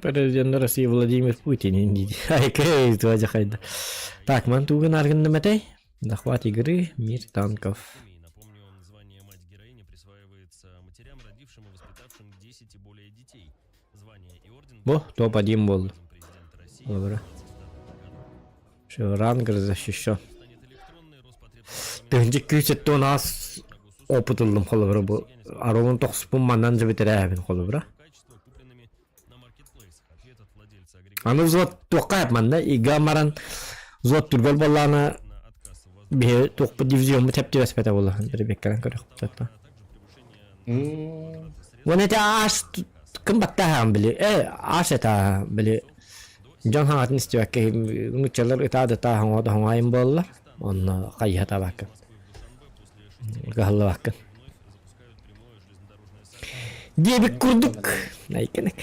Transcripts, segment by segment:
Президент России Владимир Путин дии. Айкэй, туа хайда. Так, ман тугун аргынным этэй? Захват игры, мир танков. Бу топ-1 буолду. Олобура. Все, ранг защищен. Тыһынчы күүс өттүн аас опыт ыллым холобура бу арылын тохсуппун манан же бүтэрээбин холобура. Аны взвод туохха манна ига маран взвод түргөл боллаана биһи туохпут дивизиоммут тэптибэспэтэ буолла ребекканан көрөхпүт Уон эти аас кым баттааһаан били э аас этаа били дьон хаҥатын истибэккэ нууччалар ытаа да ытаа хоҥоо да хоҥоойун буолла онно хайыһа табаккын кыһаллыбаккын диэбит курдук айкынык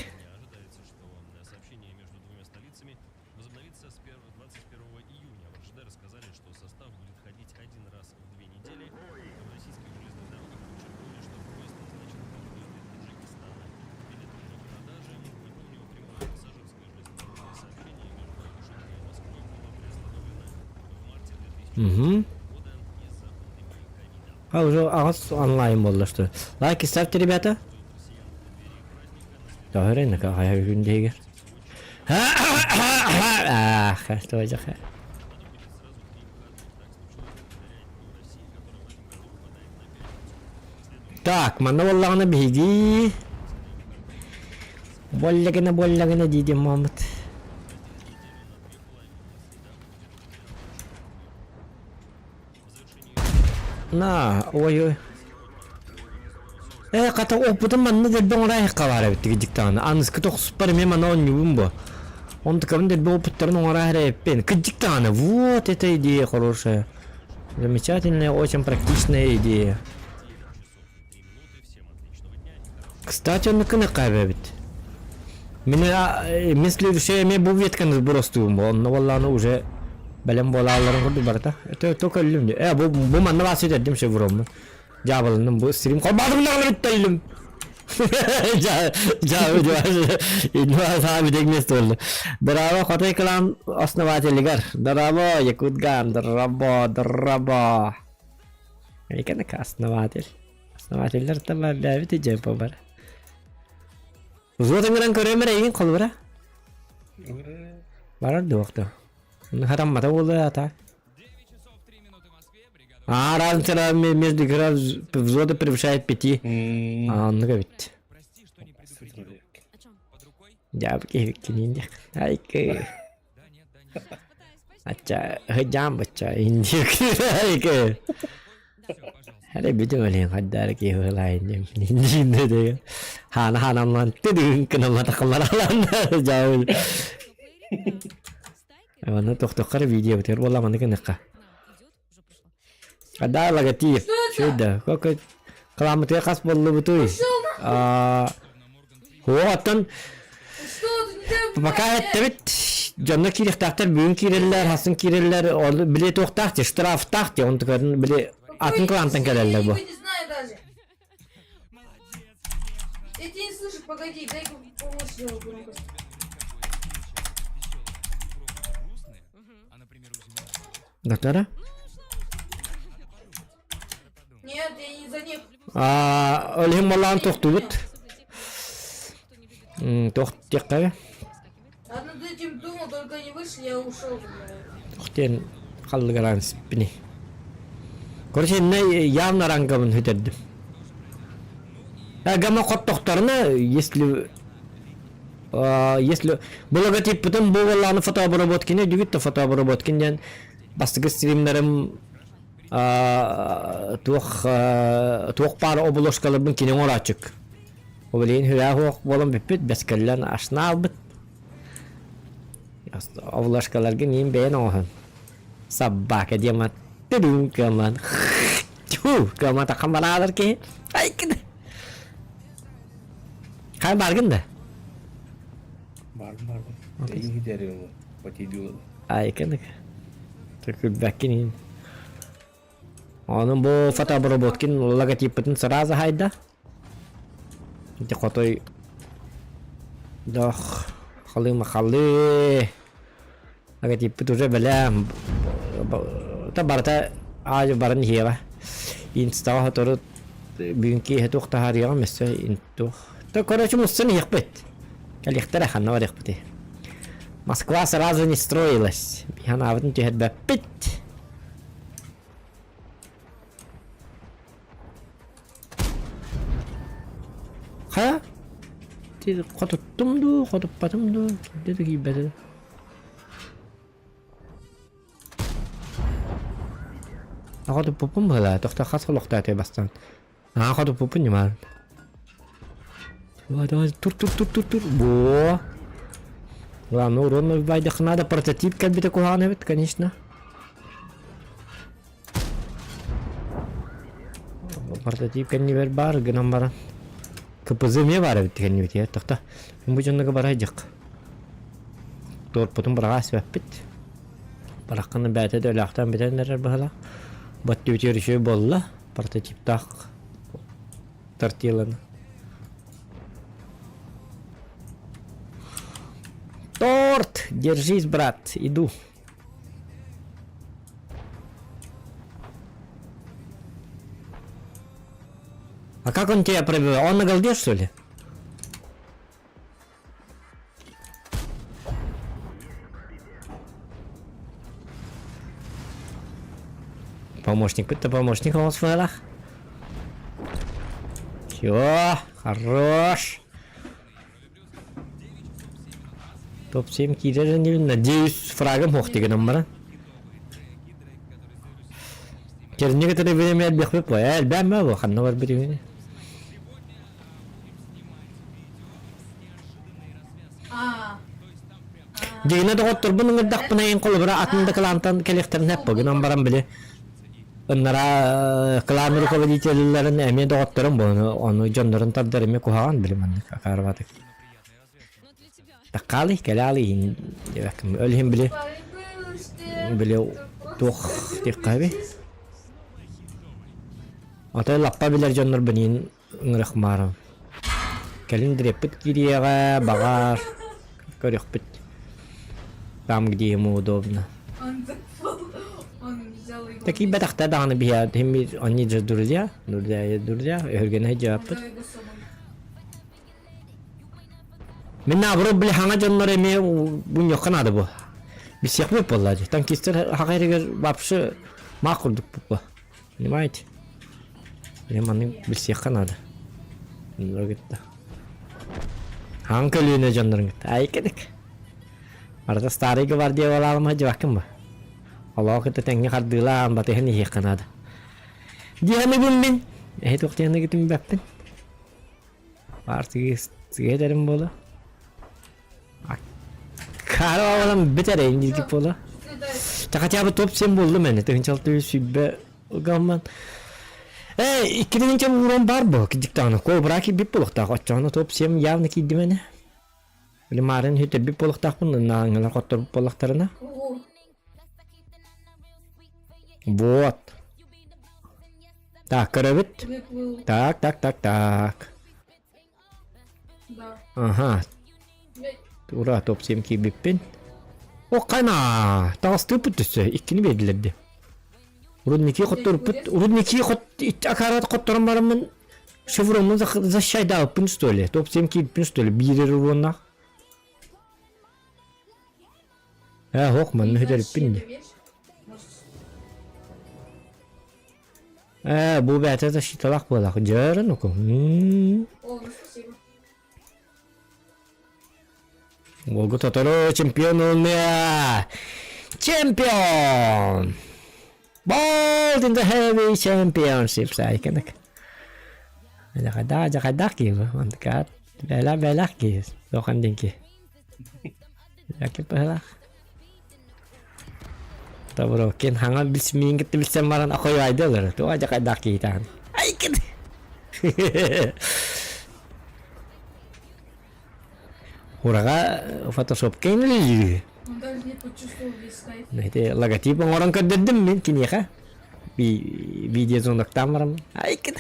Угу. А уже аҕыс онлайн буолла что. Лайки ставьте, ребята. Тоһөрен хайа күн диһигер. Ах, что же. Так, манна буоллаҕына биһиги буоллagына буоллagына дии мамыт. На, ой-ой. Э, хата опытым манна дэлби оҥорайыкка баар эбит кыдьыктаҕына. Аныскы тохсуппар эмиэ манна оонньуубун бу. Онтукабын дэлби опыттарын оҥороо эрэ эппин. Кыдьыктаҕына, вот это идея хорошая. Замечательная, очень практичная идея. Кстати, оннуккун эбит. Мин мин следующее эмиэ бу ветканы сбростуум онно буоллаҕына уже бэлэм буолаалларын курдук барыта. Это только өллүм дии. Э, бу бу манна баас сүтэрдим шевроммун. Дьаабылынным бу стрим холбоотум даҕаны бүттэллим. Браво, Хотой клан основателигар. Браво, Якутган, драво, драво. Эйкэнэк основатель. Основателлэр да бэбит дьэ бар. Взвод ыҥыран көрөм эрэ эйигин холобура. Барар дуохта. Хараммата буолуо ата. А разница между игра взвода превышает пяти. А, оннук эбит. Дьаабы киһибиккиниин Айкы. Ачча, хыдьаан бачча индик. Айкы. Эрэ бүтүн өлүөн хайдаары киһи ылаайын диэн хаана хаанамман тыдыын кынамматаххалар алаан Манна тохтоххор видео бутер буолла манна гыныхха. Да логотип. Чуйда. Как каламытыга хас боллубутуй? А Оттон пока эттэбит дьонно киириэхтээхтэр бүгүн киирэллэр, хасын киирэллэр, ол били туохтаах ти, штрафтаах ти, онтукарын били атын клантан кэлэллэр бу. Не знаю даже. Я тебя не слышу, погоди, дай помочь сделаю громкость. Доктора? Нет, я не за них. А, ол иһин малаан тохтубут. Тох диэххэ. Я над этим думал, только не вышли, я ушел. Тох диэн халлыгараан сиппини. Короче, инне явно рангабын хүтердим. Гама хоттохторуна, если если бу логотиппытын бу буоллаҕына фотообработкины дьүгүт да фотообработкин диэн бастакы стримнэрим туох туох баар обложкаларбын кини оҥорооччук. Ол билигин хүрээх уох буолан бүппүт, бэскэллэн ашнаалбыт. Обложкаларгын иин бэйэн оҥоһун. Собака диэмат тыдын кыаман тьфу кыаматахха бараалар киһи айкын Хай баргын да? Баргын баргын. Эйиги дәрелі, потидилы. Айкын. Түкүрбәккин иин. Onun бу фотообработкин логотиппытын сразу хайда. Ити хотой дох. Махалы-махалы. Логотиппыт уже бэлэм. Та барыта аайы баран иһиэҕэ. Инстаҕа сотору бүгүн киэһэ туох таһаарыаҕым өссө туох. То короче муссан иһиэхпит. Кэлиэхтэрэ ханна барыахпытый. Москва сразу не строилась. Биһанаабытын түһэрбэппит. Хайа? Хотуттум дуу, хотуппатым дуу, кирдэ да киирбэтэ. Хотуппуппун быһалаа, тохто хас олохтоотуй бастаан. Аа, хотуппуппун ньымаан. Давай, давай, тур, тур, тур, тур, тур. Во. Главное, урон убайдах надо, прототип кэлбитэ куһаҕан эбит, конечно. Прототип кэннибэр баар гынан баран. КПЗ эмиэ баар эбит кэннибитигэр. Тохто. Бу дьоннорго барайдьах. Торпутун быраҕа эспэппит. Барахханы бэйэтэ да өлөөхтөөн бүтэн эрэр быһалаах. Баттыбытыгар үчүгэй буолла. Прототиптаах тортиланы. Торт! Держись, брат, иду. А как он тебя пробивал? Он на голде, что ли? Помощник, это помощник у вас Все, хорош. Топ-7 киирэр иннибин, надеюсь, фрагым суох дигэнэн баран. Кэринни кытары время элбэхпит бо, элбээн баа бу, ханна барбыт үһүнү. Дьигинэ доҕотторбун ыҥырдахпына эн холобура атын да кылаантан кэлиэхтэрин эппэ гынан баран били ыннара клан руководителлэрин эмиэ доҕотторум бу ону дьоннорун тардар эмиэ куһаҕан били маннык акаарбатык Таккаалый кэлэалый диэбэккин ол иһин били били туох диэххэ Отой лаппа билэр дьоннор билигин ыҥырыахмаарым. Кэлин дириэппит киириэҕэ, баҕар, көрүөхпүт. Там, где ему удобно. Такийбэтэхтэр даҕаны биһиэхэ они же друзья, друзья друзья, өһүргэнэ сылдьыбаппыт. Мин наоборот били хаҥа дьоннор эмиэ мунньуохха наада бу. Билсиэхпит буолла дии. Танкистар хаҥа эригэр вообще маах курдук бу. Понимаете? Мне маннык билсиэххэ наада. Кытта. Хаҥ көлүөнэ дьоннорун кытта. Айкедик. Барыта старый гвардия балаалыма дьыбаккын ба. Олоо кытта тэҥҥэ хардыылаан батыһан иһиэххэ наада. Диэхэнигин мин. Эһи туох диэхэнигитин бэппин. Баар сыгы этэрим буола. Каравалам бүтэр эйин буола. Та хотя бы топ-7 буоллум эни. Тыһынчалты сүбэ гамман. Э, иккитинче ууран бар бу кидиктааны. Кобра кийбит буолуохтаах. Оччоҕуна топ-7 явно киирдим эни. Били маарын хүтэрбит буолуохтаахпын, нааңылар хотторбут буоллахтарына. Вот. Так, көрөбүт. Так, так, так, так. Ага. Ура, топ-7 киирбиппин. О, қана! Таҕыстыыппыт түссе, иккини биэрдилэр дии. Рудники хотторуппут, рудники хот акарат хотторон бараммын шевроммун защайдаабыппын что ли? Топ-7 киирбиппин что ли? Биирэр уруоннаах. Ээ, һуох, манна сүтэриппин дии. Ээ, бу бэйэтэ защиталаах буолаах. Дьөрөн уку. Волга тотору чемпион ылыныа! Чемпион! Bold in the heavy championship сайканык. Дьахайдаах дьахайдаах киһи бу. Мантыкаат бэлэх бэлэх киһи. Сохан диэн киһи. Якип быһылаах. Добро, кин хаҥа билсмиин кытта билсэн баран охойуайды олору. Туга дьахайдаах киһи таһын. Айкын! Ураҕа фотошопка үлэлиир. Ити логотип оҥорон көрдөрдүм мин киниэхэ. Видеозвоноктаан бараммын. Айкын!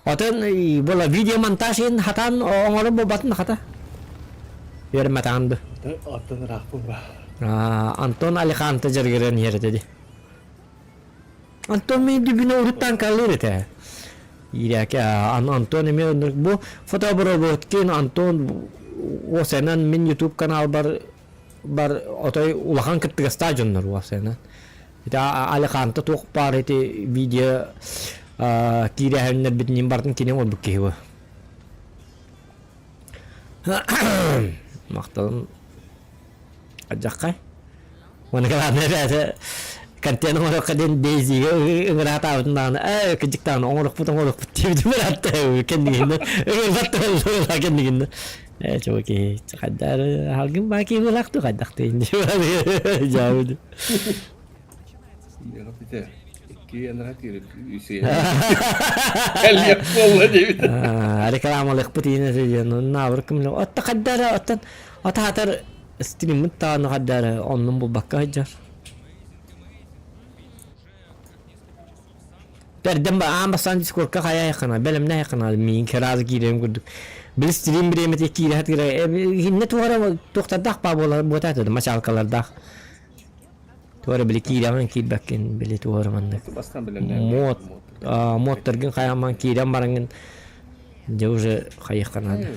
Отон була видеомонтаж иһин хатаан оҥорон буолбатын хата. Үөрмэтаҕын ду? Оттон ыраахпын ба. Антон Алиханты дьарыгыран иһэр этэ дии. Антон мин дүбүнэ уруттан каллыыр этэ. Иирээки Антон эмиэ оннук бу фотоброботкин Антон уосайынан мин YouTube каналбар бар отой улахан кыттыгастаах дьоннор уосайынан. Ити Алиханта туох баар ити видео киирээһиннэрбитин бартын кини оҥорбут киһи бу. Махталым Адьаххай. Уонна главное эбээтэ контент оҥоруохха диэн Дейзигэ ыҥыраатаабытын даҕаны ээ кыдьыктаан оҥорохпут оҥорохпут диэбитим ыраатта кэннигиннэ ыҥырбат да кэннигиннэ ээ чуваки хайдар халгын баа киһи буолаахтыы хайдахтыы дьаабыт Рекламалыахпыт иинэ диэн наабыр кымлы отто хайдара оттон атаатар стриммит тааны хайдара оннун булбакка сылдьар. Тэрдэн аан бастаан дискордка хайа бэлэмнэ хайхана миин кыраас киирэрим курдук. Били стрим бириэмэтэ киирэ хатыра хинне туора туохтардаах баа буолар буотаата мачаалкалардаах. Туора били киирэҕин киирбэккин били туора маннык. Мод модтаргын хайаман киирэн бараҥын дьэ уже хайыахха наада.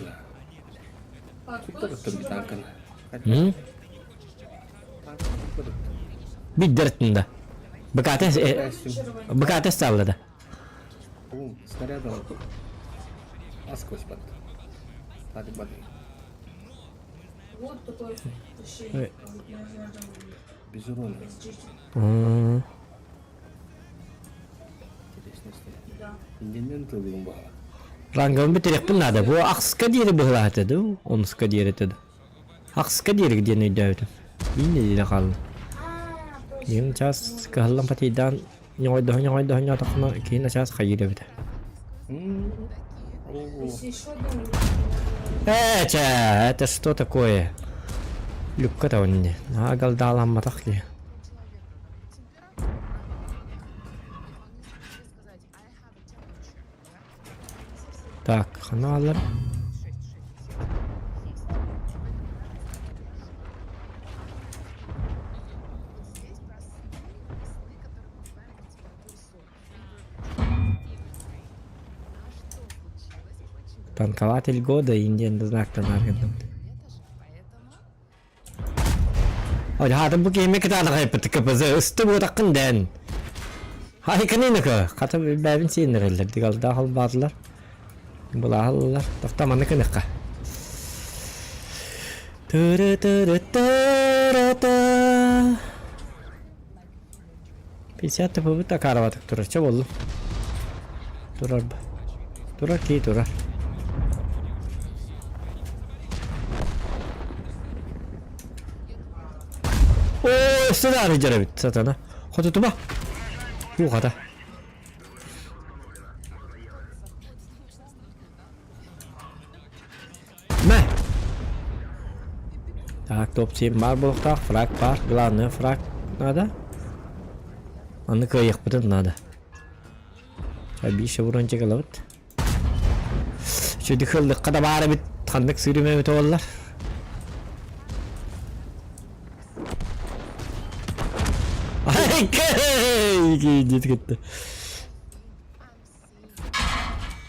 Биддертин да. БКТ БКТ сталла да. Вот такое решение. Без урона. Рангабын бүтэриэхпин наада. Бу ахсыска диэри быһылаата дуу, онуска диэри этэ дуу. Ахсыска диэри диэн өйдөөбүтүм. Биир нэдиэлэ хаалла. Ийэм чаас кыһаллан патыйдаан ньоҕойдоһо-ньоҕойдоһо ньоотоххуна киһи начаас хайыыр эбитэ. Ээ, чэ, это что такое? Люкка таунни. Наһаа галдаламматах киһи. Так, ханаалар. Танкователь года Индиан знактан аргынным. Ой, бу киһи кытаанах айпыт КПЗ ысты буотаххын дэн. Хайканыыныка хата бэбин сиэннэрэллэр дигалдаах албаатылар. Булааһаллар. Тохто манны кыныкка. Тыры тыры тыры ты. 50 тыпыбыт акаарабатык турар. Чэ боллу. Турар. Турар кии турар. Оо, сыдаары дьэрэбит сатана. Хотутума. Уухата. Мэ! Так, топ-7 баар буолуохтаах, фраг баар, главное фраг надо. Аны кыайыахпытын надо. Биир урончик ылабыт. Сүдү кыллыкка да баар эбит, ханнык сүүрүмэ эбит буоллар. Ай, кэй! Кетті.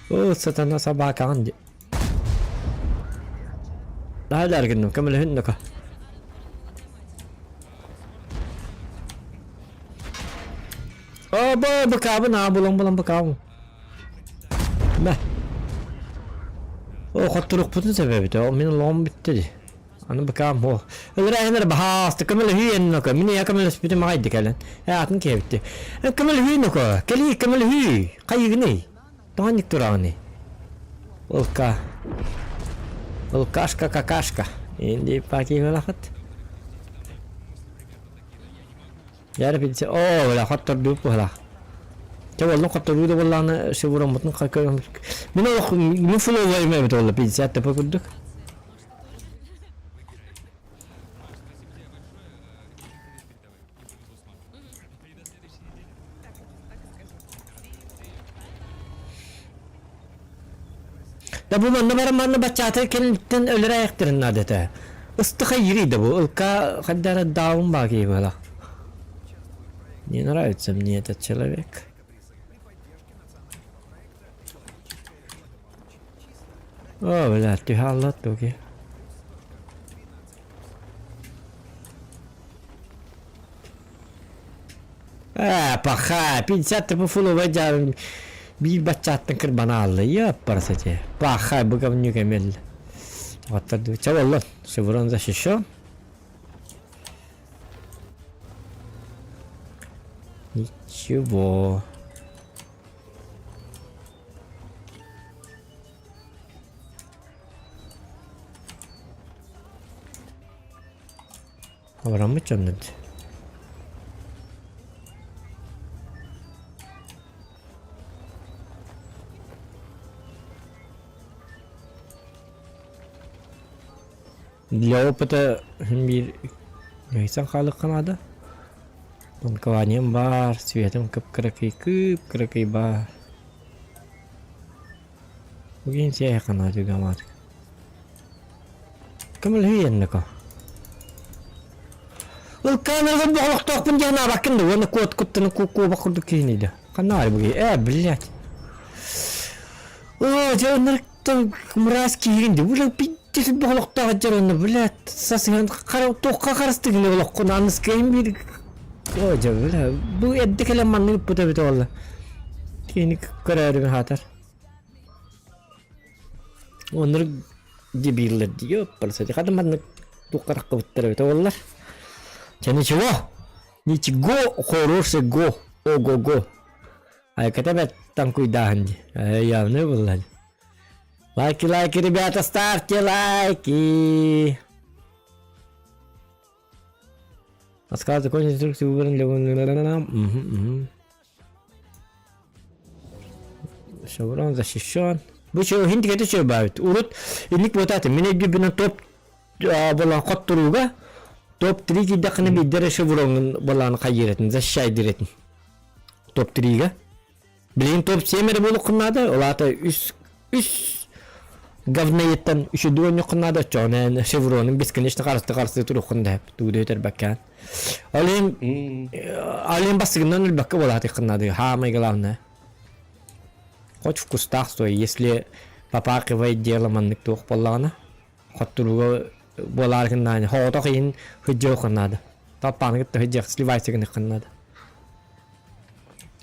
О, сатана собакаҕын дии. Наһаа гынным, көмөлөһүн нока. О, бу быкаабын аа булан булан быкаабын. Мэ. О, хотторукпутун себебите, о, мин лоҕум бүттэ дии. Аны быкаам о. Өлөрөөһүнэр баһаалыста көмөлөһүү энноко. Мин я көмөлөспүтүм аҕай кэлэн. Э атын киһибитти. Көмөлөһүү ноко. Кэлии көмөлөһүү. Хайыгыный? Тоҕонник тураҕыный? Ылка. Ылкашка какашка. Инди пакиһылахыт. Яра билсе, оо, бля, хоттордуу быһылаах. Чэ буоллун хоттордуу да буоллаҕына шевроммутун көрөн мин олох мин фловайым эбит буолла 50 тп курдук. Да бу манна баран манна баччааты кэнниттэн өлөрө айахтарын наада этэ. Ыстыха иирийдэ бу. Ылка хайдара даун баки была. Не нравится мне этот человек. О, бля, түһэ аллат туги. Ээ, паха, 50 тыпы фуловай дьаарын биир баччааттан кырбана аалла. Ёппарас эти. Паха, бу говнюк эмел. Оттор чэ боллон. Шеврон защищен. Ничего. Абыраммыт дьоннут. Для опыта биир ыйсан хаалыахха наада. Банкованием баар, светым кып-кыракый кып-кыракый баар. Бүгүн сиэхэ наада үгамаатык. Көмөлөһүйэннэко. Ылкааныргын боҕолохтоохпун диэн аабаккын да уонна куот куттаны куобах курдук киһиниде. Ханна баар буги? Э, блядь. Оо, дьэ ынырыктан мразь киһигин ди. Бля, пиздец боҕолохтоох дьэр онно, блядь, сасыһан хара туохха харыстыгын олоххун аныскайын биир Оо, дьэ, бля, бу эрдэ кэлэн маннык ыппыта эбитэ буолла. Киһини көрөөрү хаатар. Оннук дебиллэр дии ёппарса хата маннык туохха эбитэ буоллар. Чэ ничего, ничего хорошего, ого-го. Айката бэт таҥкуйдааһын дии. Явно буолла. Лайки, лайки, ребята, ставьте лайки. Рассказ закончить инструкцию выбран для... Угу, угу. Шеврон защищен. Бу чё, хинтик это чё баабит. Урут инник буотааты. Мин өйдүүбүнэн топ болан хотторууга топ-3 киирдэххинэ биирдэ шевроҥун болааны хайыыратын, защищайдыратын. Топ-3-га. Билигин топ-7 эрэ буолуоххун наада. Ол аата үс үс говноедтан үчүдү оонньуоххун наада. Оччоҕуна шевронун бесконечно харысты харысты туруоххун да тугу өтөрбөккөөн. Ол иһин ол иһин бастыгынан өлбөккө буолаатыххын наада. Самое главное. Хоть в кустах стой, если попаркивай дело маннык туох буоллаҕына, хотторууга буолааргын наада. Хоҕотох иһин сылдьыаххын наада. Талпааны кытта сылдьыах, сливайся гыныаххын наада.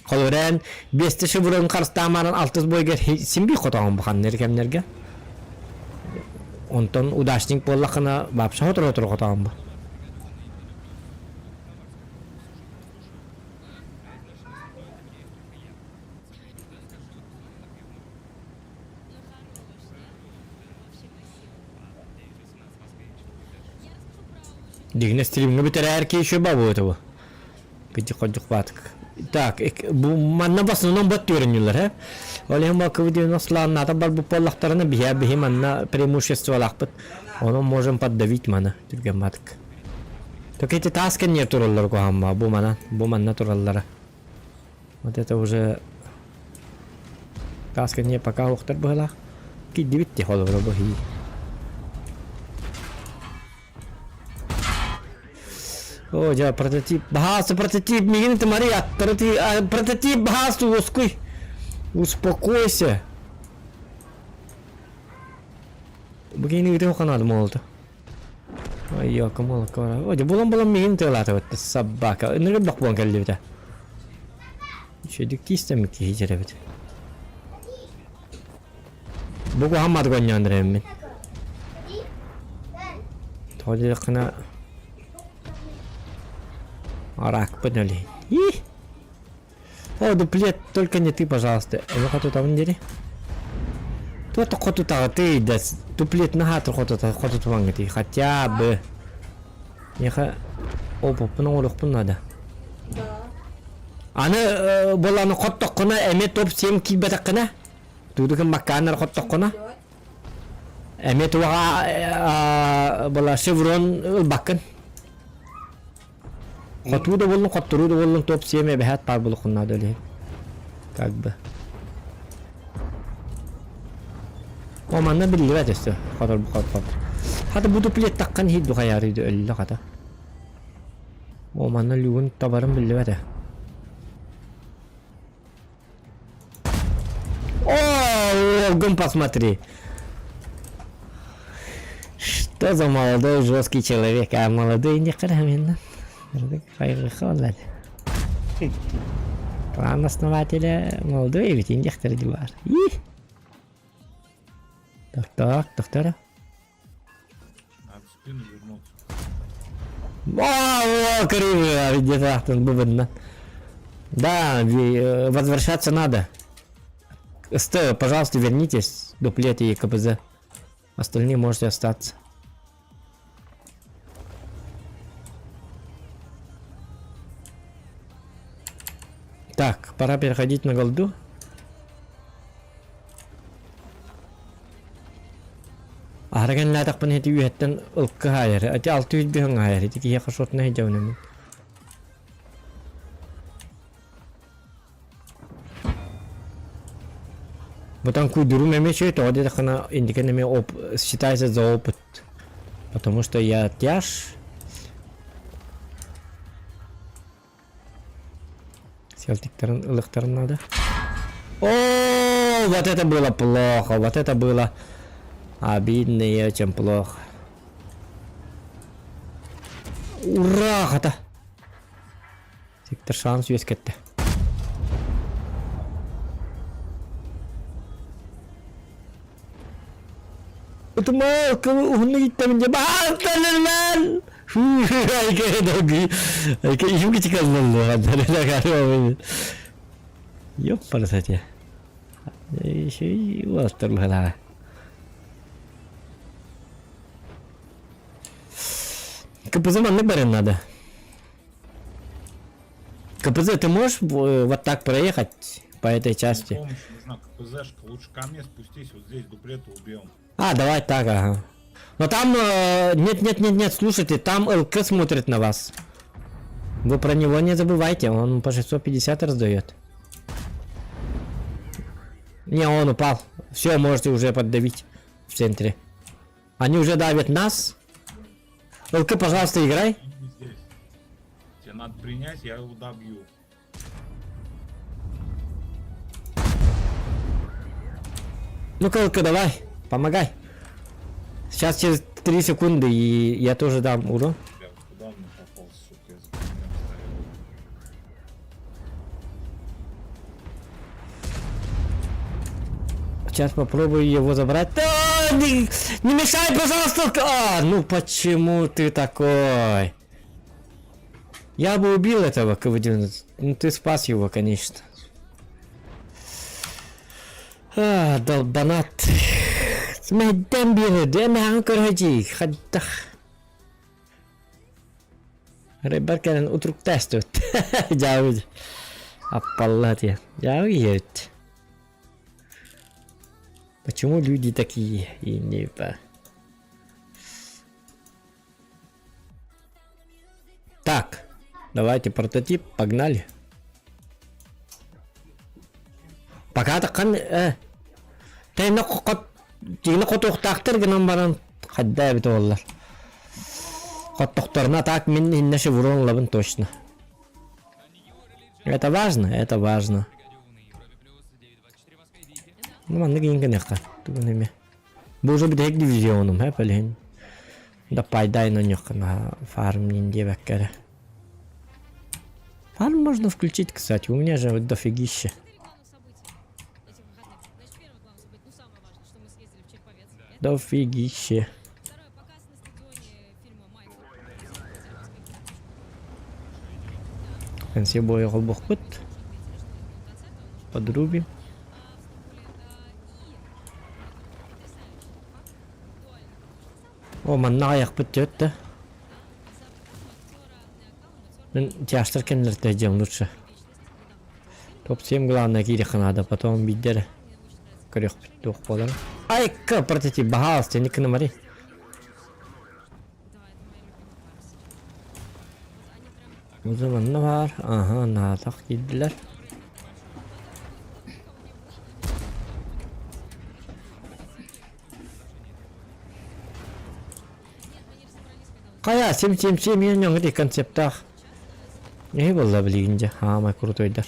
Холурээн биэстэ шеврон харыстаамаарын алтыс бойгар син биир хотоҕун бу ханна кэмнэргэ. Онтон удачник буоллаххына вообще хоторо-хоторо хотоҕун бу. Дигнэ стримҥэ бүтэрээр киһи еще бабы бу. Кыдьык-ходьук баатык. Так, бу манна в основном бот түөрэннилэр, э? Ол иһин бакыбы сланната барбыт буоллахтарына биһи биһи манна преимуществолаахпыт. Ону можем поддавить маны түргэн баатык. Только эти таас кэнниэр тураллар куһамма бу мана, бу манна тураллара. Вот это уже таас кэнниэр пока уохтар быһылаах. Киддибит ти холобура бу хии. О, дьэ, прототип. Баһаалыста прототип, миигин ытымарый аттары прототип, баһаалыста уоскуй. Успокойся. Бу киһини ыытыах ханаадым уолта. Ай, ёлка-молка. О, дьэ, булан-булан миигин тыалаатыбыт, собака. Ынырык бох буолан кэллибитэ. Үчүгэйдик тиистэммит киһи дьэрэбит. Бу куһаҕан оонньоон эрэбин. Тоҕо диэтэххинэ Аракпын өлейін. И! О, дуплет, только не ты, пожалуйста. Эми хотутабын дири. Туох хотутаҕытый да дуплет наһаа хотута хотутумаҥҥытый хотя бы. Миэхэ опыппын оҥоруохпун наада. Да. Аны буолааны хоттоххуна эмиэ топ-7 киирбэтэххинэ Туудукун баккааннар хоттоххуна эмиэ туоҕа была шеврон ылбаккын. Хотуу да буоллун, хотторуу да буоллун топ 7 эбэһээт паар булуххун наада өлүһүн. Как бы. О, манна биллибэт өссө. Хотор хотор. Хата бу дуплет таххан иһит хайаарыйды өллө хата. О манна люгун табарым биллибэт ээ. О, Олгун посмотри. Что за молодой жесткий человек? А молодой не храменно. План основателя молодой ведь индехтер бар. Так, так, доктора. Надо в спину вернуться. О, криво, где-то бывно. Да, возвращаться надо. Стой, пожалуйста, вернитесь, дуплет и КПЗ. Остальные можете остаться. Так, пора переходить на голду. Аһара кэннээтэхпинэ ити үөһэттэн ылка хаайар. Ити 600 бөһөҥ хаайар. Ити киһиэхэ шотна сылдьабын мин. Бутан куйдурум эмиэ үчүгэй, тоҕо диэтэххинэ инникин эмиэ оп считается за опыт. Потому что я тяж. Селтиктарын ылыктарын надо. О, вот это было плохо, вот это было обидно и очень плохо. Ура, хата! Сектор шанс үөскэттэ. Утумал, уһуннук иттэмин дьэ баһаалталылан! Ёппарасате. Еще уолаттар быһалаа. КПЗ маннык барыан надо. КПЗ, ты можешь вот так проехать по этой части? Помощь нужна, КПЗшка. Лучше ко мне спустись, вот здесь дуплета убьем. А, давай так, ага. Но там... Нет, нет, нет, нет, слушайте, там ЛК смотрит на вас. Вы про него не забывайте, он по 650 раздает. Не, он упал. Все, можете уже поддавить в центре. Они уже давят нас. ЛК, пожалуйста, играй. Здесь. Тебе надо принять, я его добью. Ну-ка, ЛК, давай, помогай. Сейчас через 3 секунды и я тоже дам урон. Бля, куда он мне попал, сука, я за камнем стоял. Сейчас попробую его забрать. А, не, не мешай, пожалуйста! А, ну почему ты такой? Я бы убил этого КВ-19. Ну ты спас его, конечно. А, долбанат. Мэддэн биэрэ, мэһэн көрөдьи, хаддах. Рыбар кэлэн утруктаастыбыт. Дьаабы. Аппалла диэн. Дьаабы иһэбит. Почему люди такие и не по... Так, давайте прототип, погнали. Пока таххан э тэйнэ хот дьиҥнэ хотуохтаахтар гынан баран хайда эбит буоллар. Хоттохторуна так мин иннэ шеврон ылабын точно. Это важно, это важно. Ну маннык иин гыныахха тугун эмэ. Бу уже бүтэһик дивизионум һэ пэлиһин. Да пайдай ноньохха наһаа фарм нин диэбэккэ эрэ. Фарм можно включить, кстати, у меня же дофигища. Дофигище. Пенсия бойы холбохпут. Подрубим. О, манна аҕыйахпыт төрт да. Мин тяжтар кэннилэртэ дьиэм лучше. Топ-7 главное киириэххэ наада, потом биирдэ эрэ көрүөхпүт туох буолар. Айка, прототип, баһаалыста, инник гынамарый. Бу манна баар, аһа, наатах киирдилэр. Хайа, сим сим сим ньоҥ ити концептаах. Эһи буолла билигин дьэ, хаамай крутойдар.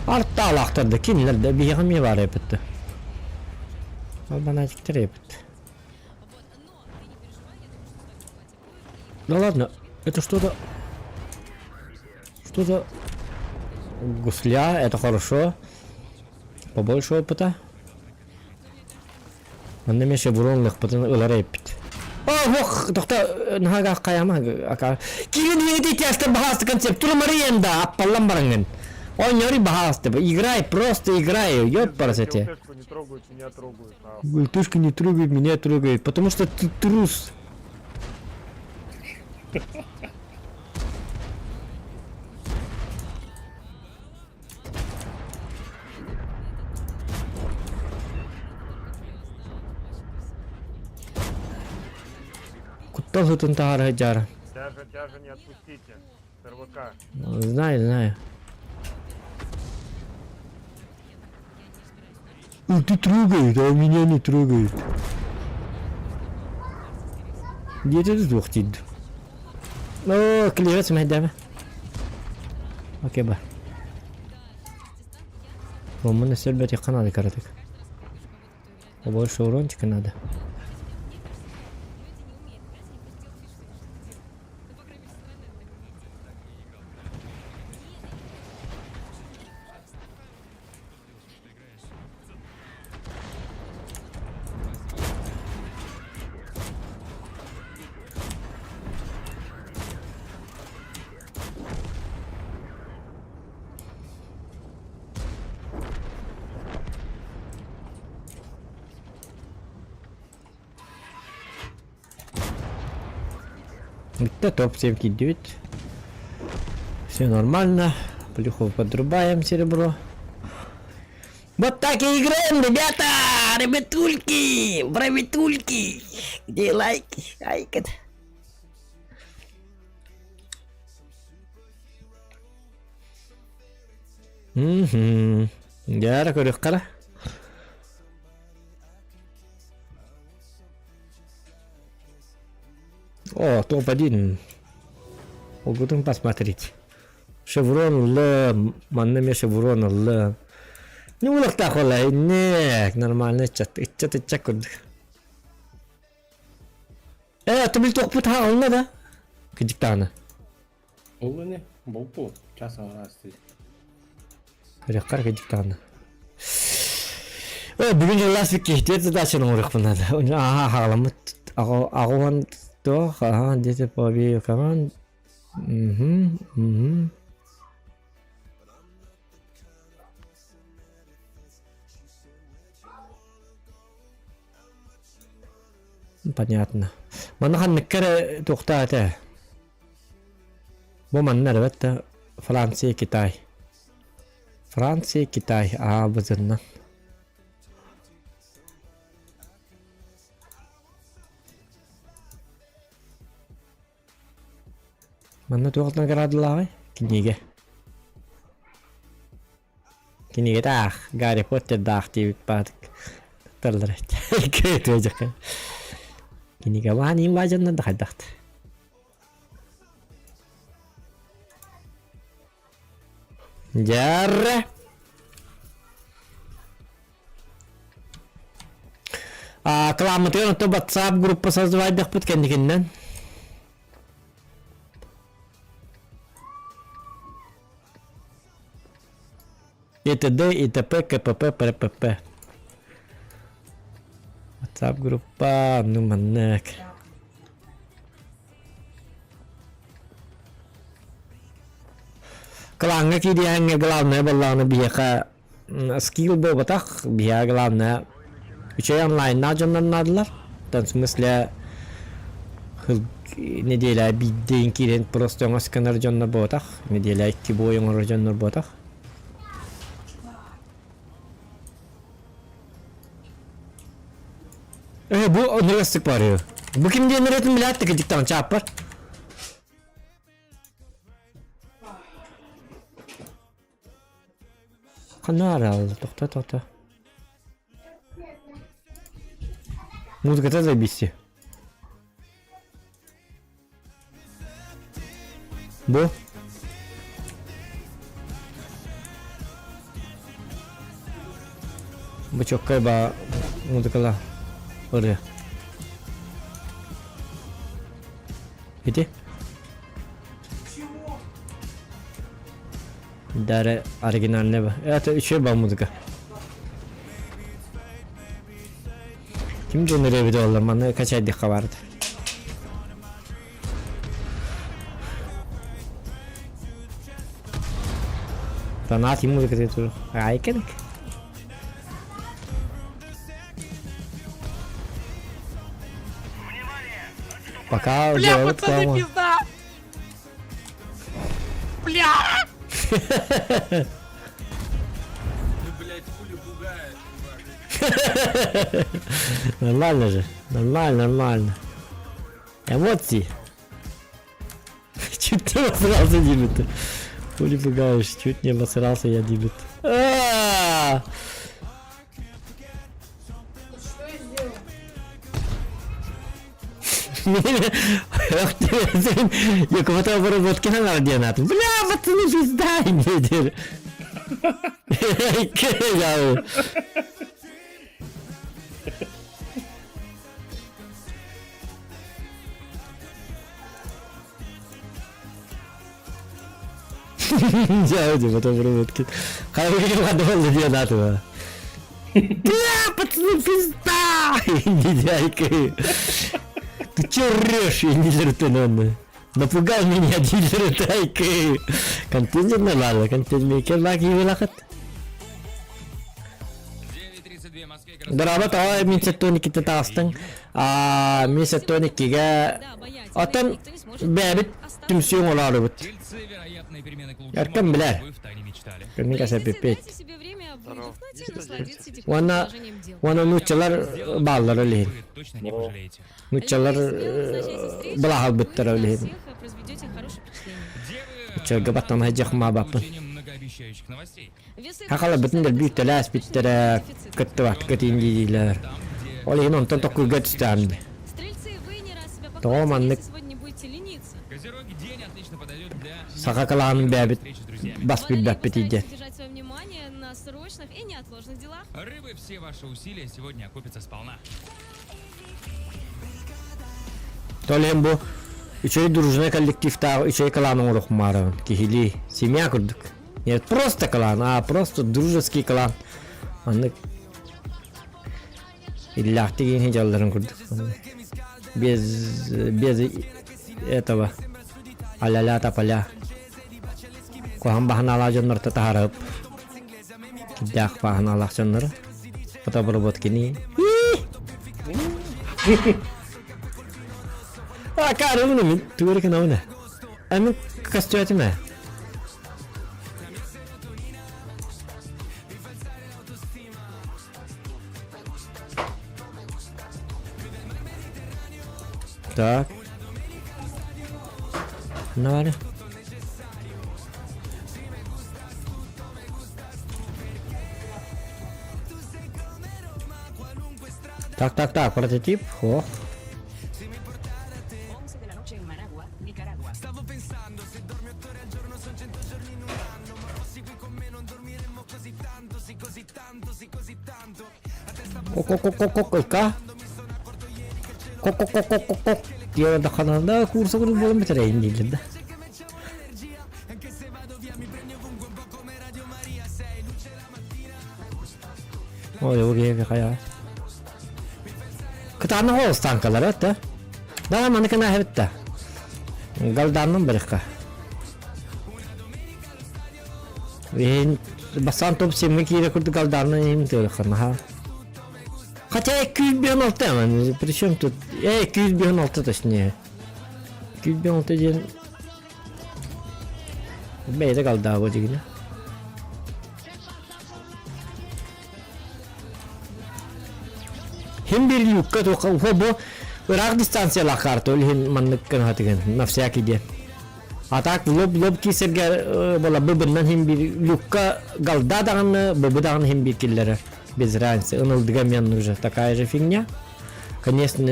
Артаалаахтар да кинилэр да биһиэхэ эмиэ баар эбит. Албанатиктар эбит. Да ладно, это что-то... Что за... Гусля, это хорошо. Побольше опыта. Манна эмиэ шевронлыхпытын ылар эппит. Ох, тохто наһаа хайама ака. Киирин иһити тиэстер баһаасты концепт турмарыйан да аппаллан бараҥын. Оонньори баһаасты. Играй, просто играй. Ёппарас эти. ЛТшку не трогают, меня трогают. нахуй. ЛТшку не трогают, меня трогают. Потому что ты трус. Куттал сытын таһаара сылдьаара. Тяжа, тяжа не отпустите. С РВК. Знаю, знаю. Ты трогает, а меня не трогает. Диэтэ туох диир. Оо, клевец мэйдээмэ. Окей, ба. Омун өссө надо каратык. Побольше урончика надо. Это топ 7 Все нормально. Плюхов подрубаем серебро. Вот так и играем, ребята! Ребятульки! Бравитульки! Где лайки? Айкот. Угу. Дьэ, көрүөххэ О, топ-1. Олгутун посмотреть. Шеврон Л, манна эмиэ шеврон Л. Не улахтаах буолла, инник, нормально ыччат, ыччат ыччат курдук. Э, ты билтохпут хаална да? Кыдьыктаана. Ол не? Болпу. Час аҥараас Көрөххөр кыдьыктаана. Э, бүгүн дьыллаас киһитиэр задачаны оҥоруохпун наада. Аха, хаҕаламмыт аҕуһан туох, аха, дети по обею команд. Угу, угу. Понятно. Манна ханныкка эрэ туохтаата? Бу манна эрэ Франция, Китай. Франция, Китай. Аа, бызыннан. Манна туох наградалааҕый? Кинигэ. Кинигэтэ аах, Гарри Поттердаах диэбит баатык тарлар эт. Кинигэ баан иин баадьаннар да хайдахт. Дьэрре! Кыламмытыгар онто WhatsApp группа создавайдахпыт кэнникиннэн. ИТД, ИТП, КПП, ППП. WhatsApp группа, ну маннык. Кылааҥҥа киириэһэҥҥэ главное буоллаҕына биһиэхэ скилл буолбатах, биһиэхэ главное үчүгэй онлайннаах дьоннорноодулар. В смысле неделя биирдэ киирэн просто оҥос гынар дьоннор буолбатах, неделя икки бой оҥорор дьоннор буолбатах. Э, бу нырыстык барıyor. Бу ким диэн ырыатын билээт кыдьыктаҕын чааппар. Ханна аралла? Тохто, тохто. Музыката забисти. Бу? Бу чоккай ба музыкала ырыа. Ити? Даже оригинальная ба. Это еще ба музыка. Ким дьон ырыа олар манна качайдыхха барды. Фанат музыка ты Айкенк. Пока Бля, делают пацаны, рекламу. пизда! Бля! Ты, блядь, хули пугаешь, чувак. Нормально же. Нормально, нормально. Эмоции. Чуть не обосрался, Димит. Хули пугаешь, чуть не обосрался я, Димит. А! Что я сделал? Ах ты, я кого-то обработки на ординат. Бля, пацаны, пизда, иди. Я... Дядя, потом обработки. Хайвей диэн аатыма. Бля, пацаны, пизда! Дядька. Ты че орешь, дилер ты Напугал меня, дилер тайкы. Контейнер нормально, контейнер лаки вылахат. 9.32 в Москве. Дорабат аҕа мин сеттониките таастың. А мин сеттониккиге Да, боятся. Оттон Никто не сможет бэбит остаться. түмсүң олаарыбыт. Тельцы, вероятные перемены к лучшему, Яркам, бля. вы втайне мечтали. Көннүк Близнецы, әсәпиппит. дайте себе время Здорово. выдохнуть и Есть насладиться текущим Уонна положением дел. уонна нууччалар бааллар олиһин. Вы точно не пожалеете. Нууччалар Львы, смело назначайте встречи, былаһалбыттар вы на олиһин. всех э, произведете хорошее впечатление. Девы, Нууччаларга баттан хайдьах маабаппын. получением многообещающих новостей. Весы Хахала хороший бүтүн совет, дэлби үттэлээс биттэрэ кыттыбат кытын диилэр. Там, где... Ол иһин онтон токкуйга түстээн. Стрельцы, вы не раз себя Того похвалите, маннык если сегодня не будете лениться. Козероги день отлично подойдет для... Саха калаанын бэбит встречи с друзьями. бас Водолеи, билбэппит постарайтесь иде. удержать свое внимание на срочных и неотложных делах. Рыбы, все ваши усилия сегодня окупятся сполна. Толен бу үчүгэй дружина коллективтаах үчүгэй клан оҥоруохмаарабын киһилии семья курдук. Нет, просто клан, а просто дружеский клан. Маннык иллаахтык иһин дьалларын курдук. Без, без этого аля-ля тополя. Куһаҕан баһанаалаах дьоннорто таһаарып кирдээх баһанаалаах дьоннору фотобработкини А, карымны мин тугары кынабына. А мин костюмэ. Так. Ханна баар? Так, так, так, прототип. Ох. Ко-ко-ко-ко-ко-ка. Ко-ко-ко-ко-ко-ко. Диэн курса курдук буолан бүтэрейин дииллэр да. Ой, ол киһи хайа. Кытаанах ол станкалар это. Да, маны кына хэбитта. Галданным барыхка. Вин бастан топ семге киирэ курдук галданны им тыырыхханаха. Хотя 256, причем тут... Эй, 256 точнее. 256 диэн... Бэйдэ галдаабы дигинэ. Хим бир юкка туха бу ыраах дистанциялаах карта ол иһин маннык гына тыгын на всякий диэн. А так лоб-лоб киисэргэ була быбыннан хин бир люкка голда даҕаны, быбы даҕаны хин бир киллэрэр. Без разницы. Ынылдыга мен уже такая же фигня. Конечно,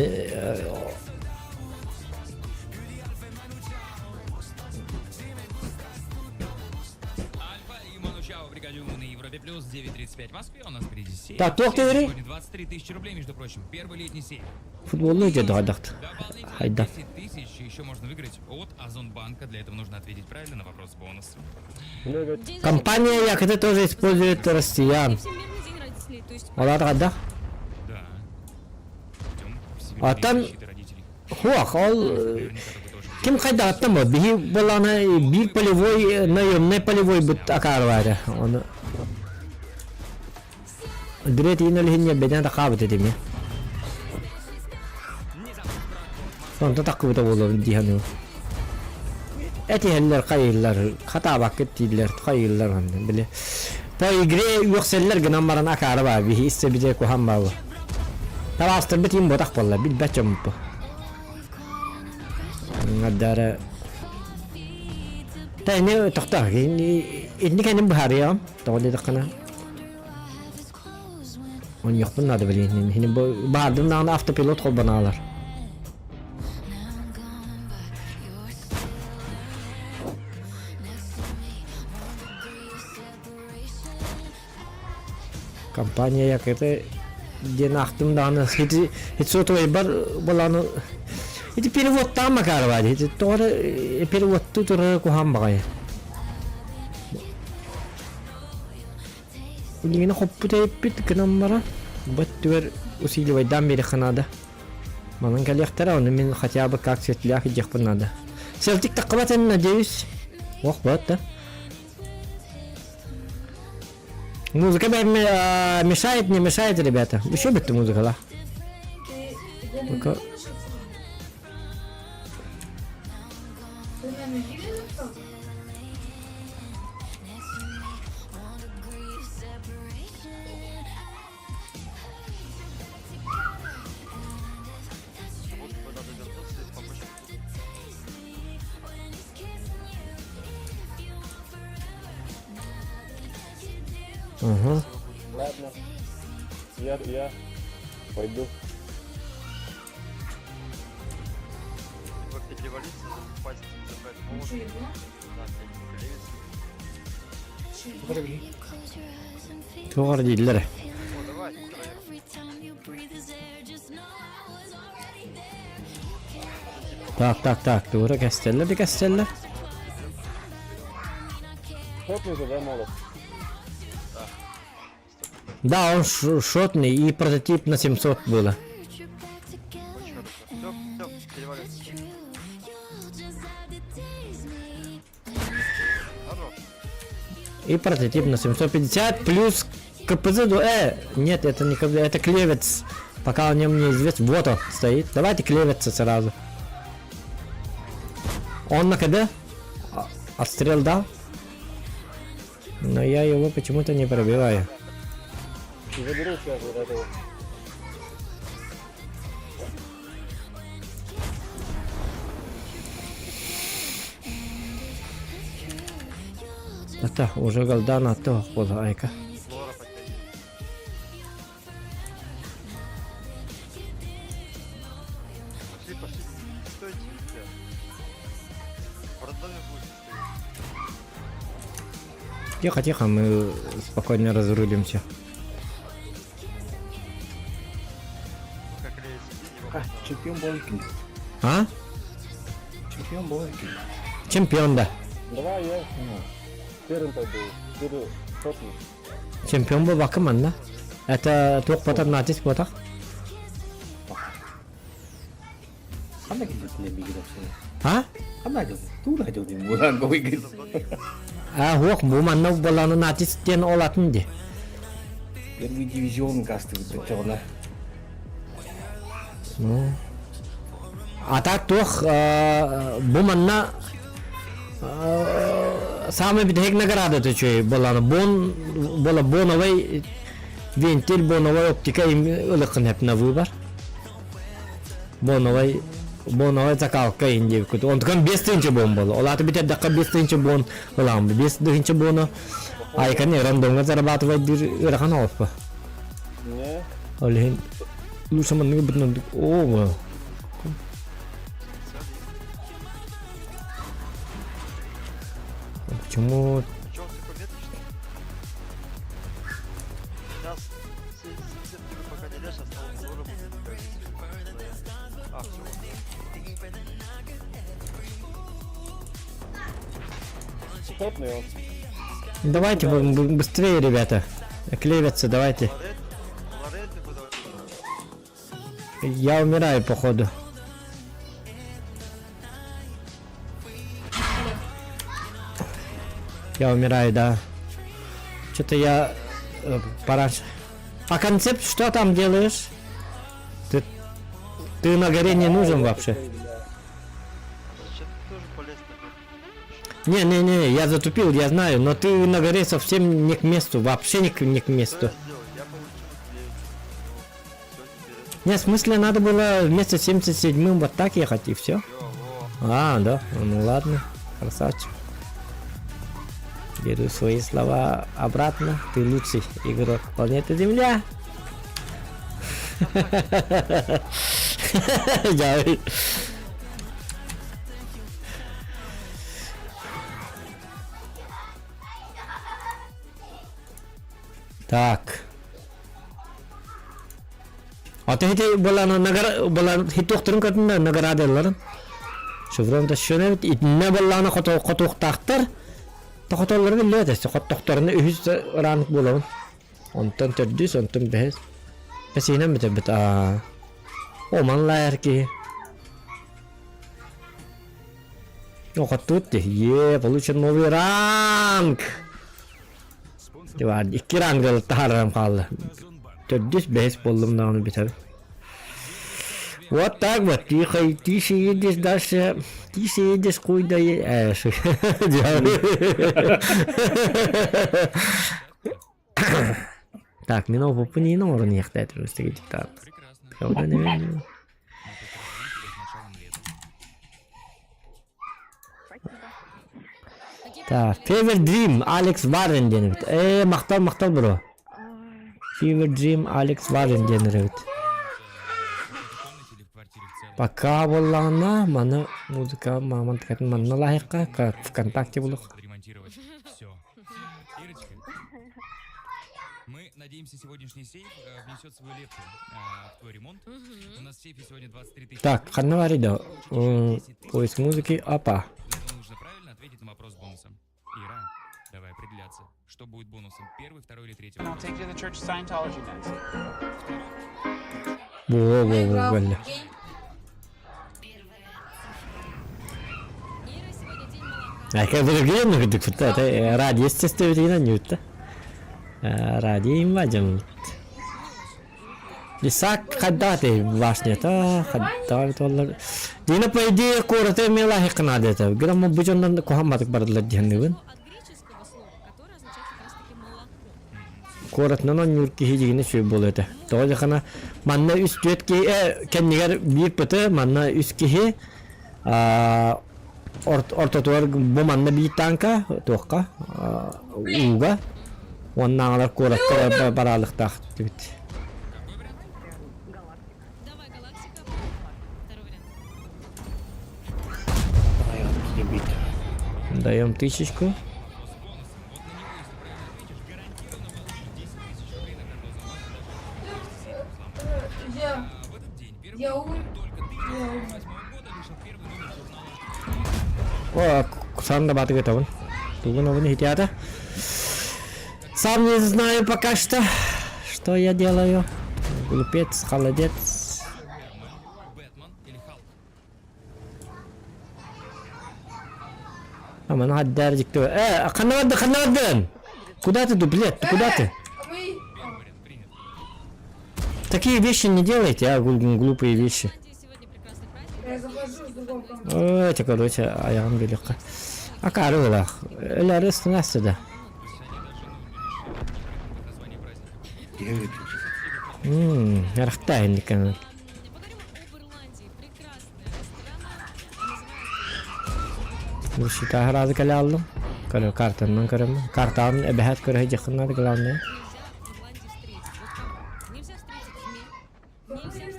Альфа и Ману Чао в бригаде У на Европе Плюс 9.35 в Москве. У нас впереди сейф. Так, туох Сейф дедири? Сегодня 23 тысячи рублей, между прочим. Первый летний сейф. Футболну дьэ доҕордохт. Дополнительно Хайда. 10 тысяч еще можно выиграть от Озонбанка. Для этого нужно ответить правильно на вопрос бонус. День Компания якобы тоже использует россиян. И Всемирный день родителей, то есть Олар хайдах? Да. Идем А Всемирный день там- защиты родителей. Хуах, ол Наверняка вы тоже ким хайдахтан бу? Биһи буоллаҕына биир полевой наемный полевой бут акаарбаары. Оны Дирет иин олиһин бэдэн такаабыт этими. Онто таккыбыта буолуо дии саныыбын. Этиһэллэр хайыыллар, хатаабаккыт дииллэр, хайыыллар онно били. По игре үөхсэллэр гынан баран акаары баар биһи истэбитэ куһан баабы. Табаастарбыт иин ботах буолла, билбэт дьоммут. Ҥардара Та ини тохтоо, инни кэнин быһаарыйаҕым, тоҕо диэтэххинэ Оонньуохпун наада билигин. Ини баардым даҕаны автопилот холбонаалар. Компания якыты диэн аахтым даҕаны ити ити сотовайбар балааны ити переводтаан макарова ити тоҕо эрэ переводтуу турара куһаҕан баҕайы. Билигин хоппут эбиппит гынан баран, бу өттүгэр усиливайдаан биэриэххэ наада. Манан кэлиэхтэрэ, ону мин хотя бы как светляк диэхпин наада. Селтик таххыбат эн, надеюсь. Ох, вот да. Музыка мешает, не мешает, ребята. Еще бы ты музыка, да? Ты, ты на могиле написал? Вот надо вернуться и помочь. Угу. Ладно. Я, я пойду. Либо перевалиться, упасть, забрать молот. Что, еблан? Да, перевалиться. Туох дииллэр. О, давай, втроем. Так, так, так, туора кэстэллэр да кэстэллэр. Хлопни же, да, молот? Да, он шотный и прототип на 700 было. Очень хорошо. Все, все, переваливайся. Хорош. И прототип на 750 плюс КПЗ. Нет, это не КПЗ, это клевец. Пока о нем неизвестно. Вот он стоит. Давайте клевиться сразу. Он на КД? Отстрел дал? Но я его почему-то не пробиваю. Заберу сейчас вот этого. Это уже голда на то была айка. Лора подтяни. Пошли, пошли. Стойте, бля. В рандоме будете стоять. Тихо, тихо, мы спокойно разрулимся. Пока клеится сиди, его А, можно... чемпион Болкин. А? Чемпион Болкин. Чемпион, да. Давай я ну, первым пойду. Буду шотный. Чемпион был бакыман, да? Это туох потом натиск ботах? Ханна кидет бигит вообще. А? Ханна идет. Тура идет ему. Ранговый А, ох, бу манна боланы натиск диэн олатын ди. Первый дивизион касты вот это Ну. А так туох бу манна самый бүтэһик награда үчүгэй буоллаҕына бон буола боновай вентиль боновай оптика ылыккын на выбор боновай. Боновай закалка иһин диэбиккит. Онтукан 5000 бон буолла. Ол аата бүтэрдэххэ 5000 бон ылааммы. 5000 бону айканы рандомҥа зарабатывайдыыр ыарахан оҕоспо. Не? Ол иһин лучше манныгы бүтүн О, Почему Че, он такой меткий, что ли? Сейчас, сетки пока не лежат, а он уже будет. А, все. Шотный он. Давайте быстрее, ребята. Клевятся, давайте. Ларет, Ларет, ты куда? Я умираю, походу. Я умираю, да. Что-то я э, пораньше. А концепт что там делаешь? Ты, ты на горе не нужен вообще. Зачем ты тоже полез на гору? Не-не-не, я затупил, я знаю, но ты на горе совсем не к месту, вообще не к, не к Что месту. я сделал? Я получил 9. Все, теперь это. Не, в смысле, надо было вместе с 77-м вот так ехать и все. Всё, во. А, да, ну ладно, красавчик. Беру свои слова обратно. Ты лучший игрок планеты Земля. Я- Так. А ты ити буолан нагар буолан хитуохтарын көрдүн наградаларын. Шеврон тащёнэбит итиннэ буоллаана хотуохтаахтар. Тохотоллорун иллээ тэссе хоттохторуна үһүс ранг буолабын. Онтон төрдүс, онтон бэһис. Бэсиинэн бүтэрбит аа. О манлайар киһи. Охоттуут Е, получен новый ранг. Диван, икки рангы таһаарарым хаалла. Төрдүс, бэһис буоллум даҕаны бүтэбин. Вот так вот, тихо, тише едешь дальше, тише едешь, хуй да е... Так, мин опуппун иин оҥорон иһиэхтээтим Прекрасно. Так, Fever Dream, Алекс Варен диэн эбит. Ээ, махтал, махтал бро. Fever Dream, Алекс Варен диэн эбит. Пока буоллаҕына, маны музыка маман такатын манна лаһыахха, как ВКонтакте булух. Подремонтировать все. Ирочка, мы надеемся, сегодняшний сейф э, внесет свою лепту э, в твой ремонт. У нас в сейфе сегодня 23 тысячи. Так, ханна баарый да? Поиск музыки, опа. Для этого нужно правильно ответить на вопрос с бонусом. Ира, давай определяться, что будет бонусом, первый, второй или третий вопрос. Во, во, во, Проиграл. бля. День. Ира, сегодня день молока. А как бы кырдык это радио естественно нютта. Радио им Исаак хайдах башнята хайдах туоллар. Дина по идее куораты эмиэ лаһык это. Грамма бу дьоннор куһамматык бардылар диһэннибин. От греческого слова, которое означает как раз-таки молоко. Куоратынан оонньуур киһи дьигинэ сүр буолуо этэ. Тоҕо дьахана манна үс түөрт киһи э, кэннигэр биир пыты, манна үс киһи ортотугар бу манна биир танка туохха ууга уоннааҕылар куоракка бараалыктаах эбит. Давай, галактика. Второй вариант. Даем тысячку. Я, я умер. Я умер. О, сам да батык этабын. Тугун обын хитята. Сам не знаю пока что, что я делаю. Глупец, холодец. Бэтмен или Халк? Аман хаддар дикто. Э, ханна барды, ханна бардын? Куда ты, дуплет? Ты куда ты? А мы... Первый вариант принят. Такие вещи не делайте, а, глупые вещи. Ирландии сегодня прекрасный праздник. Я захожу с другого компа. Эти, короче, аяғым биликка. Акары булах. Эләре сынасы да. То есть они даже ну, решили не придумывать название праздника. Девять. Ммм, ярахта инде Поговорим об Ирландии. Прекрасная страна. Защита сразу кэлэ аллым. Көрө картанан көрөм. Картаҕын эбэһээт көрө сылдьыаххын наада главное. Нельзя в Ирландии встретить. Вот кого? Нельзя встретить змей. Нельзя встретить или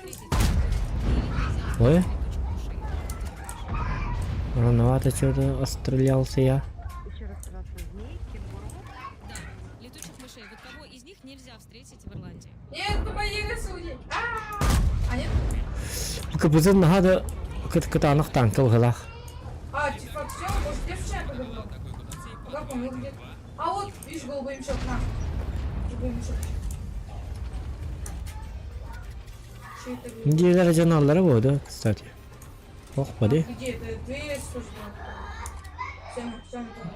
нельзя Ой. встретить летучих мышей. Рановато что-то отстрелялся я. Еще раз, пожалуйста, змей, кенгуру. Да, летучих мышей. Вот кого из них нельзя встретить в Ирландии? Нет, помоги судить. А, нет. КПЗ наһаа да кытаанах танка быһыылаах. А, типа, все, может, я случайно подобрал. Как он выглядит? А вот, видишь, голубой мешок, на. Голубой мешок. Чей это был? Диэлэр дьаналлара буолуо, кстати. Ох, бади. Где это? Дверь суждена. Всем, всем там.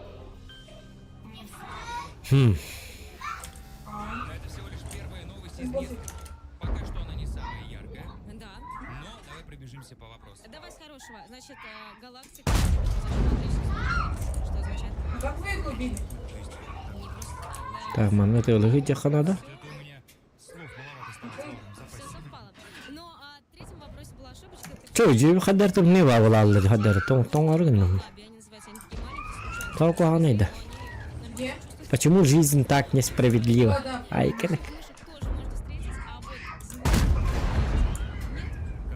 Хм. А, Это всего лишь первая новость из ну, пофиг. мира. Пока что она не самая яркая, Да. но давай пробежимся по вопросам. Давай с хорошего. Значит, галактика произошла отлично, что означает А как вы их убили? не просто да, Так, манна тыалыһы диэххэ наада. Это у меня слов маловато стало в словарном все запасе. совпало. Но а, в третьем вопросе была ошибочка. Это Чё, дьиэ хаддар тымныы баабылааллар хаддар тоҥ тоҥор гынным. Лаби, они называются, они такие маленькие, случайно. Тоҕо куһаҕаный да. Но они Где? Почему жизнь так несправедлива? Да, Ай, кэнэк. Мышек тоже можно встретить, а вот змей нет.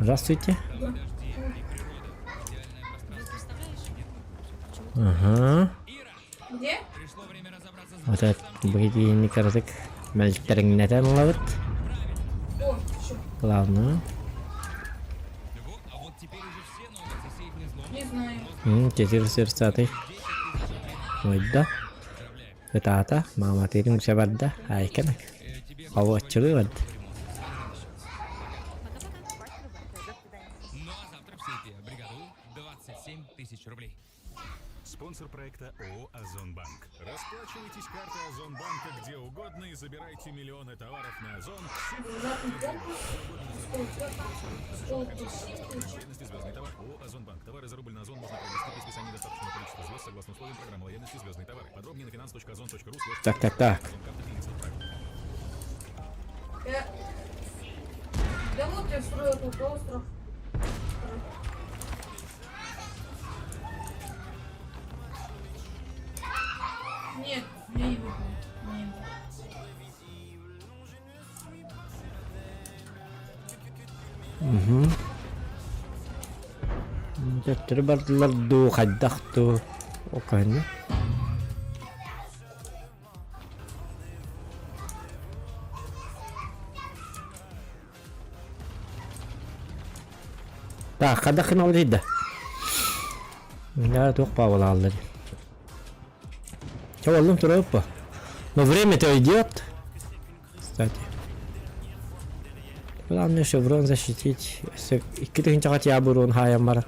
Здравствуйте. Давай дожди и природа. Идеальное Вот пространство. представляешь? Почему-то Ага. Ира, Где? пришло время разобраться с Вот этот бонусом. быгитиини кыратык мэлтэриҥнэтэн ылабыт. О, еще. Главное. Вот, а вот теперь уже все новости. Сейф не взломан. Не знаю. 430 Ойда. Поздравляем. Ытаата, мааматыырын үксэ барда. Айканак. Тебе Хобуоччулуу барда. ремонт. Пока-пока. Спасибо большое, до свидания. Ну а завтра в сейфе бригаду 27 тысяч рублей. Спонсор проекта ООО «Озонбанк». Расплачивайтесь картой Озонбанка где угодно и забирайте миллионы товаров на Озон. Внезапный конкурс. Сколько сил получил. Лояльности «Звездный товар». ООО «Озонбанк». Товары за рубль на Озон можно приобрести при списании достаточного количества звезд согласно условиям программы лояльности «Звездные товары». Подробнее на finance.ozon.ru Так, так, так. Да вот я строю тут остров. Нет, мне не выпадет. Мне не выпадет. Угу. Төттөрү бардылар дуу, хайдах дуу. Окойно. Так, хайдах гына да. Да, туох баабылааллар. Чэ, оллум туруоппа. Но время-то идет. Кстати. Главное шеврон защитить. Икки тыһыынчаҕа тиабурун хаайан баран.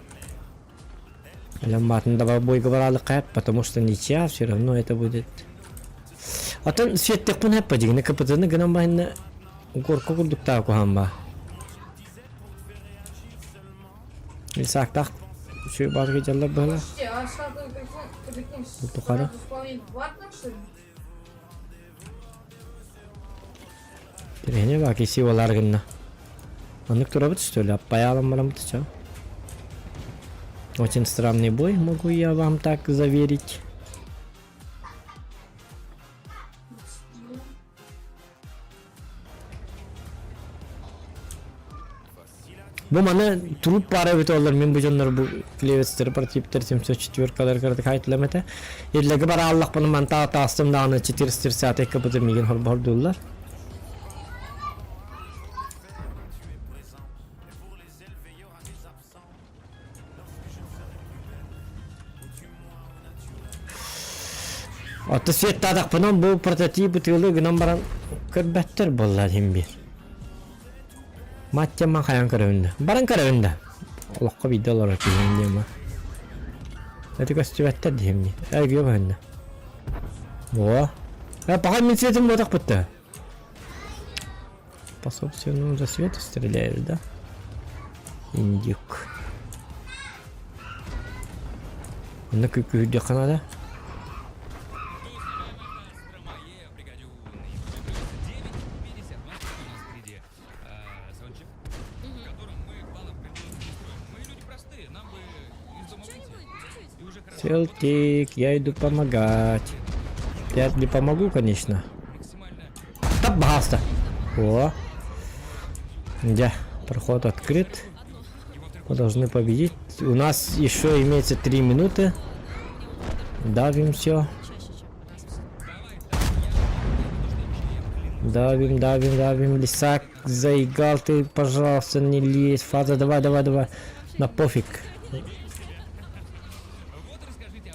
Лямматын давай бойга баралыкка потому что ничья все равно это будет. Атын сиэттехпин хэппа дигинэ КПЗ-ны гынан баһынна горка курдуктаа куһаан баа. Исаактаах үчүгэй баарга дьаллар быһыла. Слушайте, а что ты Тухары. платным, что ли? Тирэһине баа киси буолаар гынна. Маннык турабыт что ли? Аппайаалан бараммыт чё? Очень странный бой, могу я вам так заверить. Бу маны труп баара эбит олар мин бу дьоннор бу клевецтери противтер 704 кырдык хайтылам этэ. Иллеги бара аллахпын мантаа таастым даҕаны 430 кпт миигин холбоһордууллар. Оттон светтаатахпынан бу прототип ытыалы гынан баран көрбөттөр буоллар иһин биир. Маттема хайан көрөбүн да. Баран көрөбүн да. Олоххо биирдэ олорор киһиҥ диэм Эти көстүбэттэр диһим дии. Эргийэ быһынна. О. Э, пока мин светим буотахпытта. По собственному засвету стреляешь, да? Индюк. Онно күүрдүөххэ наада. Стромае, бригаде 9.50. У нас впереди саундчек, в котором мы планов грандиозных не строим. Мы люди простые, нам бы из дома выйти. Чуть-чуть. И уже хорошо. Селтик, я иду помогать. Я не помогу, конечно. Тап, пожалуйста. О. Где? Проход открыт. Мы должны победить. У нас еще имеется 3 минуты. Давим все. Давим, давим, давим. Лисак, заигал ты, пожалуйста, не лезь. Фаза, давай, давай, давай. На пофиг.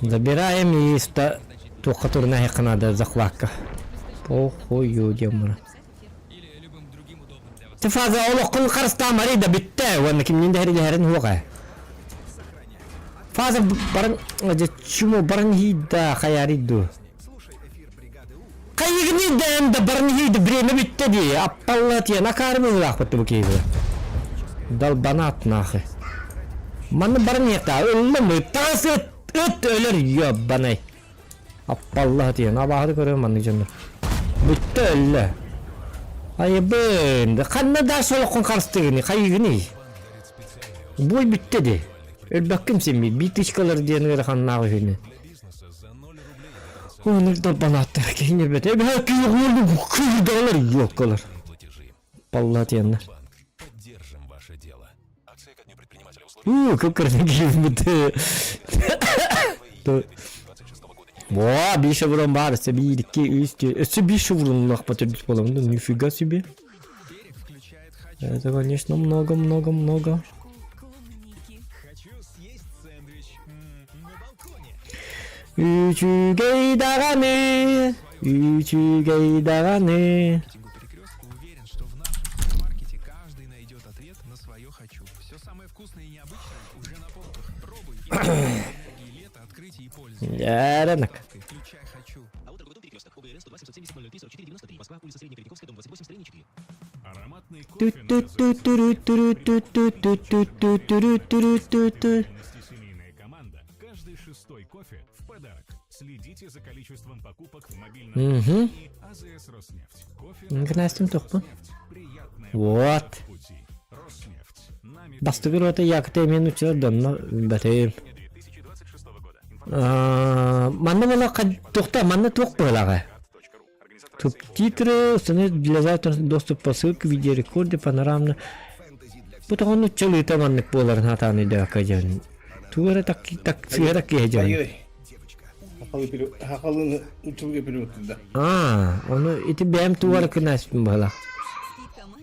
Забираем и ста... Туха турнаһыахха наада захвакка. Похую демона. Ты фаза олоххун харыстаамарый да бүттэ уонна кимниин да дэһэрин уоҕа. Фаза баран чумо баран иһийда хайаарый дуу. Хайыгыный да эн да баран иһийда время бүттэ дии аппалла тиэн акаарым ылаахпыт бу киһи. Долбанат нахуй. Манна баран иһиэхтээ ыллым таас ыт ыт өлөр ёбанай. Аппаллаһа тиийэн абааһыны көрөр маннык дьоннор. Бүттэ өллө. Айыбын, ханна да солоххун харыстыгыный, хайыгыный? Бой бүттэ ди. Өлбөккүм симми, битычкалар диэн ыараханнаах үһүнү. Онук долбанааттар киһини өлбөтө. Эбэһэ кыйдалар ёлкалар. Палла тиэннэр. Уу, кып-кырсын киирбит. Во, биир шеврон баар, өссө биир, икки, үс, түөрт, өссө биир шевроннаах төрдүс буоламын да, нифига себе. Это, конечно, много-много-много. Үчүгэй даҕаны, үчүгэй даҕаны. Рынок. Каждый шестой кофе в подарок. Следите за количеством покупок в мобильном Мгм. приложении АЗС Роснефть. Кофе на Гнастим тохпу. Роснефть. Приятное Вот. пути. Роснефть. Нами Бастыгыр это якты мен учар донно бэтэ. 2026 года. Манна була тухта манна туох буолаҕа. Субтитры установить для завтра доступ по ссылке видеорекорды панорамно. Бу тоҕону чылыыта маннык буоларын хатаан өйдөөккө дьон. Тугу эрэ так так сыыра киһи дьон. Ай-ой. Хахалы перевод, хахалыны училга перевод да. Аа, ону ити бэйэм тугу эрэ кынааспын быһалаах.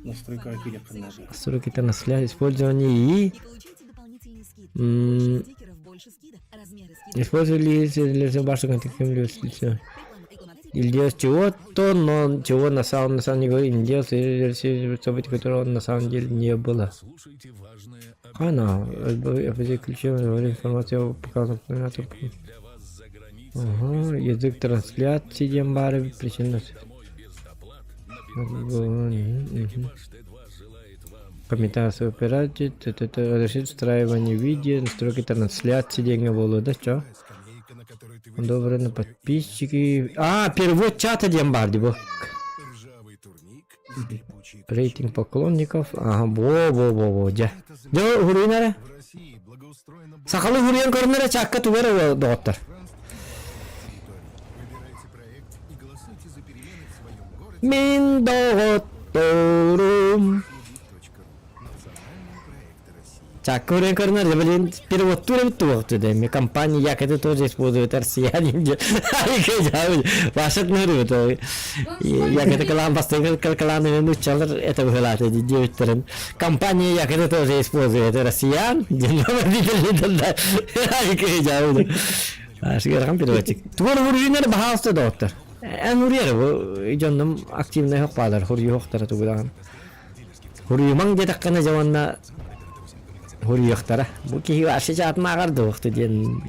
Настройка киириэххин наада. Настройки трансляции, использование и м, использовали для ваших контактных Или делать чего-то, но чего на самом, на самом деле не делать, или событий, которого на самом деле не было. Она, ключевая информация показана. Ага, язык трансляции диэн баар эбит причина. Комментация операции, разрешить встраивание видео, настройки трансляции диэҥҥэ буолуо да чё? Добрый на подписчики. А, перевод чата диэн баар дии бу. Рейтинг поклонников. Ага, во-во-во-во, дьэ. Дьэ, уһуруйун эрэ. Сахалыы уһуруйан көрүн эрэ чаакка тугу эрэ доҕоттор. Мин доҕотторум Чакка уруйан көрүнэр, блин, переводтуур эбит туох да компания як это тоже использует россияне Вашат ныры як это калаан бастыҥ калаан нуччалар это быһылаата диэбиттэрин компания як это тоже использует россиян Ашыгырхан переводчик. Тугар уруйунар баһаалыста доҕоттор. Эн уруйар бу дьоннум активнай хохпаалар хуруйуохтара тугудаҕын. Хуруйумаҥ диэтэххинэ дьэ уонна хуруйуохтара. Бу киһи вообще чаатмааҕар дуохту диэн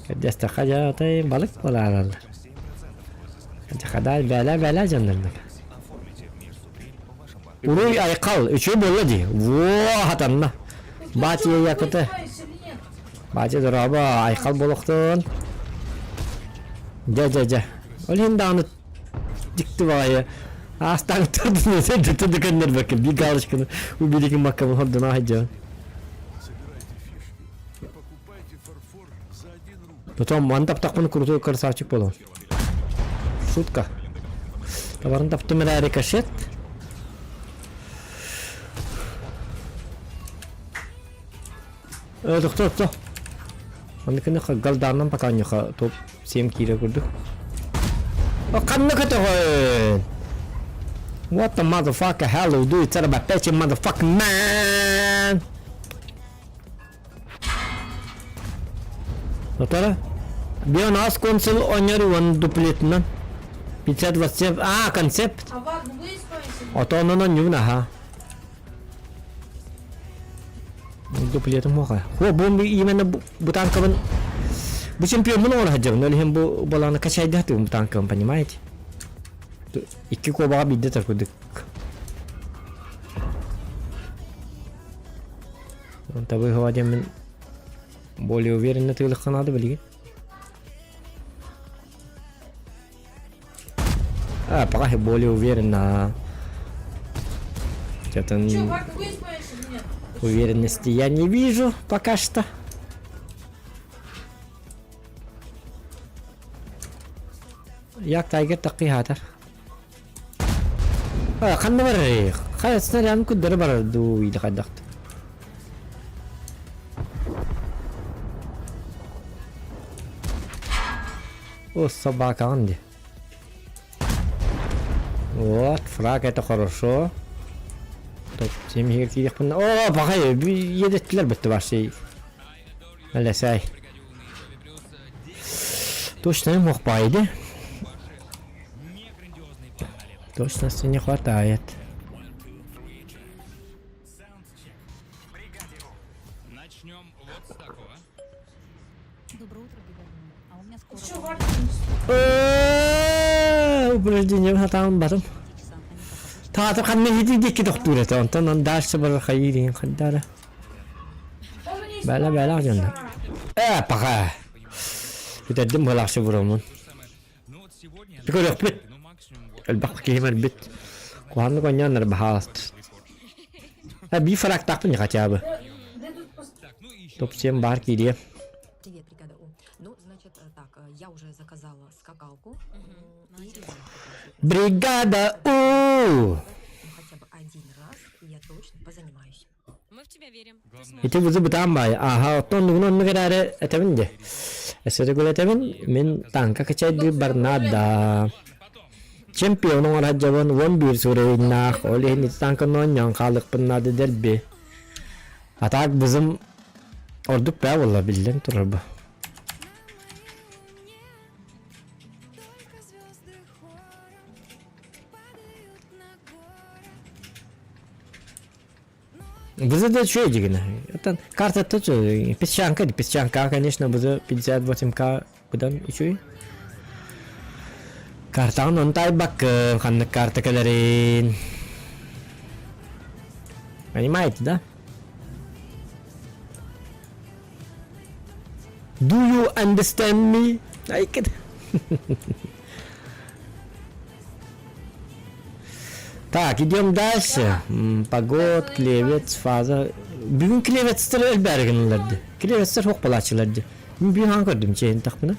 кэрдэстэххэ дьэ отой балык буолаараллар. Хадаа бээлээ бээлээ дьоннордук. Уруй айхал үчүгэй буолла дии. Во хатанна. Батя якыты. Батя дорообо айхал буолуохтун. Дьэ дьэ дьэ. Ол иһин даҕаны дьикти баҕайы аастаан турдун көннөрбөккө биир галочканы убили макка хордуна сылдьабын. Потом маны таптахпын крутой красавчик буолуом. Шутка. Товарын таптым эрэ рикошет. Э, доктор, то. Оннукunu галдааннан пока ньуха топ 7 киирэ курдук. О, ханна көтөҕөн? What the motherfucker hello do it's about bitch motherfucking man. Отара? Бион ас консул оньор уон дуплетынан. 527. А, концепт. А Вагн выспались? Отонон онньуун аха. Дуплетым моха. Хо бу именно бу танкабын бу чемпион оҥоро сылдьабын. Ол иһин бу баланы качайда сатыыбын бу танкабын, понимаете? Икки куобаҕа биирдэ таркудык. Табы диэммин более уверенно тыылыхха наада билигин. А, пока более уверенно. Что-то уверенности я не вижу пока что. Як тайгер таққи хатар. Ханна барар? Хайа снарядын күддөрө барар дуу или хайдахты. О, собакаҕын дии. Вот, фраг это хорошо. Топ 7 иһигэр киириэхпин О, баҕай, иэдэттилэр бытты вообще. Әлэсэй. Точно мог пайды. Точности не хватает. Начнем вот с такого. Доброе утро, Бегалина. А у меня скоро Чё, Вагн Упражнение хатаан барым. Таатыр ханна хити дикки тохтуур этэ, онтон он дальше барар хайыырин хандара. Бәлә бәлә дьонно. Э, пока. Бүтэрдим быһалаахчы бураммын. Көрөхпүт. Элбэх киһим өлбүт. Куһаҕаннык оонньооннор баһааласт. Э, биир фрактаахпын хотя бы. Топ-7 баар киириэ. Привет, бригада У. Ну, значит, так, я уже заказала скакалку. И ребенка тоже. Бригада У! Ну, хотя бы один раз, и я точно позанимаюсь. Мы в тебя верим. Ити бузу бытаан баай. Аха, оттон оннугун оннук эрээри этэбин дии. Өссө төгүл этэбин, мин танка качайдыы барнаада. Чемпион оҥоро сылдьабын, 11 суруйуннаах, ол иһин ити танканы оонньоон хаалыахпын наада дэлби. А так бызым ордук бээ буолла, биллэн турар бу. Бызы да үчүгэй дигинэ. Оттон картата үчүгэй. Песчанка, песчанка, конечно, бызы 58к быдан үчүгэй. Картаҕын ону таайбаккын, ханнык карта кэлэрин. Понимаете, да? Do you understand me? Айкет. Так, идем дальше. Погод, клевец, фаза. Бүгүн клевецтер элбээри гыннылар Клевецтер суох буолааччылар дии. Мин бүгүн хаан көрдүм чэйин тахпына.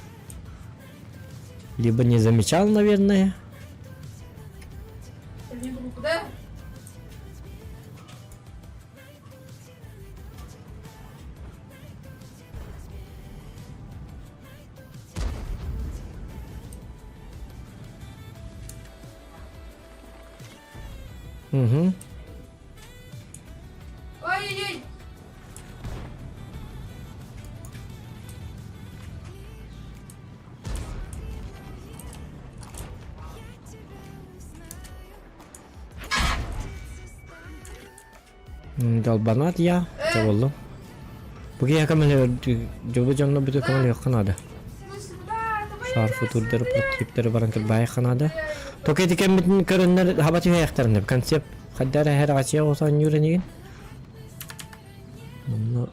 Либо не замечал, наверное. Куда? Угу. Ай-яй-яй! Долбанат я, чэ буоллум. Бу киһиэхэ көмөлөһөр дьолу дьоҥно бүтү көмөлөһүөххэ наада. Шарфы турдары прототиптары баран кырбаайахха наада. Тока ити кэммитин көрөннөр хаба түһээхтэрин концепт хайда эрэ эһэр ачыйа оонньуур инигин. Онно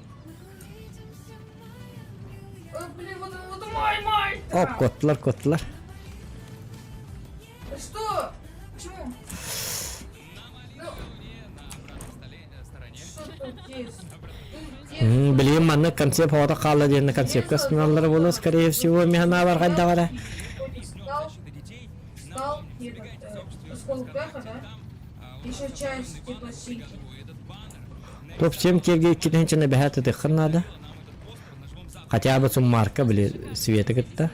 Блин, вот, вот мой мой! Оп, коттулар, коттулар. Что? Почему? Ну, что? Тут есть. Тут есть. Билигин маннык концепт оҕото хаалла диэн концепка астыналлара буолуо, скорее всего, механалар хайдаҕара. Встал, встал, этот, осколок пеха, да? Еще часть, типа, синьки. Топ-7 киэргэ иккитин чына бэһэ тытыххын наада. Хотя бы суммарка, били, света кытта.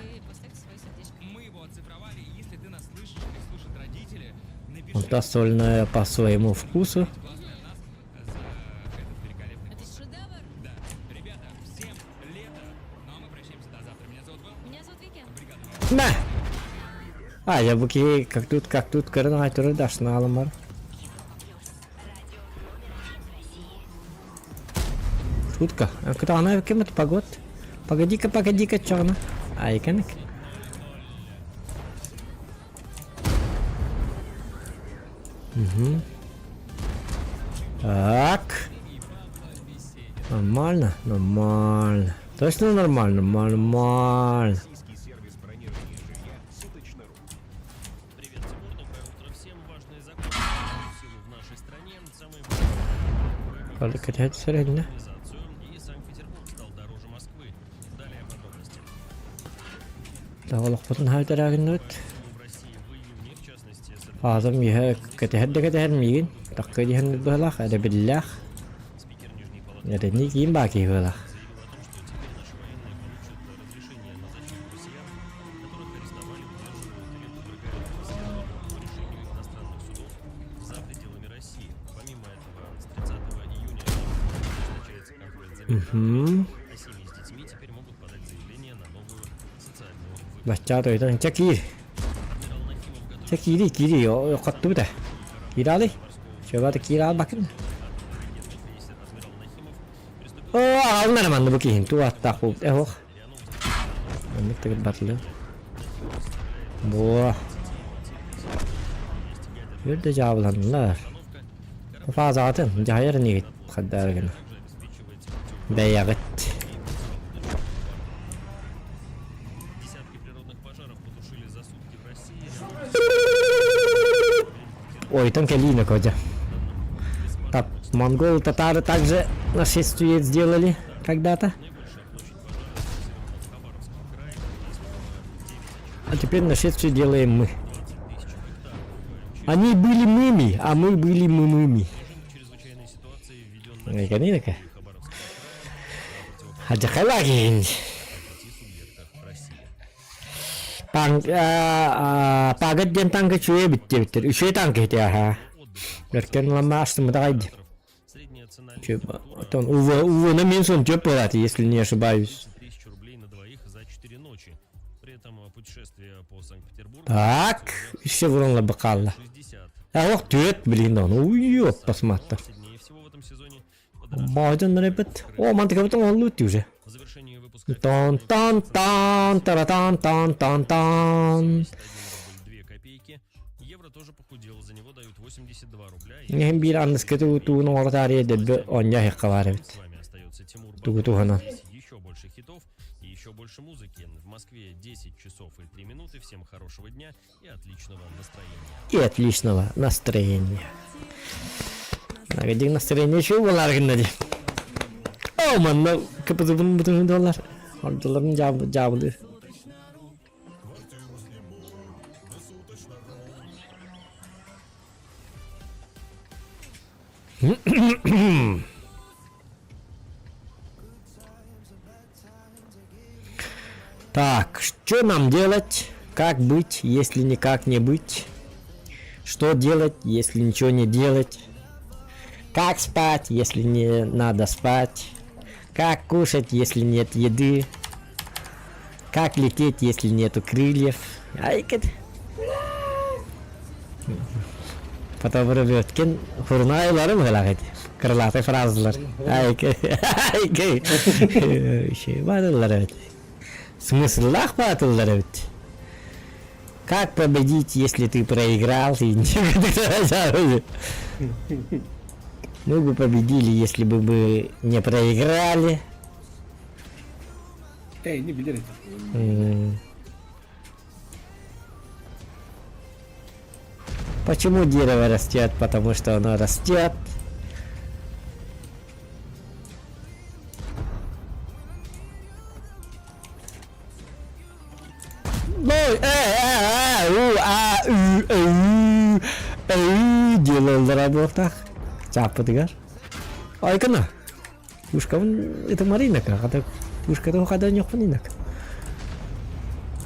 Онто остальное по своему вкусу. Мэ! А, я бу киһи как тут, как тут көрөн аҕай турар да ашнаалым бар. Шутка. Кытаана кем это погод? Погоди-ка, погоди-ка, чоҕуна. Айканык. Угу. Так. Нормально, нормально. Точно нормально, нормально. Кэтиһэт сэрэннэ. Олохпутун хаайтараагынныбыт. Аазам иһэ кэтэһэр да кэтэһэр миигин. Такка диһэн быһалаах, эрэбиллээх. Эрэни киин баа киһи быһалаах. Угу. Бачча тойтон чэ киир. Чэ киири киири хоттубута. Киирали. Чөбата киир албакын. Оо, аҕалынар манна бу киһин туаттаах буолбут. Э, ох. Маннык тыгыр батылы. Буо. Үрдэ дьаабыланнылар. Фазаҕытын дьаһайар инигит хаддаары гына. Бэйэҕит. Ой, там калина Кодя. Так, монголы, татары также нашествие сделали когда-то. А теперь нашествие делаем мы. Они были мыми, а мы были мымыми. Экономика. Хадьахалагин. Пагат диэн танка үчүгэй эбит диэбиттэр. Үчүгэй танка ити аһаа. Өркөн ламма астыммытаҕай дии. Оттон УВ-ны мин сон буолаат, если не ошибаюсь. Так, еще вронла бакалла. А ох, түөт, блин, он уйоп посмотри. Байден ребят. О, мантыка он лут уже. Тан тан тан тара тан тан тан тан. Иһин биир анныскы тугун оҥоро таарыйа дэлби оонньоо иһиэххэ баар эбит. Тугу туһанан. И отличного настроения. Нагадик настроение еще буолар гынна дии. О, манна кпзбын бутун доллар. Ордуларын жабылы. Так, что нам делать? Как быть, если никак не быть? Что делать, если ничего не делать? Как спать, если не надо спать? Как кушать, если нет еды? Как лететь, если нету крыльев? Ай, Потом Рөбөткин хурнаайлары мыгылах эти. Крылатый фразалар. Ай, Şey барылар эбит. Смысллаах баатыллар эбит. Как победить, если ты проиграл? Мы бы победили, если бы мы не проиграли. Эй, не билэр этим. Почему дерево растет? Потому что оно растет. Эй, делаллара буолтах. Чааппытыгар. Айкана. Пушкабын это Маринака, хата пушкатын хата ньохпун инак.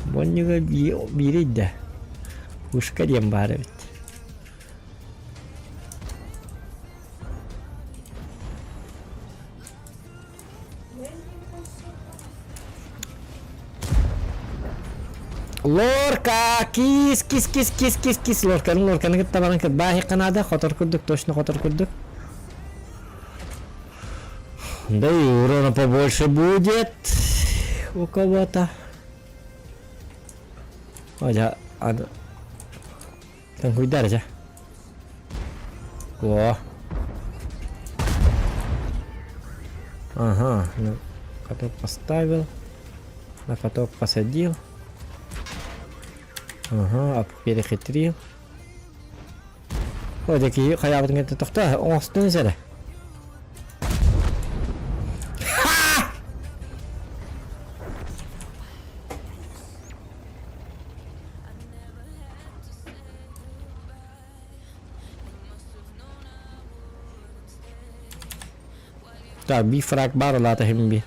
Бонньуга биирийдэ. Пушка диэн баар эбит. Лорка, кис, кис, кис, кис, кис, кис, лорканы, лорканы кытта баран кырбаа наада, хотор курдук, точно хотор курдук. Да и урона побольше будет у кого-то. Ой, а, Таҥкуйдар дьэ. О. Ага, ну, каток поставил. На каток посадил. Ага, перехитрил. О, дьэ хайаабытын кэннэ тохтоо, оҥостон эрэ. Так, биир фраг баар улаата иһин би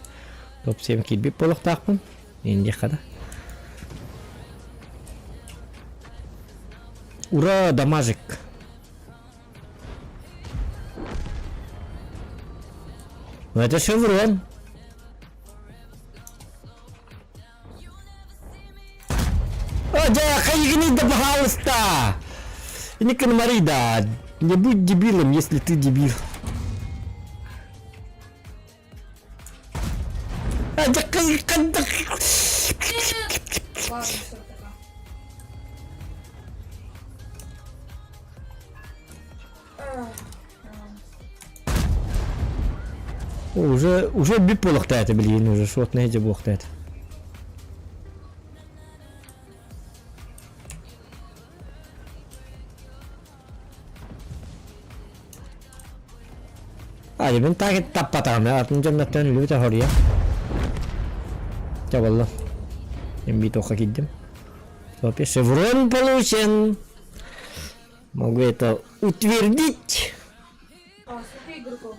топ 7 киирбит буолуохтаахпын. Индиэххэ да. Ура, дамажик! Ну это шеврон. Дя, да пожалуйста! Не конмари, да. Не будь дебилом, если ты дебил. Ладно, все, пока. Уже, уже бүп буолуохтаата билигин уже шотнай дьэ буолуохтаата. Adi мин так таппатаҕым атын дьоннортон өлүбүтэ хоруйа. Чэ буолла. Мен битокка киирдим. Опять шеврон получен. Могу это утвердить. А, сколько игроков?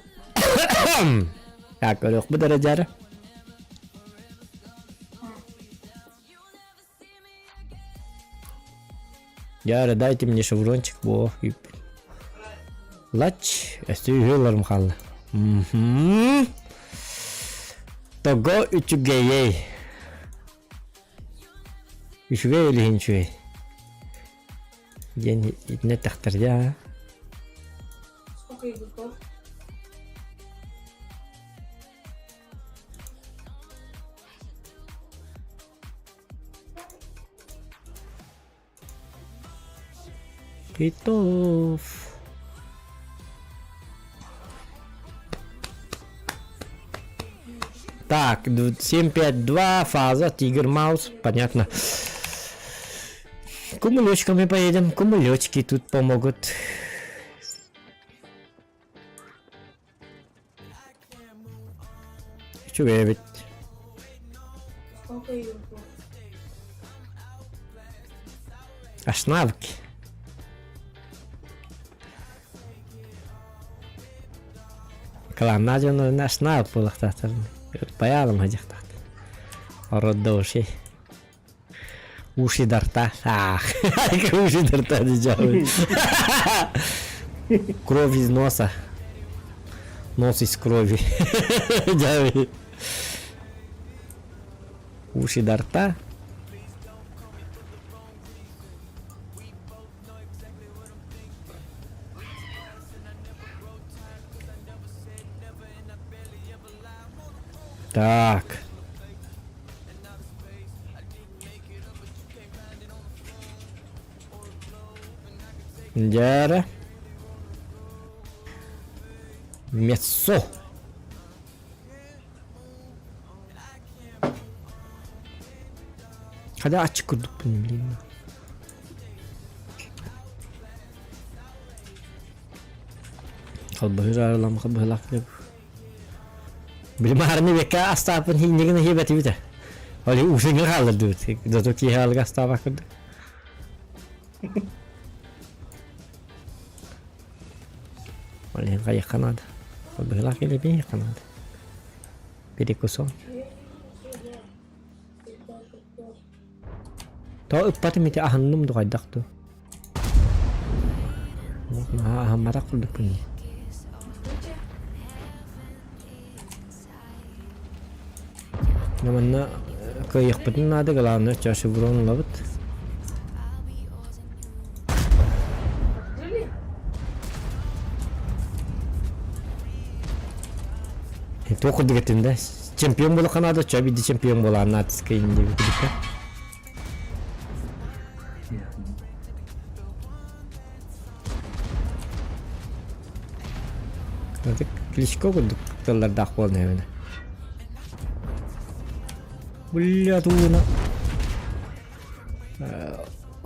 Так, көрүөхпүт эрэ дьара. Дьара, дайте мне шеврончик, во. Лач, өстө үһү хаалла. Мгм. Того үчүгэйэй. Үчүгэй илиһин үчүгэй. Диэн итинэ тахтар Сколько игроков? Китов. Так, 7-5-2, фаза, Тигр Маус, понятно. Кумулечками поедем, кумулечки тут помогут. Үчүгэй эбит. Сколько игроков? Аж навыки. Кылааннаах дьон аж навык буолуохтаахтар. Баялым хадьахтаахтар. Ородо уши. Уши до рта. Ах, уши до рта не Кровь из носа. Нос из крови. Уши до рта. Так. Дьэ Мясо. Хада ачык курдукпун блин. Халбаһыр арылам халбаһылаах Билимаарны бекка астааппын хииннигин хиэбэтибитэ. Ол усиҥҥа хааллардыбыт. Зато киэһэ алга астаабаккын. Ол иһин хайыахха наада. Ол быһыылаах кэлиэбин иһиэххэ наада. Перекусон. Тоҕо ыппатым ити аһынным ду хайдах ду? Наһаа аһымматах курдукпун дии. Дьэ манна кыайыахпытын наада, главное чашеврон ылабыт. Открыли? Туох курдук этим да? Чемпион буолуохха наада, чё биирдэ чемпион буолаан наатыскай диэбит курдукка. Аты Кличко курдук тыллардаах буолан эбинэ. Бля тууна.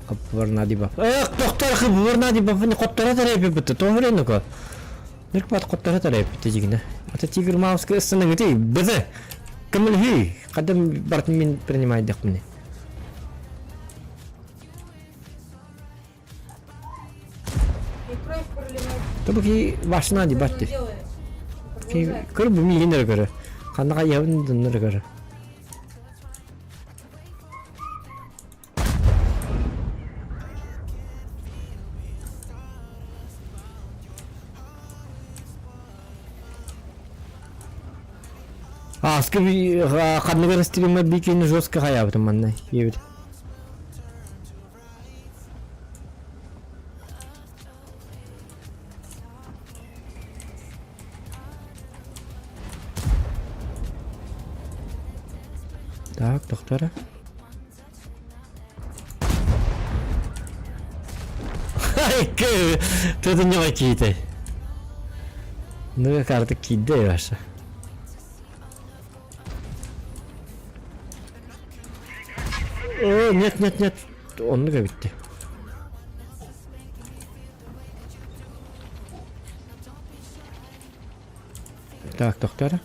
Хаппарна ди бап. Эх, тохтор хыбырна ди бап не хоттора тарайпы тоһуренука. Ныркпат хотторо тарайпы дигинэ. Ата тигр мауска ысыныгыты бызы. Кымылхи. Кадам бартын мин принимайдык мне. И кровь проливает. Тобу башына ди Что батты. он делает? Продолжает. Көр бу миигин эрэ көрө. Ханна хайыһабын дуннар көрө. Ааскы ханныгар стриммер бикини жестко хайаабытым манна диэбит. Так, доктора. Тутунньаҕа киитэй. Ну карта киирдэ ваша. О, нет, нет, нет. Оннук эбитти. Так, доктора.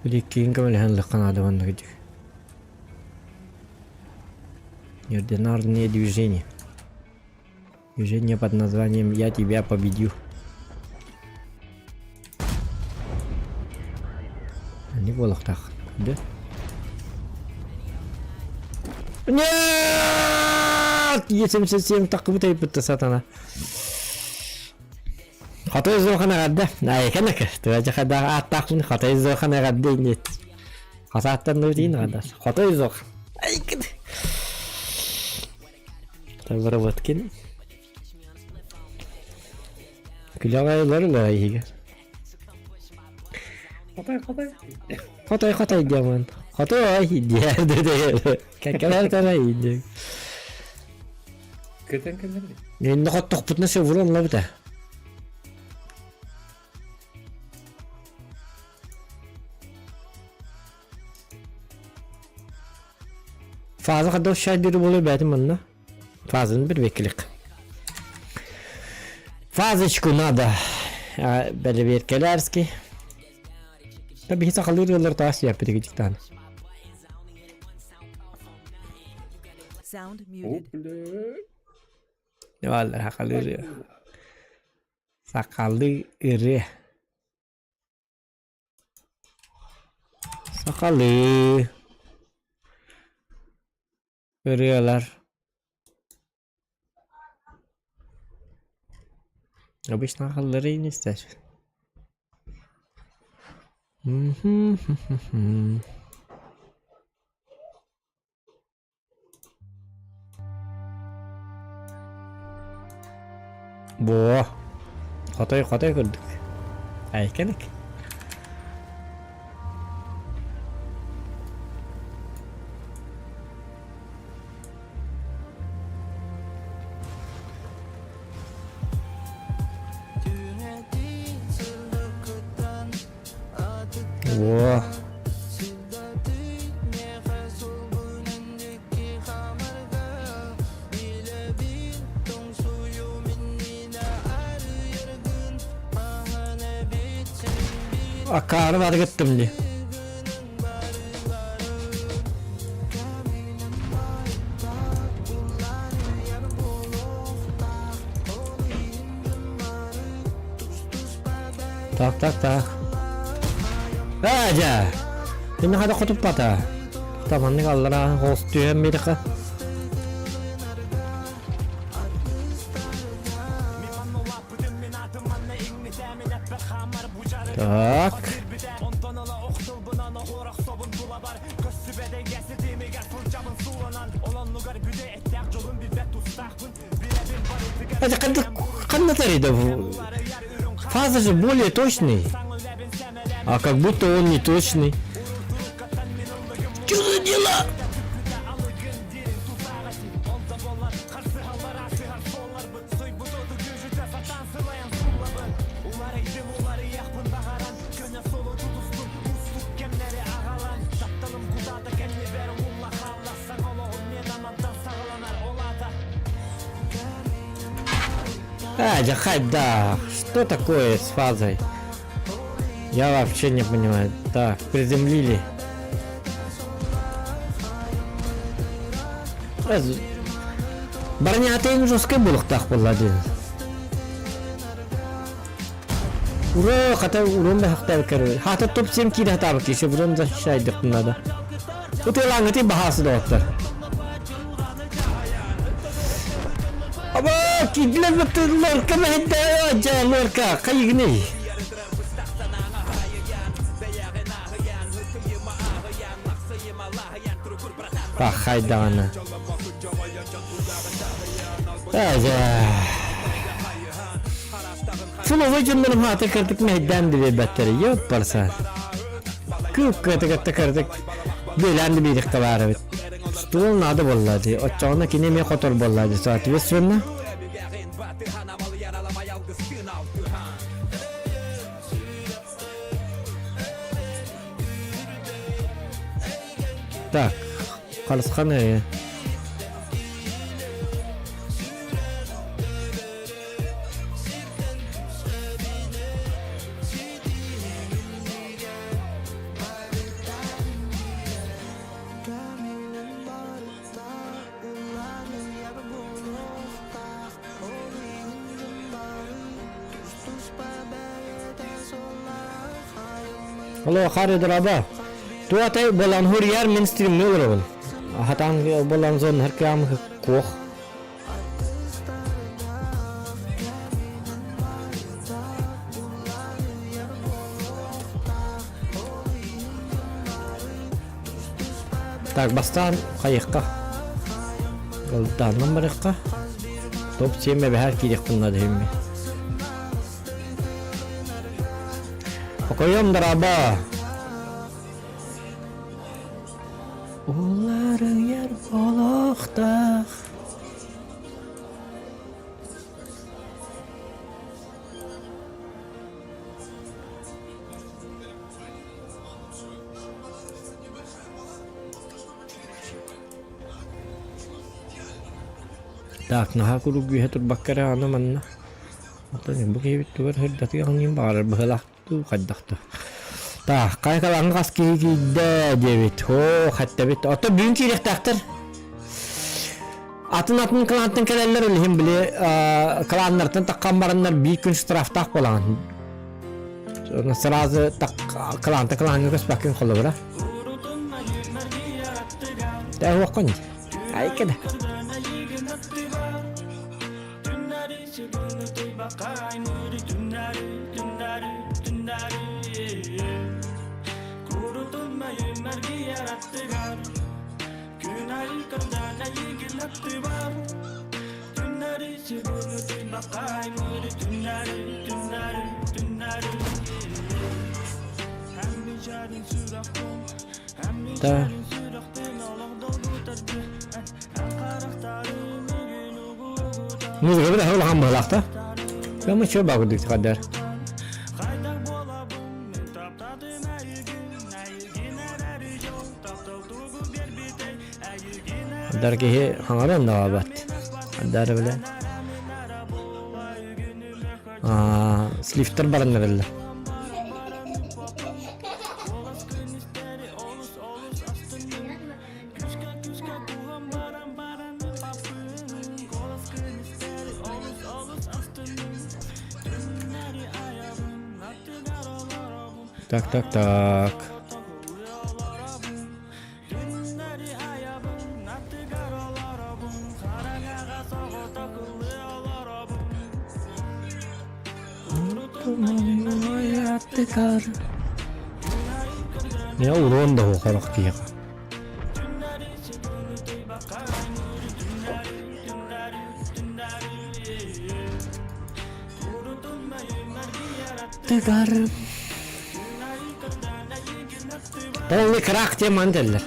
Биликкиин көмөлөһөн ылыахха наада уонна кырдьык. Неординарные движения. Движение под названием «Я тебя победю». Не буолуохтаах да? Нет! Е77 таххыбыт айбытта сатана. Хотой зохан эҕэрдэ. Айканак. Тыа ааттаахпын Хотой зохан эҕэрдэ иннит. Хасааттан нутин хадас. Хотой зох. Айкын. Выработкин. Күлэҕайлар ыла иһигэр. Хотой, хотой. Хотой хотой диэмэн. Хотой диэр дэ Кэккэлэр тара иди. Көтөн кэлэр. Инне хоттохпутуна сөбүрэ онлабыта. Фаза хадда шайдыры болу бәтим манна. Фазаны бір бекілік. Фазочку надо. Бәлеберкелерский. Таби сахалыр ылар таас яппитигитиктан. Sound muted. Валлар хахалыр. Сакалы ыры. Сакалы. Ырыалар. Обычно халлары не стать. Бо. Хотой хотой көрдүк. Айканык. Во. Акаары барыгыттым дии. Так, так, так. Ээ, дьэ. Инна хата хотуппата. Таманнык аллара хоос түһэн биэрэхэ. Так. Это когда ханна тарida Фаза же более точный. А как будто он не точный. Что за дела? А, да, что такое с фазой? Я вообще не понимаю. Так, приземлили. Бронятын жесткий булуктах буолла диэн. Ура, хата урон да хахтар көрөр. Хата топ 7 киирэ хатаабыт еще урон защищайдык надо. Ытыалааҥҥытый баһаасы доҕоттор. Аба, киирдилэр бытты лорка мэһэйдээ, дьэ лорка, хайыгыный? Пахай даҕаны. Фуловой дьоннорум хаата кырдык мэһэйдээн да биэрбэттэр. Ёппарса. Кыып кыата кырдык бүөлээн да биэриэххэ баар эбит. Стул надо буолла дии. Оччоҕуна кини эмиэ хотор буолла дии. Соответственно. Так, Харысхан ээ. Алло, Хари дороба. Туатай болан хурьяр мен стримне олоробун. Хатан болан зон херкам кох. Так, бастаан хайыхха. Ылтааннан барыхха. Топ 7 эбэһэр киириэхпин наада иһимми. Окойом дороба. Уларыйар олохтоох. Так, наһаа куруук үөһэ турбакка эрэ аны манна. Оттон бу киһибит тугар сырдатыах иһин баҕарар быһыылаах дуу хайдах дуу. Так, хайкалаҥҥа хас киһи киирдэ диэбит. Оо, хэттэбит. Оттон бүгүн киириэхтээхтэр. Атын-атын клантан кэлэллэр ол иһин били кланнартан таххан бараннар биир күн штрафтаах буолаҕын. Сразу так кланта клаҥҥа көспөккүн холобура. Тэһуоххун. Айка да. Да. Музыка бile улахан быһылаахта. Кому чё багудык кадар. Дар киһи хаҥаран даҕабат. Дар бile. Сливтер баранна биллэ. Так, так, так. Я урон да хорох киһиэхэ. Тыгар. Полный крах теманы этэллэр.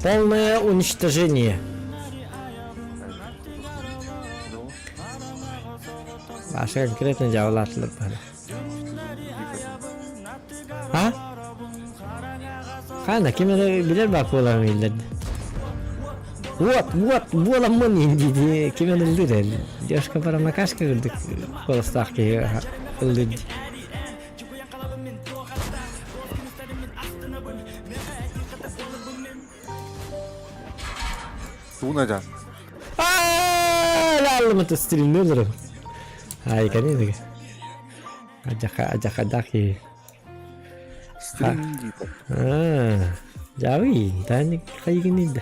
Полное уничтожение. Ваша конкретно дьяволаатылар баһана. А? Хана ким эрэ билэр баар буолан биллэрди. Вот, вот, буоламмын дии ким эрэ ыллыыр Девушка парамакашка курдук куоластаах киһи ыллыыр дии. Тугун дьаан? Ааллымыт стримни олору. Ай, кани Адьаха адьахадаах киһи. Стрим диэтэ. Аа, дьабый, таани хайгыный да.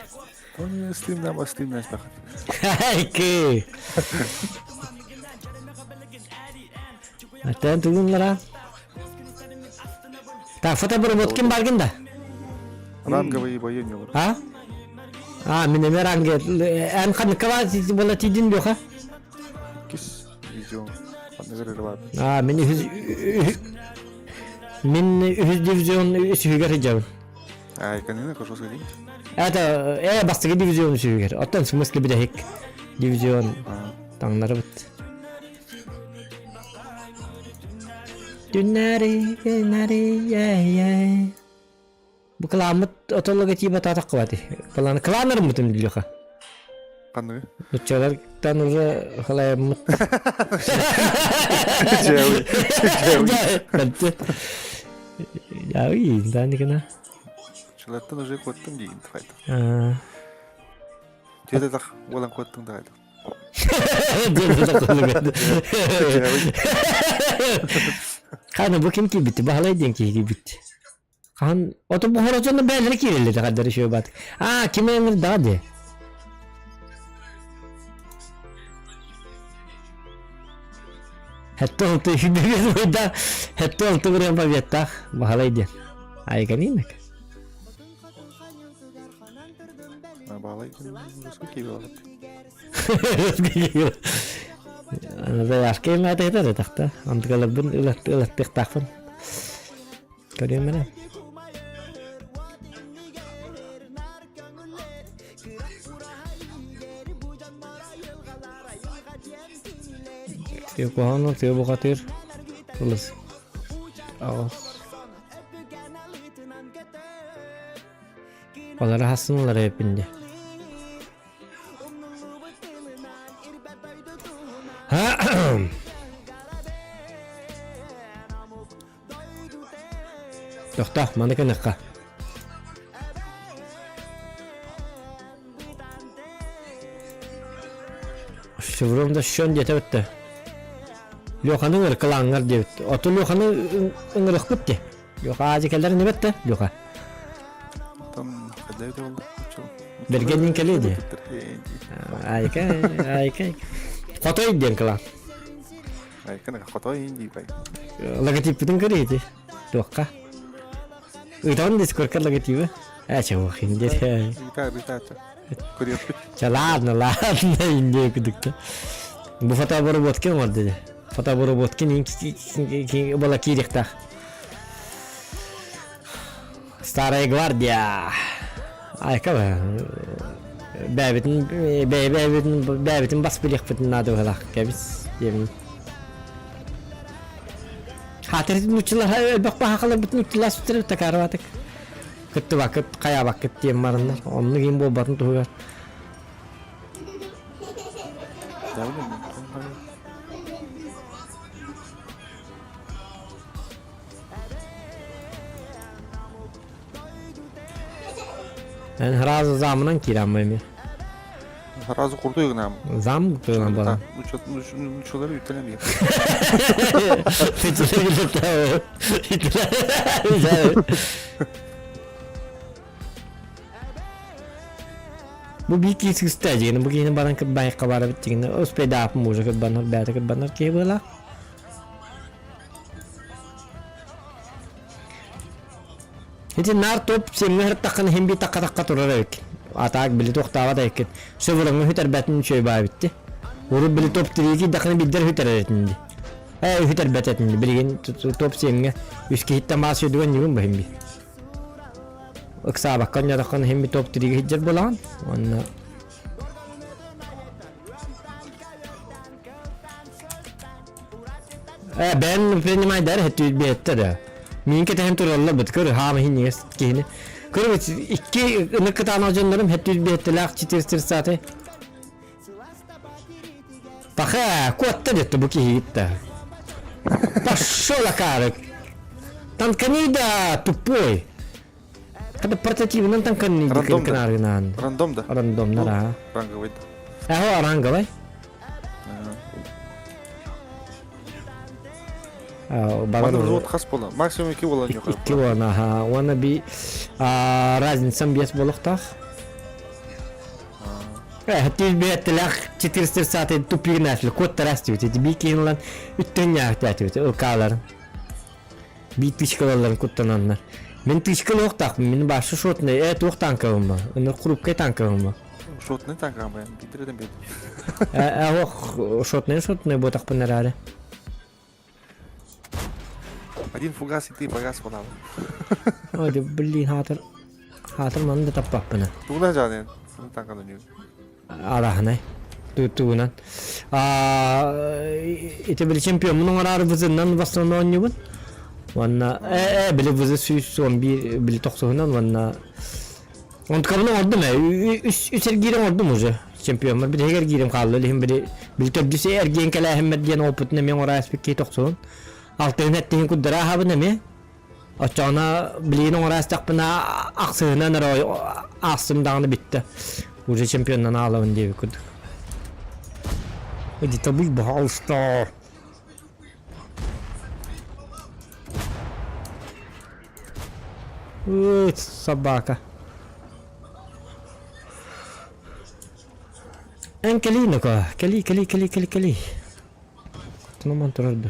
Стримнама стримнааспахат. Хайкы. Аттан тугунлара. Так, фотобработкин баргын да? Ранговые бои не А? А, мин эмэ ранге. Эн ханыкка була тидин духа? Кис видео. А, мин үһүс мин үһүс дивизион үсүһүгэр сылдьабын. А, канина кошо сходить? Это бастакы дивизион үсүһүгэр. Оттон в смысле бүтэһик дивизион таҥнарыбыт. Түннэри, түннэри, яй-яй. Бу кылааммыт отоллого тиийбэт атаххыбат. План кланнарыммытын билиэхэ. Ханныгы? Нуччалартан уже халайаммыт. Дьээуй. Дьээуй, даникына. Нуччалартан уже куоттум диигин хайда. Дьиэтэ тах уолан куоттуҥ да хайда. Хана бу ким киирбит? Баһылай диэн киһи киирбит. Хаһан ото бу хорочонно бээлери киирэллэр хардары үчүгэй баат. Аа ким ыҥырдаҕа дии. Хэтте олту үһүбүбүт Хэтте олту бырыан победтаах баһалай диэн. Айганинок. Баалай Заявка имаатыгар тахта. Антыгаларбын ылаттыахтаахпын. Көрүөм эрэ. Тыа куһаҕан тыа бухатыыр кылыс аҕыс Олары хассыналар эппин дии. Тохтоо, маны гыныахха. Шеврон да шön диэтэ бүттэ. Леханы ыҥыр, кылааҥҥар диэбит. Оту Леханы ыҥырыахпыт дии. Леха аадьы кэлэр ини бэтте, Леха. Там хадайда ол. Бергеннин кэлиэ дии. Айка, айка. Хотой диэн кылаан. Айка хотой дии бай. Логотиппытын көрейді. Туохха? Ыытаҕын дискорка логотибы? Ээ, чего хин диэ. Ыыта, ыыта, Көрүөхпүт. Чэ, ладно, ладно, индия кудукта. Бу фотобоработки оҥорду дии. Фотобоработки была киириэхтээх. Старая гвардия. Айка бэйэбитин бэйэбитин бэйэбитин бас билиэхпитин наада быһалаах кэбис диэбин. Хаатыр нуччалар элбэх баһахаларбытын нуччалар сүтэрэ такаарбатык. Кыттыбаккыт, хайаабаккыт диэн бараннар. Оннук иин буолбатын туһугар. Эн сразу замынан киирэн эмиэ. Сразу курдук гынам. Зам гынан баран. Нучалары үтелем я. Бу биир киһи сыста дьигини бу киһини баран кырбайыкка барабыт дьигини успейдааппын уже кырбанар бэйэтэ кырбанар киһи буолар. Ити наар топ сиҥҥэ сырыттаххына иһин биир такка-такка турар эбиккин. А так били туохтаабат эбиккин. Сөбүлэҥҥэ сүтэрбэтин үчүгэй баа эбитти. Урут били топ тирии киирдэххинэ биирдэр сүтэрэр этин дии. Ээ сүтэрбэт этин дии. Билигин топ сиэҥҥэ үс киһиттэн баас сүдүгэн ньүгүн бу иһин бии. Ыксаабакка онньоотоххуна иһин би топ тириигэ сылдьар буолаҕын. Уонна Э, бэйэм принимайдар хэттүүт биэттэ да. Мин кэтэһэн тураллар бут көр хаама хиннигес киһини. Көр икки ынык кытаанах дьоннорум хэттүүт биэттэлээх 430 Паха, куотта детті бу киһи да. Пошел акарык. Танкани да тупой. Kada портативынан танкани Рандом да. кынаргынан. Рандом да. Рандомнар а. Ранговый да. Эхо ранговый. Маны взвод хас буола? Максимум икки буолан ньуха. Икки буолан аха. Уонна би разницам биэс буолуохтаах. Тиз бэттэлэх 430 тупигнаట్లు куоттарас диэбит. Ити би киһин ылан үттэн ньаахтаатыбыт ылкааларын. Би тычкалаларын куттананнар. Мин тычкалы уохтаахпын, мин башы шотный, э туох танкабын ба? Ыныр хрупкай танкабын ба? Шотный танкабын ба? Битрeden бет. Э, ох, шотный шотный ботақпын әрі. Один фугас и ты погас валал. Ой, блин, хатыр. Хатыр маны да таппаппын. Тугунан жаанен танканы нью. Арахнай. Тугунан. Ити били чемпион оҥораары вызынан в основном оонньуубун. Уонна э били вызы 111 били тохсуһунан уонна Онтукабын оҥордум ээ. Үс үс эргиирин оҥордум уже. Чемпиоммар бүтэһик эргиирим хаалла. Илиһин били били төрдүс эргиэн кэлээһиммэр диэн опытын эмиэ оҥоро ааспыт киһи тохсуһун. Алтыһын эттиһин курдара аһабын эмиэ. Оччоҕуна билигин оҥоро аастахпына ахсыһынан эрэ аастым даҕаны бүттэ. Уже чемпионнан аалабын диэбит курдук. Иди табый, пожалуйста. Ой, собака. Эн кэлиий ноко, кэлиий, кэлиий, кэлиий, кэлиий, кэлиий. Тунаман турар да.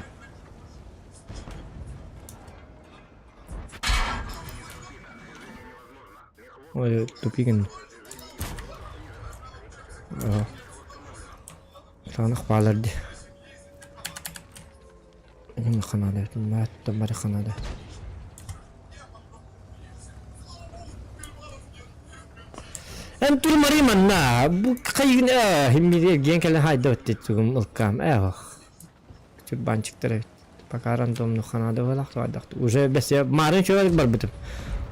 Ой, тупигин. Ага. Саанах баалар дии. Ханада, бары ханада. Эн турмары манна бу хайгын э химмири эргиэн кэлэн хайда өттүгүм ылкаам э банчиктар эбит пока рандомну ханада буолах туайдахты уже бэсиэ маарын чугар барбытым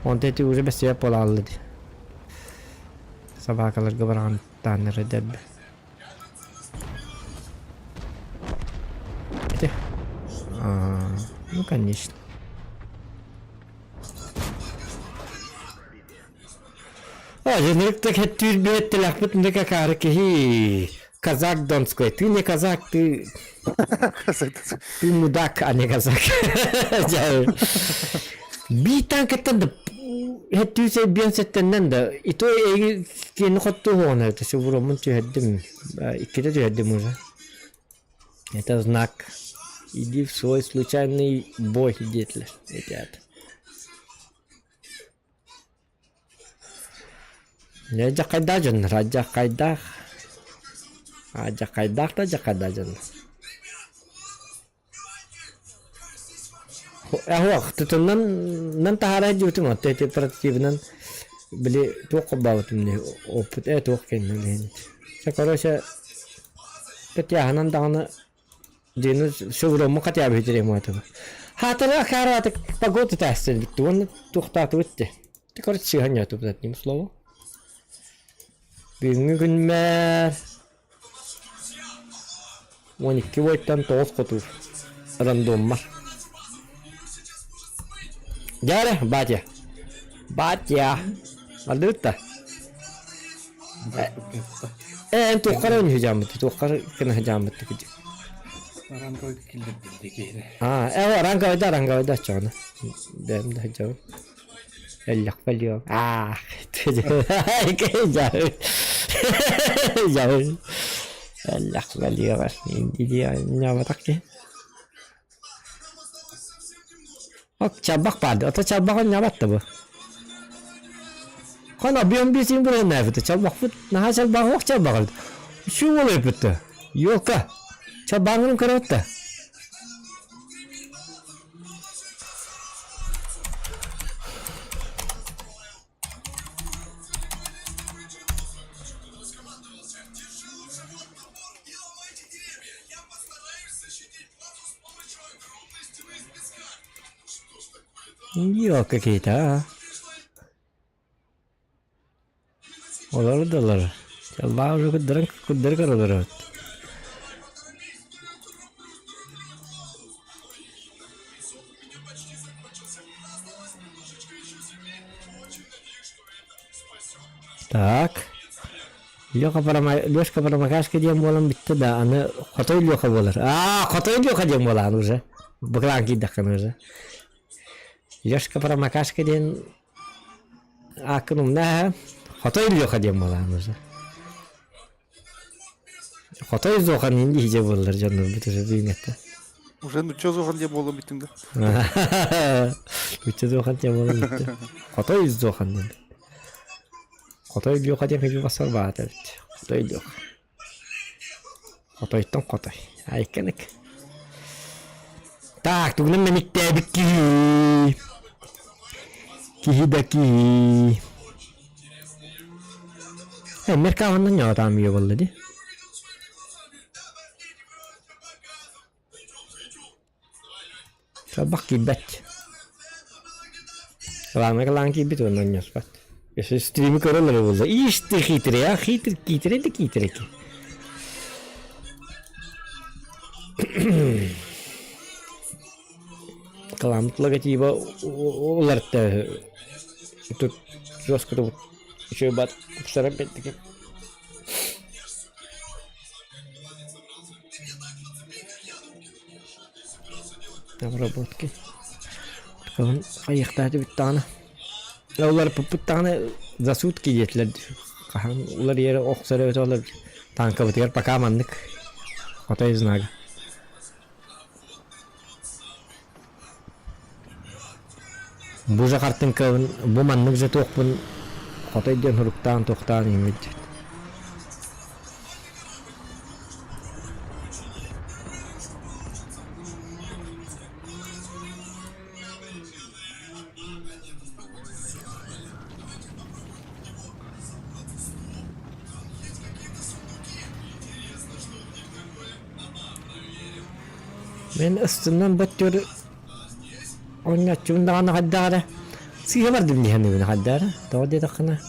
онто эти уже бэсиэ буолааллы ди собакаларга бараҕан тааннары дэрбэ Ити. А, ну конечно. А, Женрик хэттүүр биэттэлэхпит мында какаары киһи казак донской. Ты не казак, ты... Ты мудак, а не казак. Би танкаттан да хэттүүсэ биэн сэттэннэн да и то эги киэни хоттуу хуона это субуроммун түһэрдим иккитэ түһэрдим уже. Это знак. Иди в свой случайный бой, диэтилэр этят. Дьэ дьахайдаах дьоннор, адьахайдаах, адьахайдаах да дьахайдаах дьоннор. Эһуох, тутуннан нан таһаарай диэбитим оттон ити противынан били туох холбообутум дии опыт ээ туох кэннэ билигин. Чэ короче тэтиаһынан даҕаны Дьиэни шевромму хотя бы бүтүрүөм Хаатара акаараатык погода таастан бүттү уонна туохтаатыбыт дии. Ты короче сыыһан ньоотубут одним словом. Бүгүҥҥү күммэр 12 бойтан 9 хотуур рандоммар. Дьэ батя. Батя. Бардыбыт да? Ээ эн туоххара үнүһү туоххара гына сыдьааммыт кыдьык. Ранговый киллэрдим киһини. Аа, ээ ранговайда ранговайда оччоҕуна. Бэйэм да сылдьабын. Эллэх бэлио. Аа, дьабы. Эллэх бэлио. Индия ньабатах киһи. Ок чаббах баар ото чаббах ньабат да бу. Хана бион бисин буран нәфите чаббахпыт наһаа чалбах ох чалбах Şu oluyor Yoka. Чаббаҥын көрөт да. Yok какие-то, а? Олордулар. Чалбаҕы курдарын курдары көрөлөр Так. Леха Лешка Промокашка диэн буолан бүттэ да, аны Хотой Леха буолар. Аа, Хотой Леха диэн буолаан уже. Быклаан киирдэххинэ уже. Лешка Промокашка диэн ааккын умна Хотой Леха диэн буолаан уже. Хотой Зохан иһин иһдьэ буоллар дьоннорбут уже бүүнэтэ. Уже нучча Зохан диэн буолан бүттүҥ да. Нучча Зохан диэн буолан бүттэ. Хотой Зохан диэн. Хотой Леха диэн кыдьы басар баата эбит. Хотой Леха. Хотойтон хотой. Айканык. Так, тугунан мэниктээбит киһи. Киһи да киһи. Э, Меркаваннан ньоотаам үйэ буолла дии. Сабах киирбэт. Ылаана кылаан киирбит уонна онньоспот. Өссө стрими көрөлөр буолла. Ишь ты хитрый, а? Хитрый, киитирэй да киитирэй. Кыламмыт логотиба уларытта тут жестко үчүгэй бат тупсаран биэрдигин. Обработки. Кыһын хайыахтааты бүттэҕинэ. Уларыппыппыт даҕаны за сутки диэтилэр. Хаһан уларыйары охсор эбитэ олор танкабытыгар пока маннык хотой знага. Бу же хартыҥкабын бу маннык же туохпун хотой диэн суруктаан туохтаан иҥмит Мин ыстынан бөттүөр оонньооччубун даҕаны хайдах эрэ сыыһа бардым дии саныыбын хайдах эрэ. Тоҕо диэтэххинэ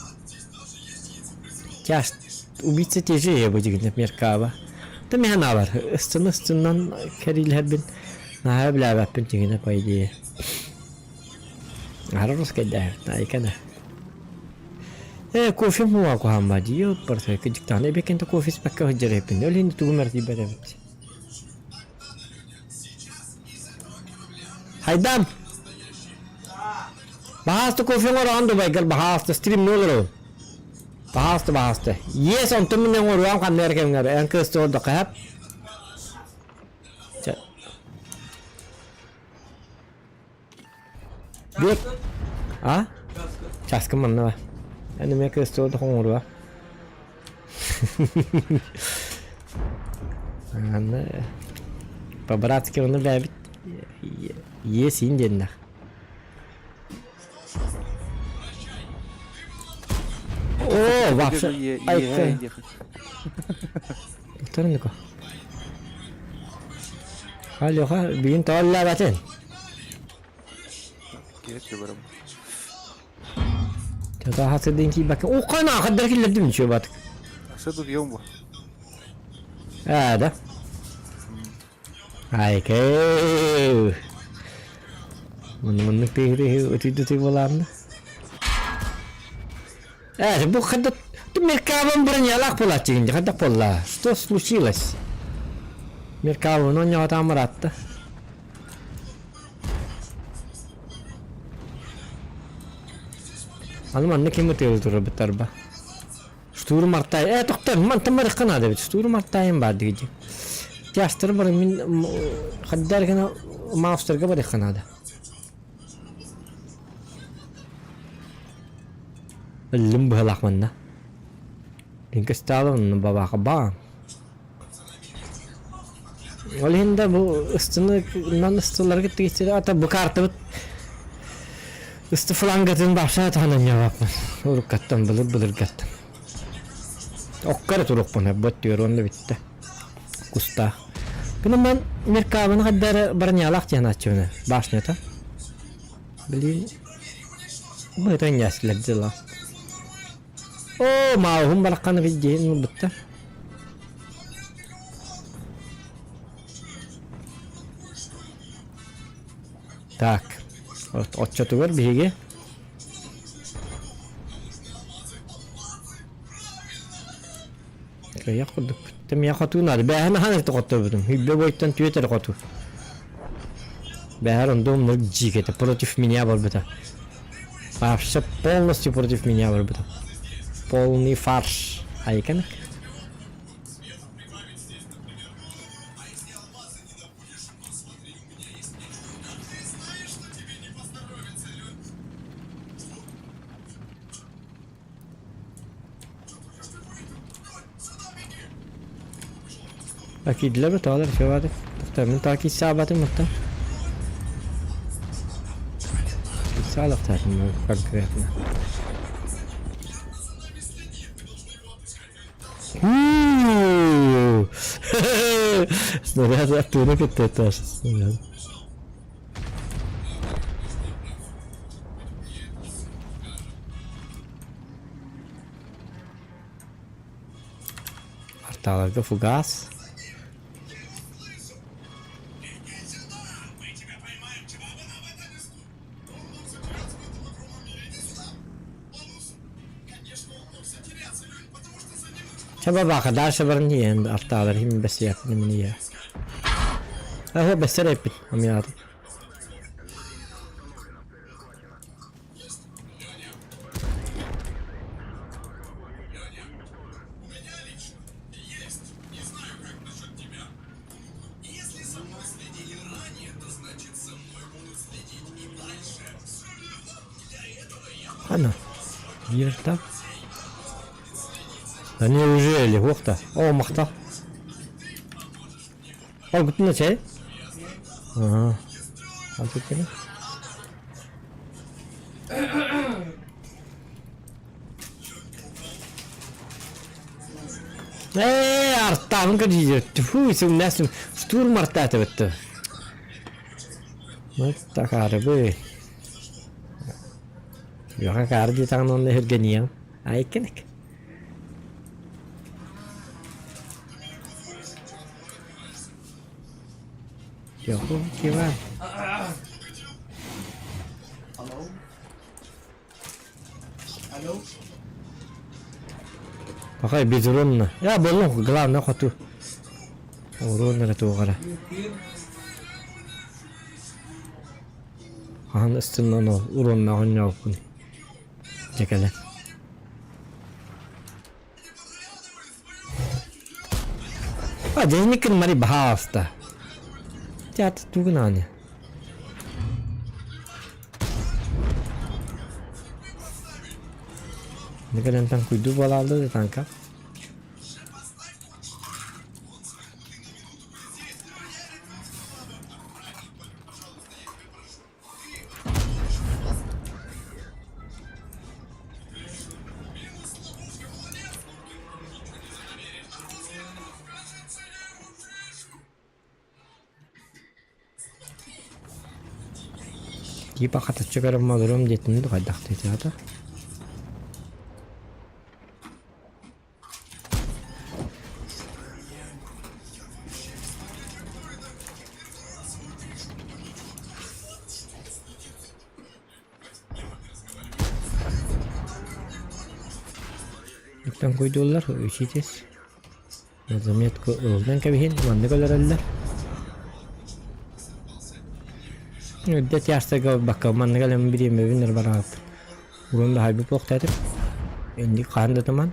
Тяж убийца тяжелее бу дьигинэ Меркава. Да мин санаабар ыстын ыстынан кэриилэһэрбин наһаа билээбэппин дьигинэ по идее. Аһара русскайдааһыт айкана. Ээ кофе муа куһаамма дии барыта кыдьыктаҕына эбэкэнтэ кофе испэккэ сылдьар эбиппин. Ол иһин тугум эрэ тиийбэт эбит. Хайдам! Баһааста кофе оҥороон Дубайгар баһааста стримни олоробун. Баһааста баһааста. Yes онтон мин оҥоруом ханна эрэ кэмҥэр эн кыыс олордоххо сөп. Бек. А? Часкым манна ба. Эн эмиэ кыыс олордох оҥоруо. Аны по-братски ону бэйэбит иэс иин диэннэх. О, вообще, айка. Вторнико. Алло, бүгүн тооллаабатын. Тата хасырдын киирбэккэ. О, қана хаддар киллэрдим ничего батык. Сыдыр юм бу. Аа да. Айкэ. Муннук тыһы өтүйдү тый буолаанна. Ээ, бу хадда. Меркабам бронялаах буолааччыгын дии, хайдах буолла? Что случилось? Меркабаны онньоҕотоон бараатта. Аны манна ким ытыалы турарбыттар ба? Штурм артай. Э, тохтор, мантан барыахха наада эбит. Штурм артайым баар дии. Тястар бары мин хаддар гына маустарга барыахха наада. Өллүм быһалаах манна. Линкестаала онно бабааха баан. Ол иһин да бу ыстыны нан ыстыларга тигистири ата бу картабыт ысты флангатын бапса таһынан ньабаппын. Уруккаттан былыр былыргаттан. Оккара турукпун бот түөр онно бүтте. Кустаах. Гынан мен Меркабаны хаддары бронялаах диэн ааччыбына башнята. Блин. Быта няслер дела. О, маалһым барахханы виддиһин ылбытта. Так, оччотугар биһиги Кыайах курдукпут. Миэ хотуу наада. Бээһин ахан эртэ хотторбутум. Хүлбэ бойтон түөт эрэ хоту. Бээһэр онда умнук дьиик этэ. Против меня барбыта. Вообще полностью против меня барбыта. Полный фарш. Айканак. Акидлер бытаалар шевады. Тохтор таки саабатым мытта. Саалахтаатым конкретно. Снаряд оттуда кетти тоже снаряд. Арталарга фугас. Чабабаха дальше барньен арталар хим бесият немния. Ахо бесерепит амиаты. Ана, Ерта. Да неужели, ух-та. О, махта. О, гутна чай? Ага. А тут кene? Ээ, артаабын көрдүү. Тьфу, сымнасым. Штурм артаата бітті. Вот так арыбы. Йоха каар дии таҥан онно өһүргэниэм. Айкынык. Йоху кива. Алло? Алло? Пахай безурунна. Я боллун главное хоту. Урун эрэ туоҕара. Хаһан ыстыннан ол урунна оонньообуппун. Дьэ кэлэн. А Денникин мари баһаалыста. Театр тугунааны. Кэлэн танкуйду буолаалды танка. Типа хатаччы көрөн олоруом диэтим да хайдах диэтэ Оттон куйдууллар, учитесь. На заметку ылынан кэбиһин, маннык өлөрөллөр. Үрдэ тяжтарга барбакка маннык элем бириэмэбин эрэ бараабыппын. Урун да хайбыт буолуохтаатым. Инник хаһан да туман.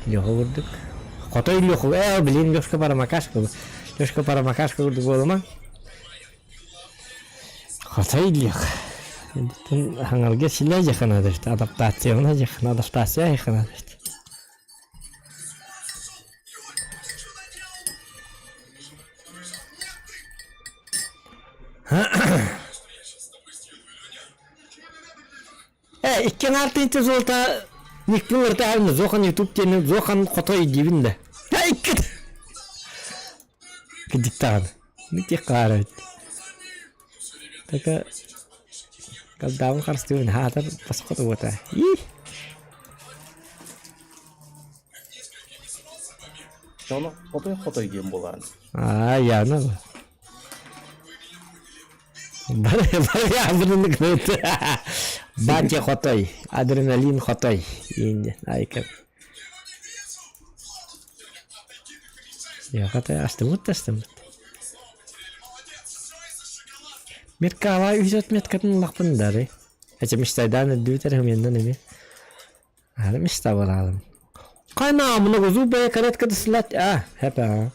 Леха курдук. Хотой Леха, ээ, блин, Лешка парамакашка. Лешка парамакашка курдук буолума. Хотой Леха. Хаҥалга силэ дьаханадыр, адаптацияны дьахан, адаптация дьаханадыр. Э, иккен артынчы золото никпин ыртаһарны зохан ютуб диэни зохан хотой диибин да. Э, икки Кидиктаҕын. Мити хаара Така Калдаабын харыстыыбын хаатар босхо тугута. Ии. Ону хотой-хотой диэн буолаан. Аа, яна. Бары бары Батя хотой, адреналин хотой. Инде, айка. Яхата астымыт астымыт. Меткалай үсөт меткатын лахпын дары. Эче мечтайдан өддүүтер хымяндан эми. Ары мечта баралым. Кайна много зубы каретка дыслать. А, хепа.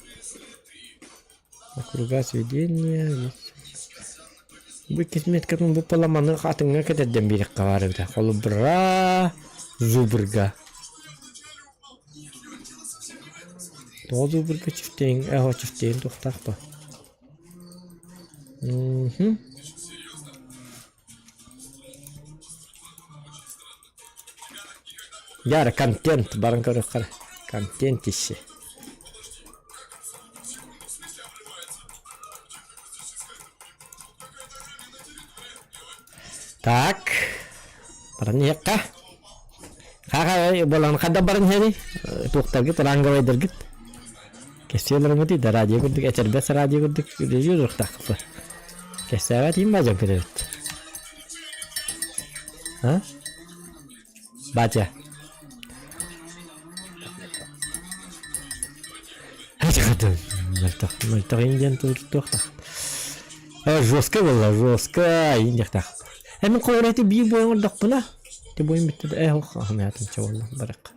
Округа сведения. Бу меткатын бу поламаны атыңга кетерден бирик кабары бит. Холубра зубрга. Тоҕо зубрга чифтейин, эһо чифтейин тухтаах ба. Мгм. Яра контент баран көрөххөр. Контент ищи. Так. Баран иһиэххэ. Хаха болан хадда баран иһэри. Туохтаргыт ранговайдаргыт. Кэссиэлэрин да радио курдук этэрбэс радио курдук үлэлиир Кэссээбэт иин баадьан көрөбүт. А? Батя. Мөлтөх, мөлтөх индиан туохтах. Жестко было, жестко индиахтах. Эми қолырайты бии бойын ордақпына. Ти бойын бітті да, эх, ахмятым чабалла, барақ.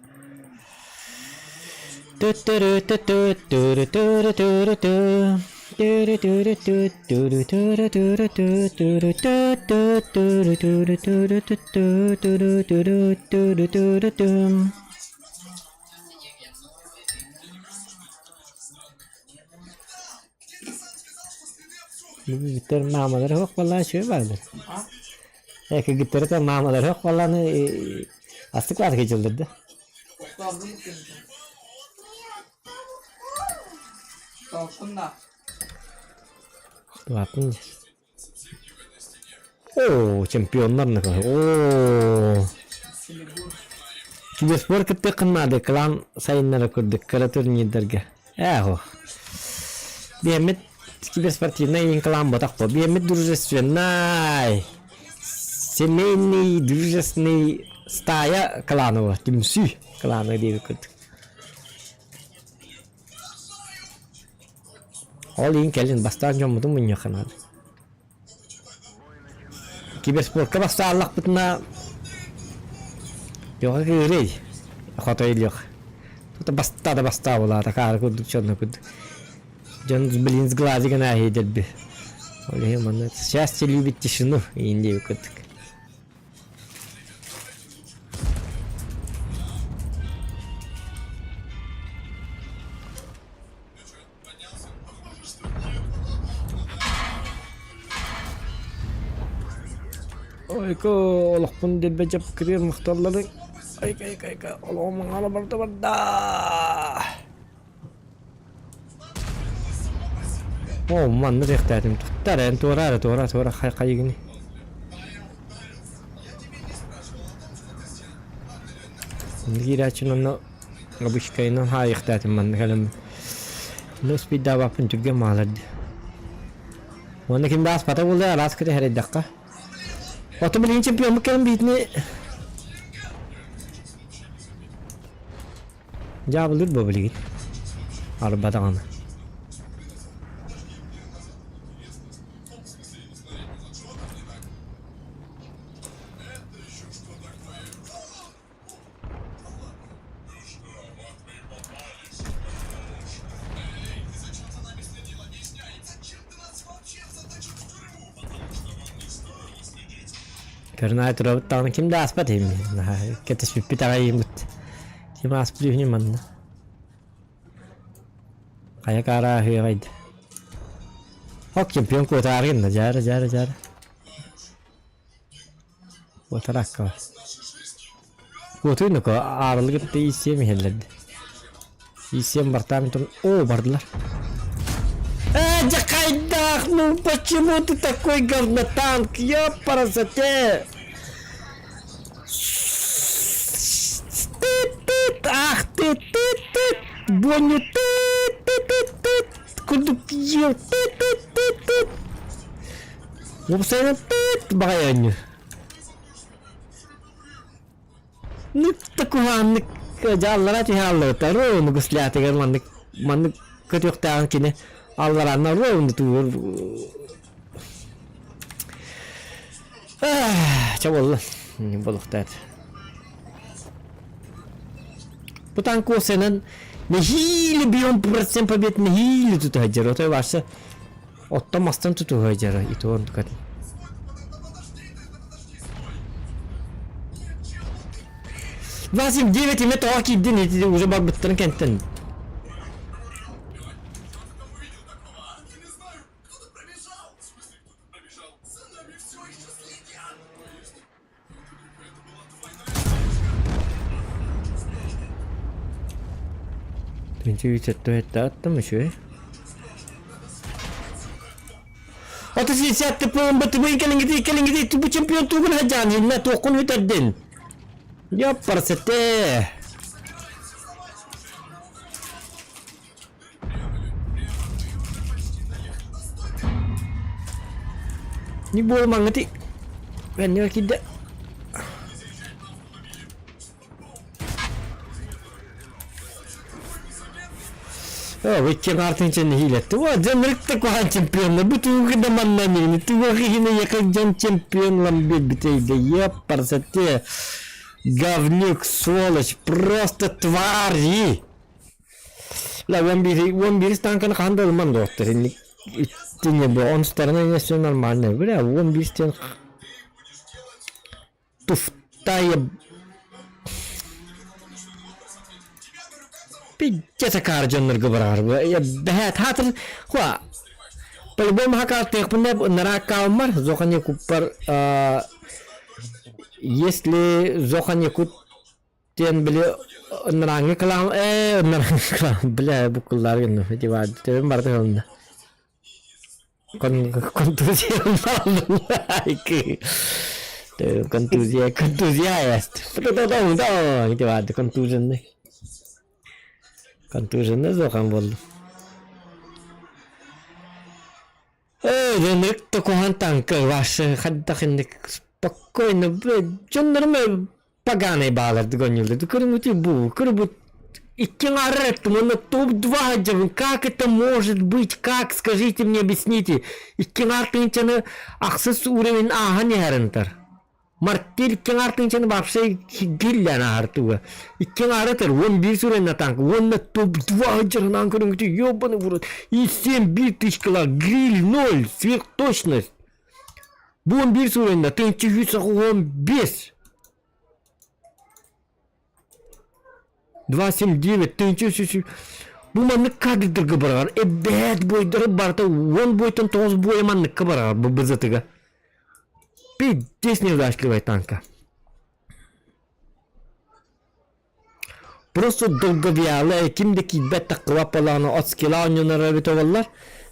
Бүттэр маамалара суох буоллаҕына үчүгэй баҕайы. Ээ кыргыттара маамалара суох буоллаҕына астык баҕайытык дьыллар да. Охтубаппын дии. Оо, чемпионнар Оо. Киберспорт кыттыаххын наада, клан сайыннара курдук кыра турнирдарга. Ээ, Биэммит киберспортивнай клан ботах по. Биэммит дружественный, семейный, дружественный стая кланова, түмсүү клана диэби курдук. Ол иһин кэлин бастаан дьоммутун мунньуохха наада. Киберспортка бастааллахпытына Леха кыырый, хотой Леха. Тута бастаа да бастаа булаата, хаары курдук дьонно курдук. Дьон, блин, сглазигын ааһыйдэрби. Ол иһин манна счастье любит тишину иин диэби курдук. Ойко олохпун дэлбэ дьапкырыыр махталлары айка айка айка олоҕум аҥаара барда барда Оо манна диэхтээтим туттар эн туора эрэ туора туора хай хайыгыный Киирээччин онно обычкайынан хаайыахтаатым манна кэлэммин. Ну спиддаабаппын түргэн маалар дии. Уонна ким да ааспата буолуо араас кыты сэрэйдэххэ. Оттон билигин чемпиоммут кэлэн биитини. Дьаабылыыр бу билигин. Арба даҕаны. Көрүнай турабыт даҕаны ким да ааспат иһим. Кэтэспиппит аҕай иһиммит. Ким ааспыт үһүнү манна. Хайа каараа үһүөҕэйд. Ок чемпион куотаары гынна дьаара дьаара дьаара. Куотар акка Куотуй нука аарылы кытта ииссиэм иһэллэрди. Ииссиэм бартаан туран оо бардылар. Э, дьэ хайдах, ну почему ты такой говнотанк, ёпарасоте! Ты-ты, ах ты, ты-ты, Боню, ты-ты-ты-ты, курдук ты-ты-ты-ты. Уопсайынан тыт баҕайы Нык да куһааннык дьааллара түһэ аллыбыттар ровно гуслятыгар маннык маннык көтүөхтээҕин кини аллараанна ровно туур чэ буолла буолуохтаат Бу танк уопсайынан нэһиилэ бион процент побед нэһиилэ тута сылдьар отой вообще Оттон мастан тутуһа дьара ити онтукатын. Васим 9 име тоҕо киирдин ити уже барбыттарын кэнтэн. Тынчы аттым үчүгэй. 37 пуун бытыбый кэлиҥҥитий кэлиҥҥитий бу чемпион тугун хадьаан иннэ туоххун бүтэрдин. Ёппарсете. Не буолмаҥҥытый. Бэннигэр киирдэ. О, икки артынча нэһиилэтти. О, дьон ырыкта куһаан чемпионна. Бу тугу да манна миини. Тугу киһини якы дьон чемпион лам биэрбитейде. Еппарсете. Говнюк, сволочь, просто твари. Ла 11 11 станканы хаһан да ылман доҕоттор. Инник итинне бу он стороны все нормально. Бля, 11 тен туфтая Пиздец акаар дьоннорго барар. Бэһээт хаатыр хуа по-любому хакаартыахпын нараак каалмар зохан якуппар если зохан якут Диэн били ынырааҥҥы кылаам ээ ынырааҥҥы кылаам бля бу кыллаар гынным ити баар төбөм барыта ыһылынна. Кон контузия Контузия контузия есть. Ити баар контуженный. Контуженный зохан буоллум. Ээ, ынырык да куһаҕан таҥка ваши хайдах инник спокойно дьоннорум поганый баалардык оонньууллар. Көрүҥүтүй бу, көрү икки аҥаар эттим уонна топ-2 дьабын. Как это может быть? Как? Скажите мне, объясните. Икки аҥаар тыһыынчаны ахсыс уровень ааһан иһэринтэр. Мартир икки аҥаар тыһыынчаны вообще гиллэн ааһар туга. Икки аҥаар этэр, 11 уровень танк, уонна топ-2 дьарынан көрүҥүтүй, ёбаный в рот. И 7 бир тысячкалаах, гриль 0, сверхточность. Бу 11 уровеньда 1115. 279 1300 Бу маннык кадрдарга барар. Эбээт бойдары барыта 10 бойтон 9 бойа манныкка барар бу бызатыга. Пиздец неудачливая танка. Просто долговялы ким да киирбэт таххыбат буоллаҕына от скилла оонньонор эбитэ буоллар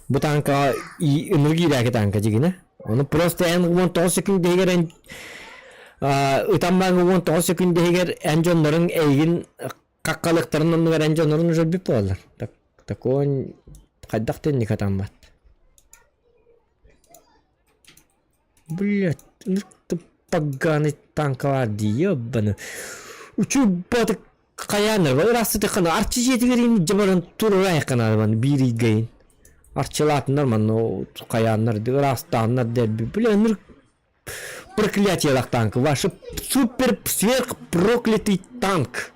бу танкаҕа ынырык иирээки танка дьигинэ. Ону просто эн 19 секунд иһигэр эн ытан баран 19 секунд иһигэр эн дьонноруҥ эйигин хаххалыахтарын оннугар эн дьоннорун уже өлбүт буолаллар. Так такой хайдах да инник атаммат. Блять, ну ты поганый танковар дии, ебаный. Учубатык. хайааннар ыраастытыккана арчы дьиэтигэр илдьэ баран турурайыккана биир ыйгайын арчылаатыннар манна хайааннар ыраастааннар дэлби бля проклятиелаах танк ваше супер сверх проклятый танк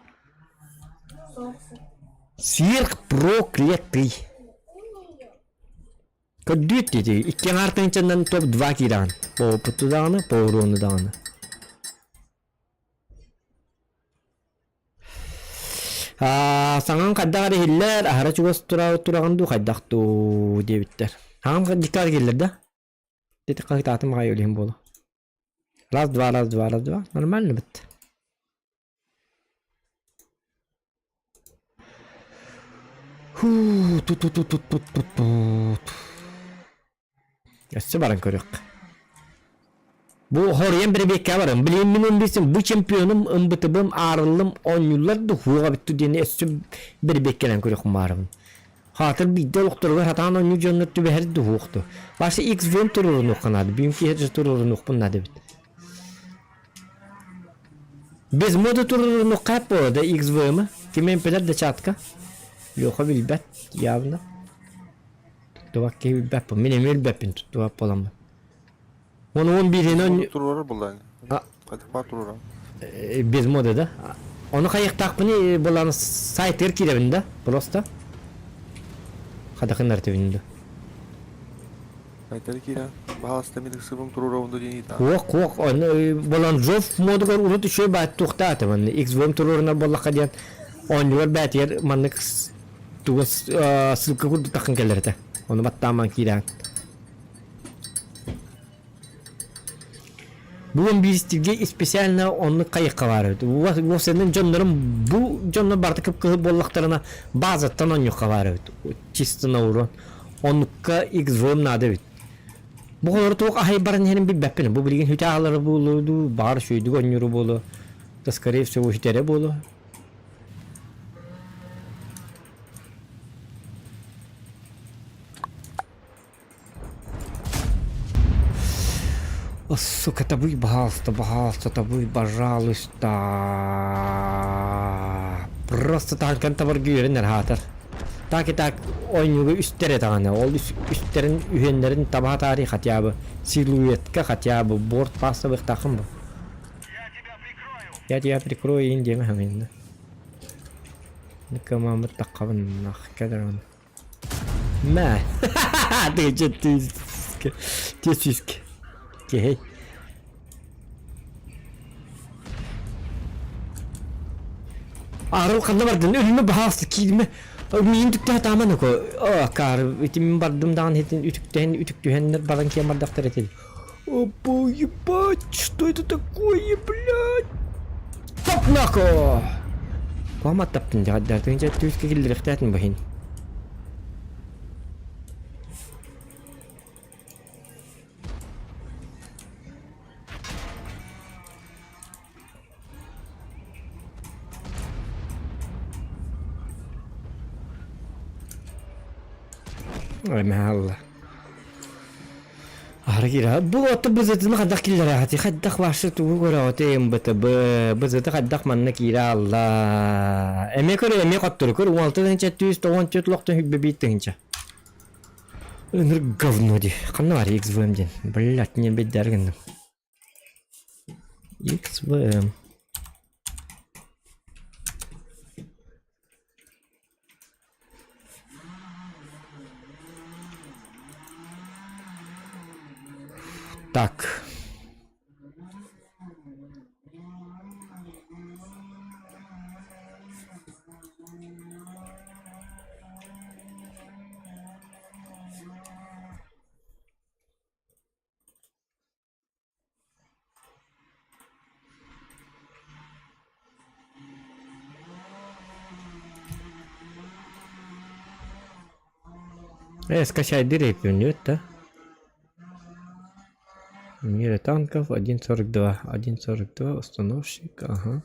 сверх проклятый Көрдүүт дии икки аҥаар тыһыынчаннан топ два киирэҕин по опыту даҕаны по урону даҕаны Саҥаҥ хайдах эрэ иһиллэр, аһара чугас тураҕын дуу, хайдах дуу диэбиттэр. Саҥам диктатор киирдилэр да? Дити хаһыытаатым аҕай ол иһин буолуо. Раз, два, раз, два, раз, два. Нормально бит. Хуу, ту-ту-ту-ту-ту-ту-ту. Өссө баран көрүөххэ. Бу хоруйан бэрэбиэккэ баран, билигин мин ымбыйсым, бу чемпионум, ымбытыбым, аарыллым, оонньууллар да хуоҕа бүттү диэни өссө бэрэбиэккэлээн көрүөххүн баарабын. Хаатыр биирдэ олохторугар сатаан оонньуур дьоннор түбэһэр да уһуохту. Вася XVM туруорунуохха наада, бүгүн киэһэ туруорунуохпун наада эбит. Без мода туруорунуохха буолла да XVM-ы. Ким эмпэлэр да чатка. Леха билбэт явно. Туттубат киһи билбэппин. Мин эмиэ билбэппин туттубат буоламмын. Оны он бииринэн Туруорар буоллаҕыҥ. Хайдах туруорар? Без моды да. Ону хайыктаахпыный буолан сайтыгар киирэбин да просто. Хадахын артыбын да. Сайтары киирэн, баһаалыста мин ыксыбым туруорабын да диэн ыйытаҕын. Уох уох ону болон жов модугар урут үчүгэй баат туохтаата манна XVM туруорунар буоллахха диэн оонньуугар бээтигэр маннык тугу ссылка курдук таххан кэлэр этэ. Ону баттааман киирэн. Бүгүн биистиргэ специально оннук хайыкка баар эбит. Уопсайынан дьоннорум бу дьоннор барыта кып-кыһыл буоллахтарына базаттан онньукка баар эбит. Чисто на урон. Оннукка XVM наада эбит. Бу олору туох аһай баран иһэрин билбэппин. Бу билигин хүтэ аалара буолуо дуу, баҕар үчүгэйдик оонньуура буолуо. Да скорее всего хүтэрэ буолуо. О, сука, табуй, пожалуйста, пожалуйста, табуй, пожалуйста. Просто танкан табарга үөрэнэр хаатар. Так и так оонньууга үстэр этаҕына, ол үстэрин үһүөннэрин таба таарый хотя бы силуэтка хотя бы борт пассабыахтааххын бу. Я тебя прикрою иин диэмэ хамыйынна. Никамамыт таххабын нах кэдэрон. Мэ. Ты ты тесиск. Кей. Арыл ханна бардын? Өлүмэ баһаалыста киирмэ. Миин түктэ хатааман око. Акаар итим бардым даҕан хитин үтүктэн үтүктүһэннэр баран киэн бардахтар этил. Опа, ебать, что это такое, блядь? Топ нако! Куама таптын дьаҕаддаатын дьэ түүскэ киллэриэхтээтин баһин. Ой, махалла. Аһара Бу отто бызытын хайдах киллэрээхти хайдах башы тугу көрөҕүтэ МБТБ бызыты хайдах манна киирэ алла эмиэ көр эмиэ хоттору көр 16 тыһыынча 194 лохтон 101 тыһыынча Ыныр говно ди ханна бар XVM диэн блять не беддэр гынным XVM Так. Скачай директор, да? Мира танков 1.42. 1.42 установщик, ага.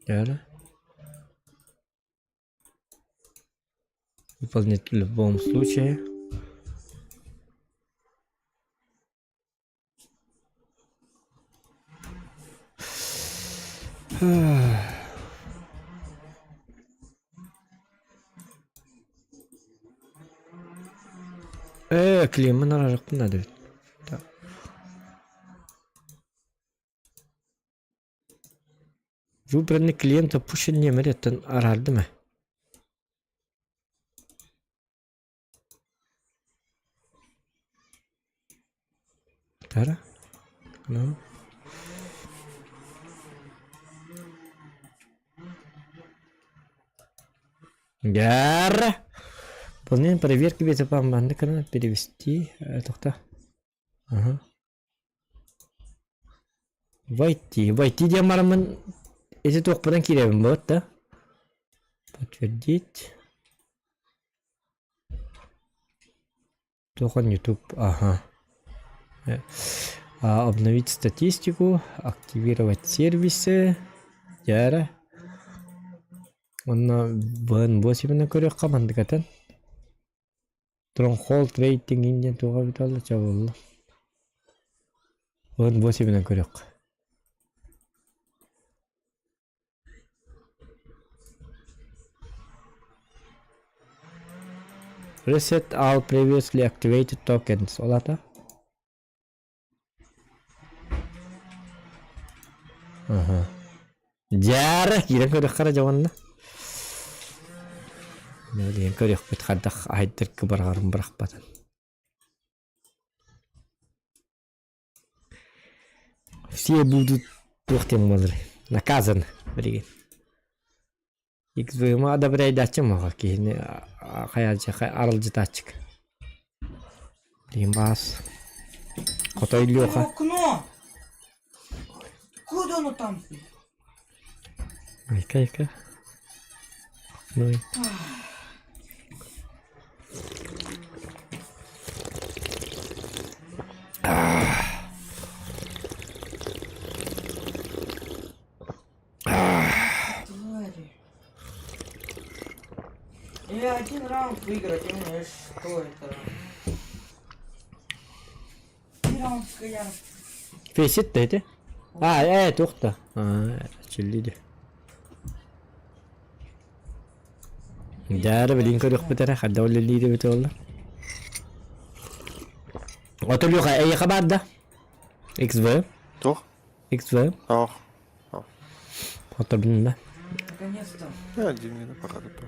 Далее. Выполнить в любом случае. Ээ, климмин араарыахпын наада эбит. Так. Выбранный клиент опущен ньиэмэриттэн араардым ээ. Тара? Ну? Гэр! Выполнение проверки безопасности перевести. Тохта. Ага. Войти. Войти диэн бараммын ити туохпунан киирэбин буот да? Подтвердить. Туох он YouTube, ага. Обновить статистику, активировать сервисы. Дьээрэ. Онно ВН8 көрүөххэ мандыкатын. Тронхолд рейтинг диэн туоҕа эбитэ буолла, чэ буолла. ВН8 көрүөххэ. Reset all previously activated tokens. Ол аата? Аха. Дьаара киирэн көрүөххэ эрэ дьэ уонна. Билигин көрүөхпүт хайдах айдыркы быраҕарын бырахпатын. Все будут туох диэн буолар наказаны билигин. XVM одобряйдааччы маҕа киһини хайааччы аралдьытааччык. Билигин баас Хотой Леха. Окно! Куда оно там? Айка айка. Ну. Твари. Я один раунд выиграть, я не что это? Один раунд я. Фейсит да ити? А, туох да. А, чиллиди. Дьаара билин көрүөхпүт эрэ, хадда үлэлиир эбит буолла. Отулюха, эйиэхэ баар да? XV? Туох? XV? Ох. Отобун да. Наконец-то. Я дьиҥҥэ пока туту.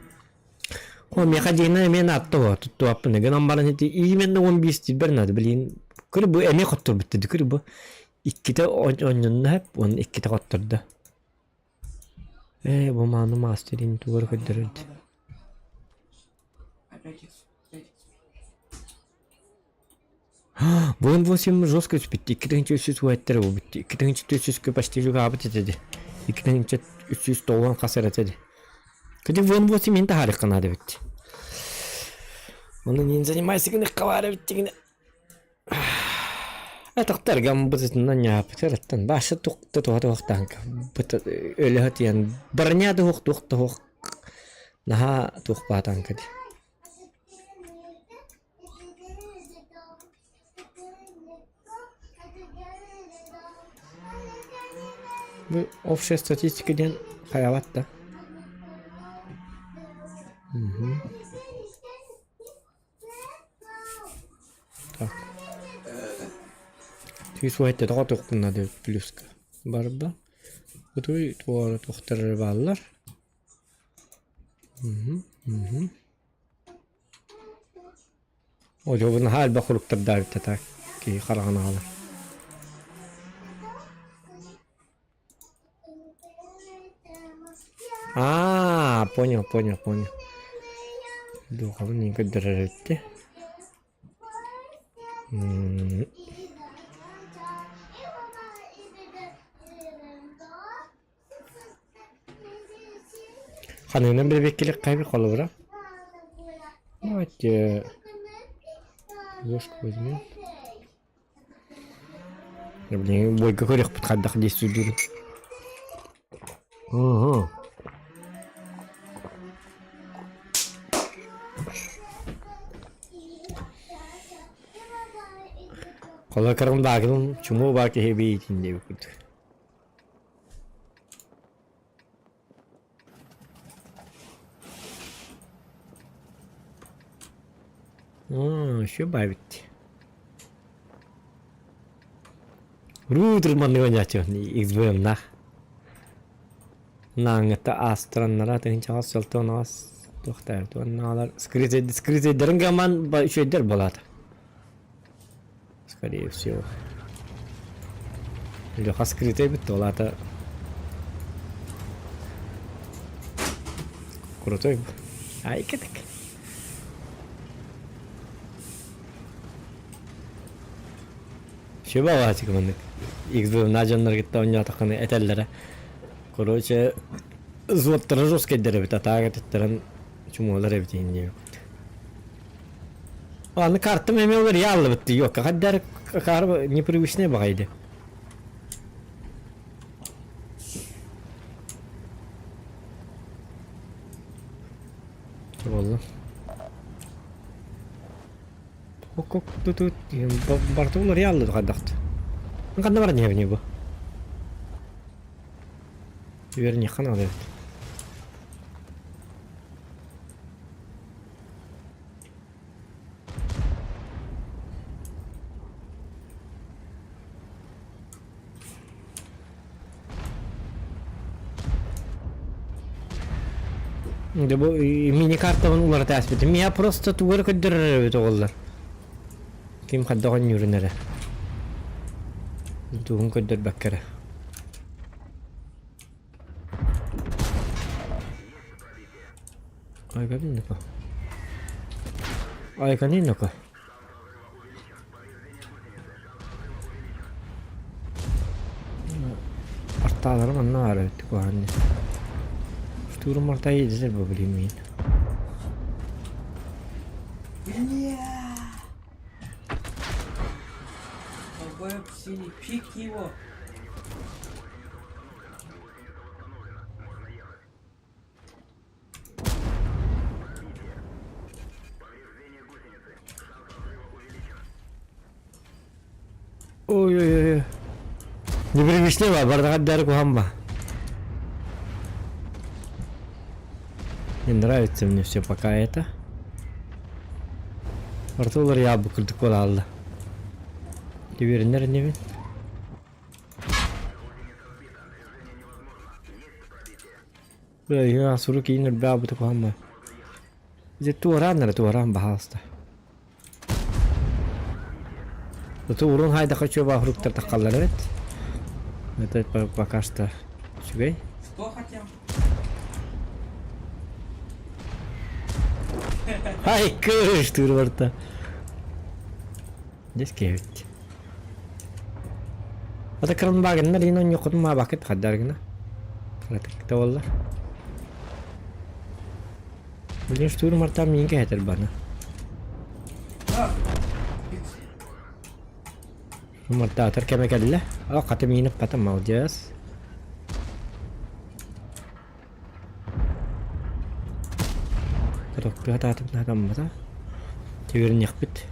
О, миэхэ дьиҥнэ эмиэ наатта буо, туттуаппын гынан баран ити именно 15 тиийбэр наада, блин. Көрү бу эмиэ хотторбут дии, көрү бу. Иккитэ оонньонно сөп, уонна иккитэ хоттордо. Ээ, бу мааны мастерин тугар көрдөрөрдө. Опять X. Опять X. Буон 8 жестко түспүт. 2300 уэттэр буолбут. 2400 почти чугаабыт этэ дии. 2390 хас эрэ этэ дии. Кыдьык вон 8 мин таһаарыахха наада эбит. Онон не занимайся гыныхха баар эбит дигинэ. Атахтарга бытытынан ньаапытараттан бааса туохта туха туохтаанка быт өлөһө тиэн броня да уох туох да уох наһаа туох баатаанка дии. Бу общая статистика диэн хайаабат да. Мгм. Так. Сүүс тоҕо туохпун плюска барда. Утуй туора туохтар бааллар. Мгм, мгм. Одьуобун наһаа элбэх суруктардаабыт так киһи хараҕын аҕалар. Аа, понял, понял, понял. Духабын мин көрдөрөр эбитти. М Ханыынан бэрэбиэркэлиэх хайбыт холобура. Давайте ложку возьмем. Блин, бойга көрүөхпүт хайдах действуйдуурун. Угу. Холо кырым даагын чумуу баа киһи биитин диэбит курдук. Еще бабить. Рутер маннык оонньооччу XBM-наах. Нааҥҥыта аастыраннара тыһыынчаҕа сылтан туохтаабыт уоннаалар скрытыйдарын гаман үчүгэйдэр буолаата. Скорее всего. Леха скрытый эбит ол аата крутой Ай кэтик. Сүбэ маннык XBM дьоннор кытта оонньоотоххуна этэллэрэ. Короче, взводтара жесткайдар эбит, атаага туттаран чумуолар эбит иһин диэбит. Аны картам эмиэ уларыйа аллыбыт дии, yok хаддар кар непривычный баҕайы Буолла. Барыта уларыйа аллыбыт хайдахт. Ханна баран иһэбиний бу? Үөрүнүөххэ наада эбит. Дьэ бу мини-картабын уларыта ааспытым. Я просто тугу эрэ көрдөрөр эбит оҕолор. Ким хайдах оонньуурун эрэ. Тугун көрдөрбөккө эрэ. Айга Айга Артааларым онно баар эбит куһаҕан дии. Штурм арта иэдэтэр бу билим миин. Бля! Долбоеб синий, пик его! Ой-ой-ой. Непривычный ба, бардаҕа дары куһаҕан ба. Не нравится мне все пока это. Ортолор я бу курдук буолаалла. Түбүрүннэр иннибин. Бля, сурук иин өлбөөбүтэ куһаҕан Дьэ туораан эрэ туораан баһаалыста. Зато урун хайдаха чуобаа хуруктар таххаллар эбит. Это пока что үчүгэй. Что хотел? Ай, кыш, тур Здесь кевит. Ата кырынбаагыннар иин онньоккутун маабаккыт хаддаргына. Кыратыкта буолла. Блин, штурм артам миин кэһэтэр бана. Мартаатар кэмэ кэллэ. О, хата миин ыппата, молодец. Кытыктыга таатым наатаммата. Түөрүнүөхпүт.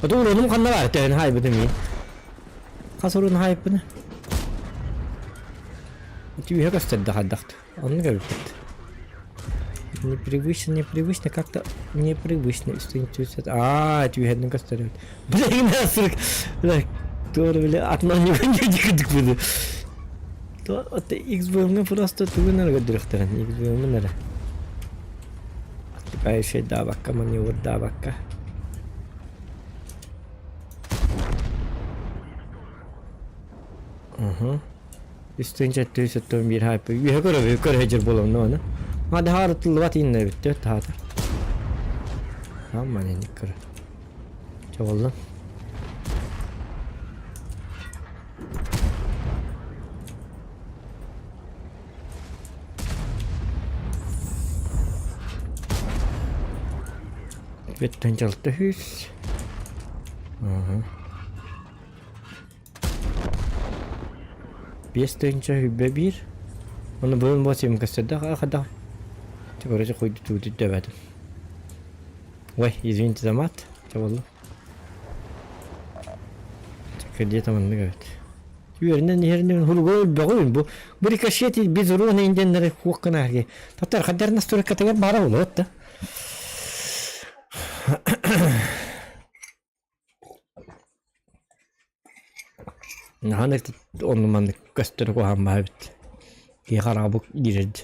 Оту уруунум ханна баар төһөн хаайбытым мин. Хас уруун хаайыппын? Түһэ көстөрдө хайдахт. Оннук эбиппит. Непривычно, непривычно, как-то непривычно. Аа, түһэрдин көстөр эбит. Бля, насырык. Бля, туора бля, атынан не буду. То это XBM просто тугун эрэ көрдөрүөхтэрин XBM эрэ. Отвлекающий даабакка, маневр даабакка. Угу. Үстүнчэ төсөттөн биир хайпы. Үһэ көрө көрө жер болом но аны. Мады хаарытыллыбат инне бүттө таата. Амман эник көрө. Чоголлун. Бүттэн дьалта үс. Ага. 5 тыһыынча 21. Оны быһын бу сим көстөрдөх ахадах. Короче, хуйду тугу дөбөтүм. Ой, извините за мат. Чабылла. Где-то маннык эбит. Үөрэнэн иһэринэн хуруга өлбөҕүн бу. Бу рикошет без урона инденнери хуокканаги. Татар хаддар настройкатыгар бара болот да. Наһаа онну маннык көстөр куһааммаа эбит. Киһи хараҕа бу киирэрди.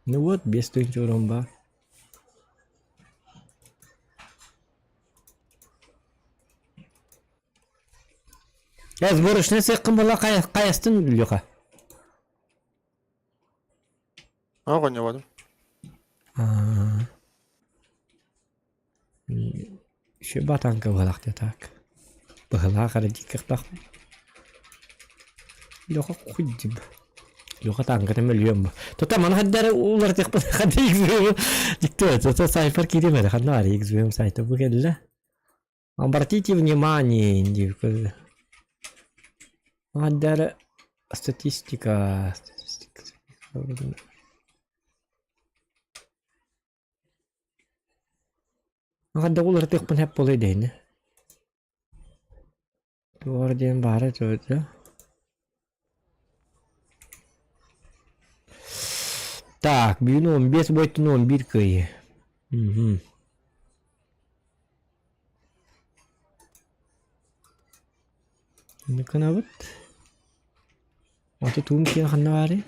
Ну вот, 5000 урон баар. Э, сборочный сыаххын була хайастын Леха? А, оҕонньободум. Еще батанка быһалаах так. Быһалаах эрэ диэккэхтаахпын. Леха хуйдим. Леха танкатын мөлүйүөн бу. Тута маны хаддары уларытыахпын хадда XVM диктует. Тута сайфер киирим эрэ ханна бар XVM сайта бу кэллэ. Обратите внимание диир Хаддары статистика статистика Хадда уларытыахпын сөп буолуо дэһинэ. Туох диэн баара этэ Так, бүгүн 15 бойтун 11 кыайыы. Мгм. Гынабыт. Аты туум киэн ханна баарый?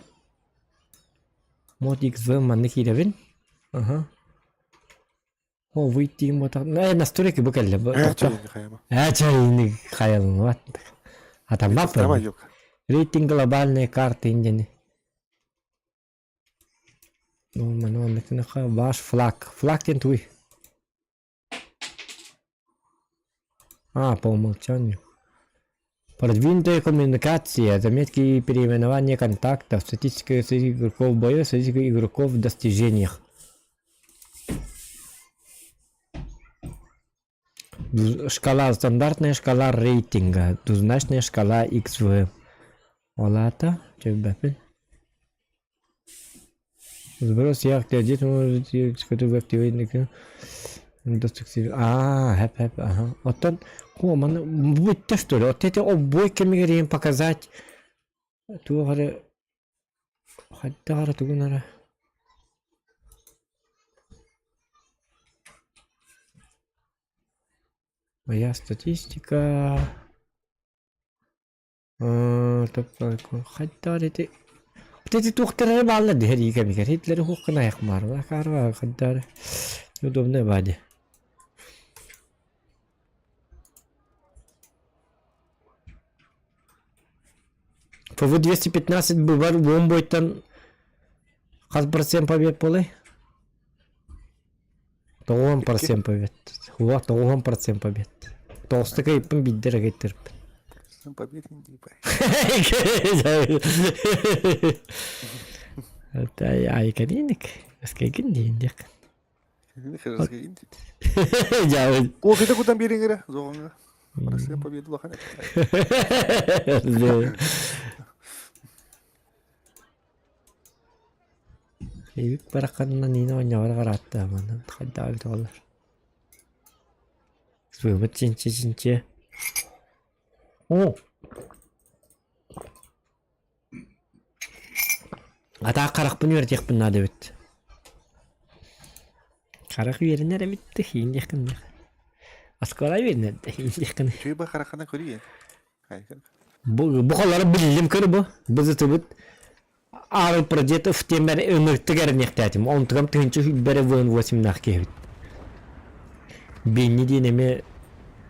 Мод XV манна киирэбин. Аха. О, выйти мотор. Э, настройки бу кэллэ. Э, чайны хайама. Э, чайны хайалымат. Атаммап. Рейтинг глобальной карты индени. Ну, маны онныкыныха ваш флаг. Флаг диэн туй. А, по умолчанию. Продвинутая коммуникация, заметки и переименование контактов, статистика среди игроков боя, статистика игроков в достижениях. Шкала, стандартная шкала рейтинга, двузначная шкала XV. Ол аата, чөйбэппин. Сброс яхты один может Аа, хэп хэп, ага. Оттон маны бүттэ что ли? Вот эти обой кэмигэр им показать туох эрэ хайдах эрэ тугун эрэ Моя статистика Хайдах ити ити туохтар эрэ бааллар дии сэрии кэмигэр итилэри хуоххун айахмаарба акаарба хайдах эрэ неудобная бади ФВ-215 бывар уон бойтан хас процент побед буолай? Тоҕуон процент побед. Уа, тоҕуон процент побед. Тоҕустака ыйыппын биирдэ эрэ кэйтэрпин. Побед индипай. Айканиник. Эскейгин диин диэк. Кофе кутан биэриҥ зоҕоҥҥа. Россия победа улахан Эбик барахханна Нина оонньоҕор хараатта манан хайдах эбит оҕолор. Сыабыт чинчи чинчи. О! Атаах харахпын үөрэтиэхпин наада эбит. Харах үөрэнэр эбит да иин диэххин Оскуола үөрэнэр да иин диэххин. Чуйба харахана көрүйэн. Бу бу холлары биллим көр бу. Бызытыбыт Аарыл Продетов темер ыныртык эрэниэхтээтим. Онтугам тыһынча бэрэ вон восемнах киһибит. Бенни диэн эми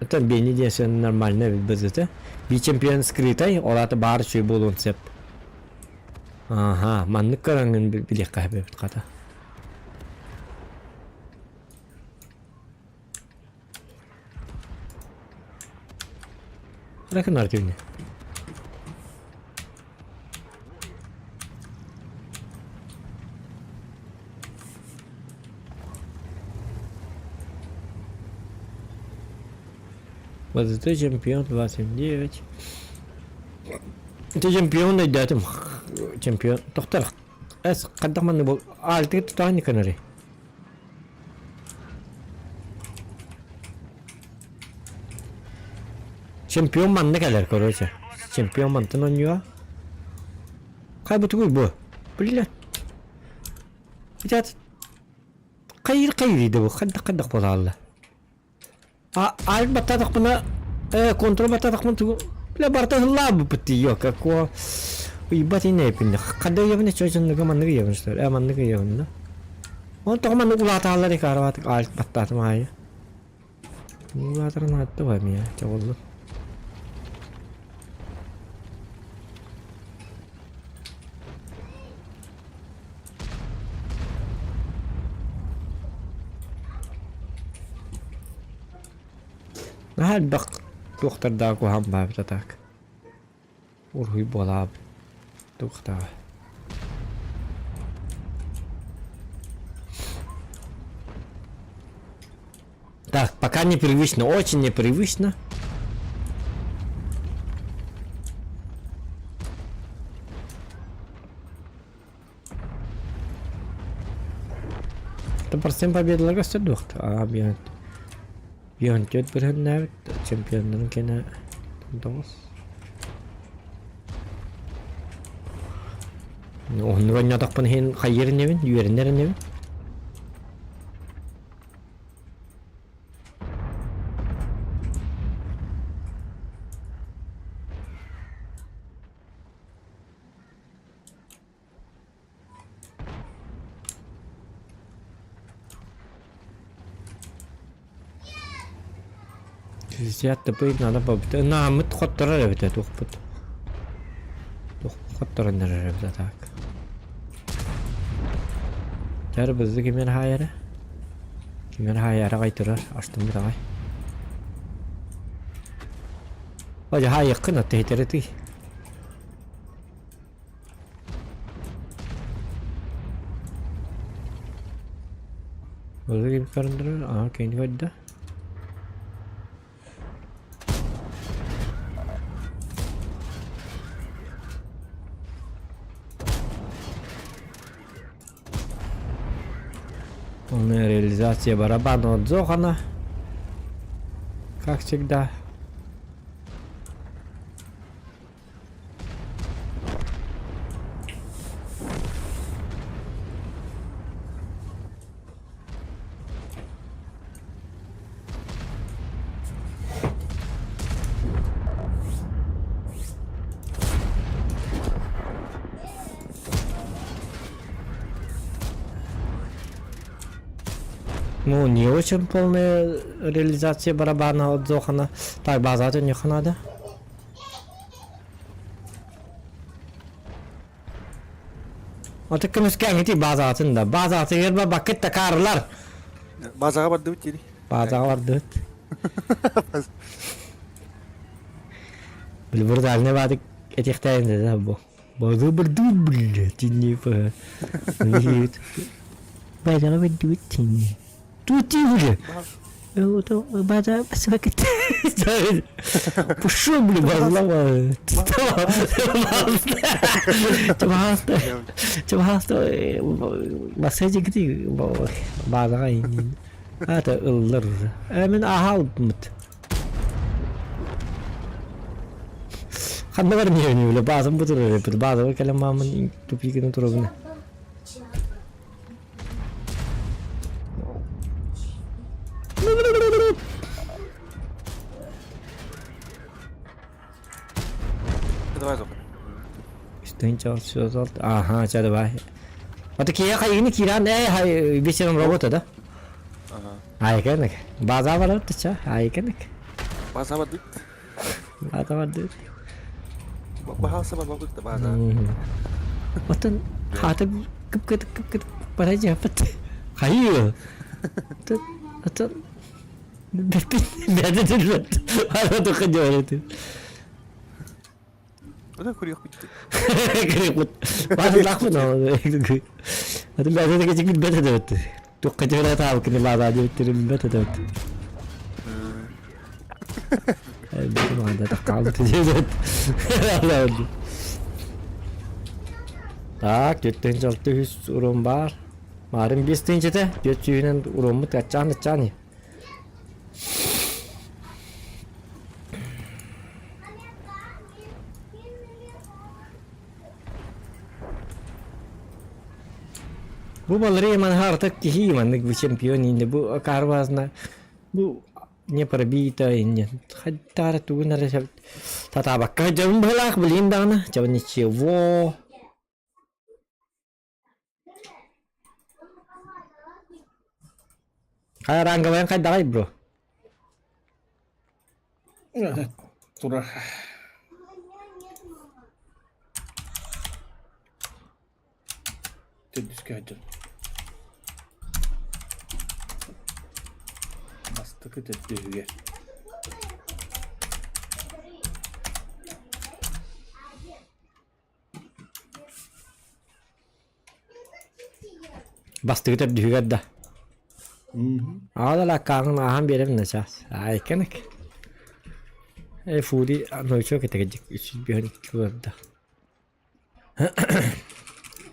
Оттон Бенни диэн сөн нормально эбит бызыты. Би чемпион скрытай, ол аата баар үчүгэй буолуон сөп. Аха, маннык көрөҥҥүн билиэххэ эбит хата. Ракын артивни. ВЗТ чемпион 29. Ты чемпион өйдөөтүм. Чемпион. Тохтор. Эс хайдах манны бол альтыгы тутаан канары. Чемпион манна кэлэр, короче. Чемпион мантан оонньуо. Хай бу тугуй бу? Блядь. Итят хайыр хайыр да бу хайдах хайдах буолаалла. А альт баттаатахпына э контур баттаатахпына тугу бля барыта ыһыллаабыппыт дии ё како уйбат инээпин хадда ыйабын чочуннуга маннык ыйабын что ли э маннык ыйабын да он тоҕо маннык улаатааллар икаарабатык альт баттаатым аайы улаатарын аатта ба мия чоҕуллун Наһаа элбэх туохтардаах куһаҕан баабыта так. Уруһуй буолаабыт туохтааҕа. Так, пока непривычно, очень непривычно. Это процент победаларга сөдүөхт. Аа, биэн. Биэн түөрт бырыһыннаабыт чемпионнарын кэнэ тоҕус. Уһуннук ойнотохпун иһин хайыыр инибин, үөрэнэр инибин. Шестьдесят тупый надо побыть. Нааммыт хотторор эбитэ туохпут. Туох хотторон эрэр эбитэ так. Дьэ бызды кимэр хаайара? Кимэр хаайара аҕай турар, астыммыт аҕай. Ой, хаайыккын отто иһитэрэ тый. Былыр көрүндүрэр, аа кини көрдө. Полная реализация барабана от Зохана. Как всегда. Ну, не очень полная реализация барабана от Зохана. Так, база не надо. Аты көмүскээҥити баазаҕытын да. Баазаҕытыгар ба бакыт такаарылар. Базаҕа бардыбыт дири. Баазаҕа бардыбыт. Били брутальный баадык этиэхтээйин да бу. База бардыбыт били тинни па. Базаҕа бардыбыт тинни. Тут уже. База Пошел, блин, базлава. Чабаста Бассейн базаҕа Ата ыллар уже. Э мин аһаалбыт. Ханна бар не биле базам бу турар эпит. Базаға кэлэн маамын тупикini турабын. Давай зохан. Үстэн 636. Ага, ча давай. А такие хайыны киран э хай вечером работа, да? Ага. Айкенек. База бар ча, айкенек. База бар База бар дыр. Баһаалса бар бабыт база. Оттон хаата кып-кытык кып-кытык бара дьаппыт. Хайыы. Оттон оттон бэт бэт Ара туха дьоорэтин. Ода көрүөх бүттү. Көрүөх Баазалаахпын Атын бэйэтэ кэчик билбэт этэ Туохха дьиҥэр таабыккын баазаа диэбиттэрин билбэт этэ Так, 4 6 үс урон баар. Марын 5 тыһыынчата, 4 сүүһүнэн уроммут аччаан аччаан. Бу балары манхартак киһи маннык бу чемпион инде бу карвазна бу не пробита инде хаттара тугун эрэ татаабакка дьабын быһылаах билигин даҕаны чабын ничего Хайа ранговайын хайдаҕай бро? Турар. Төрдүскэ сылдьан. Бастакы төрдүһүгэр. Бастакы төрдүһүгэр да. Аҕа аккааҕын ааһан биэрэбин да чаас. Аайканык. Э фури новичок этэ 352 барда.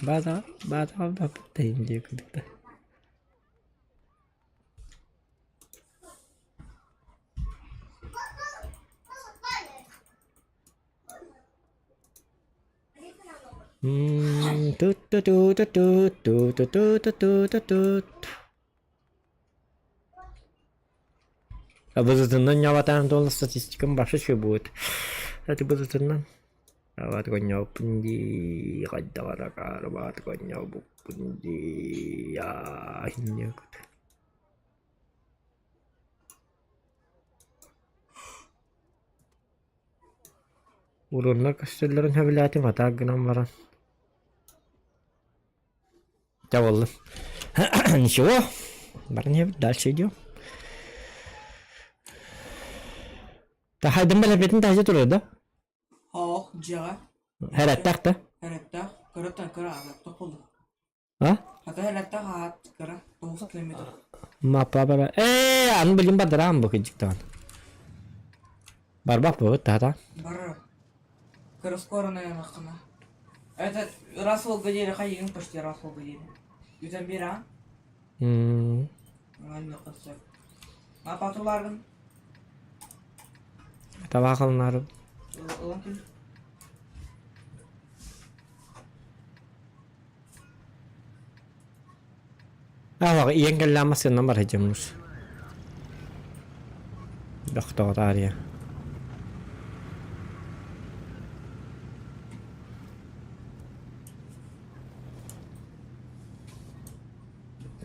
Баата баата баппытайым диye кырдыкта. Тут-ту-ту-ту-ту-ту-ту-ту-ту-ту-тут. Абызытынан ньабатаан туола статистикам башы үчүгэй будет. Это бызытынан Абат конньооппун дии хайдаҕар акаарыбаат конньообуппун дии аһинньыкыт. Уруннар көстөллөрүн сөбүлээтим, атаак гынан баран. Дьэ буоллун. Ничего, баран иһэбит, дальше идем. Тахайдым бэлэппитин таһдьа турар да? Хоох, дьиэҕэ. Хэрэттэх да? Хэрэттэх, кыраттан кыра аҕаттах буолла. А? Хата хэрэттэх аат кыра, 9 километр. Маппа бара. Ээ, аны билим бардараам бу кыдьыктаан. Барбах буолбут таата. Барар. Кыра скоро наверное. Это раз в полгода хайыгын почти раз в полгода. Үтэн бир а? М. Ма патруларгын? Табаа халынаарым. Ылан кел. Аҕа ийэҥ кэллээн массыынанан бар сылдьаммыт. Бөхтөҕө таарыйа.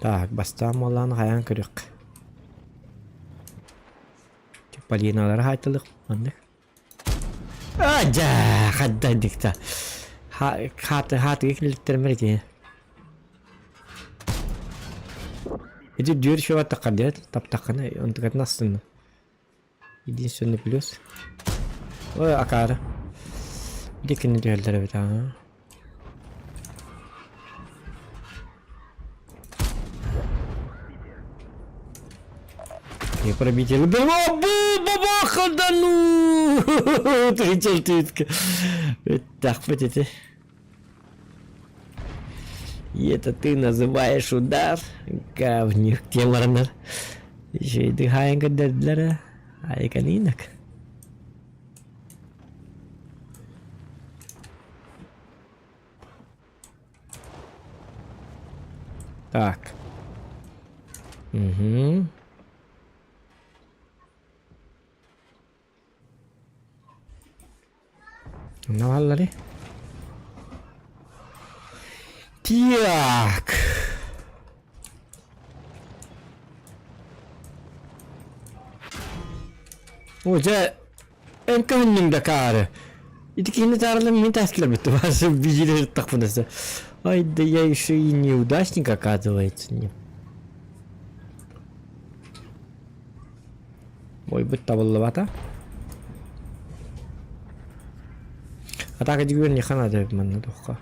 Так, бастаан буоллаҕына хайаан көрүөххэ. Полиналары хаайтылык маннык. Адьа, хаддайдыкта. Хааты хаатыга килиттэрмэр ити. Ити дүөр шөбө таххар диэт, таптаххына онтукатын астынна. Единственный плюс. Ой, акаары. Дикини түһэллэр эбит аа. Не пробители. Бу бабаха да ну! Ты Так, эти. И это ты называешь удар? Говнюк темарнар. Еще и дыхаен көрдөрдүлэр айканинок. Так. Угу. Наваллари. Так. О, дьэ, эн көһүннүҥ да каары. Ити киһини таарылым мин таскилар бүттү. Басы бижили тахпынасы. Ай, да я еще и неудачник, оказывается. Не. Ой, табыллыбата. Атака дигүөр не хана деп манна тухка.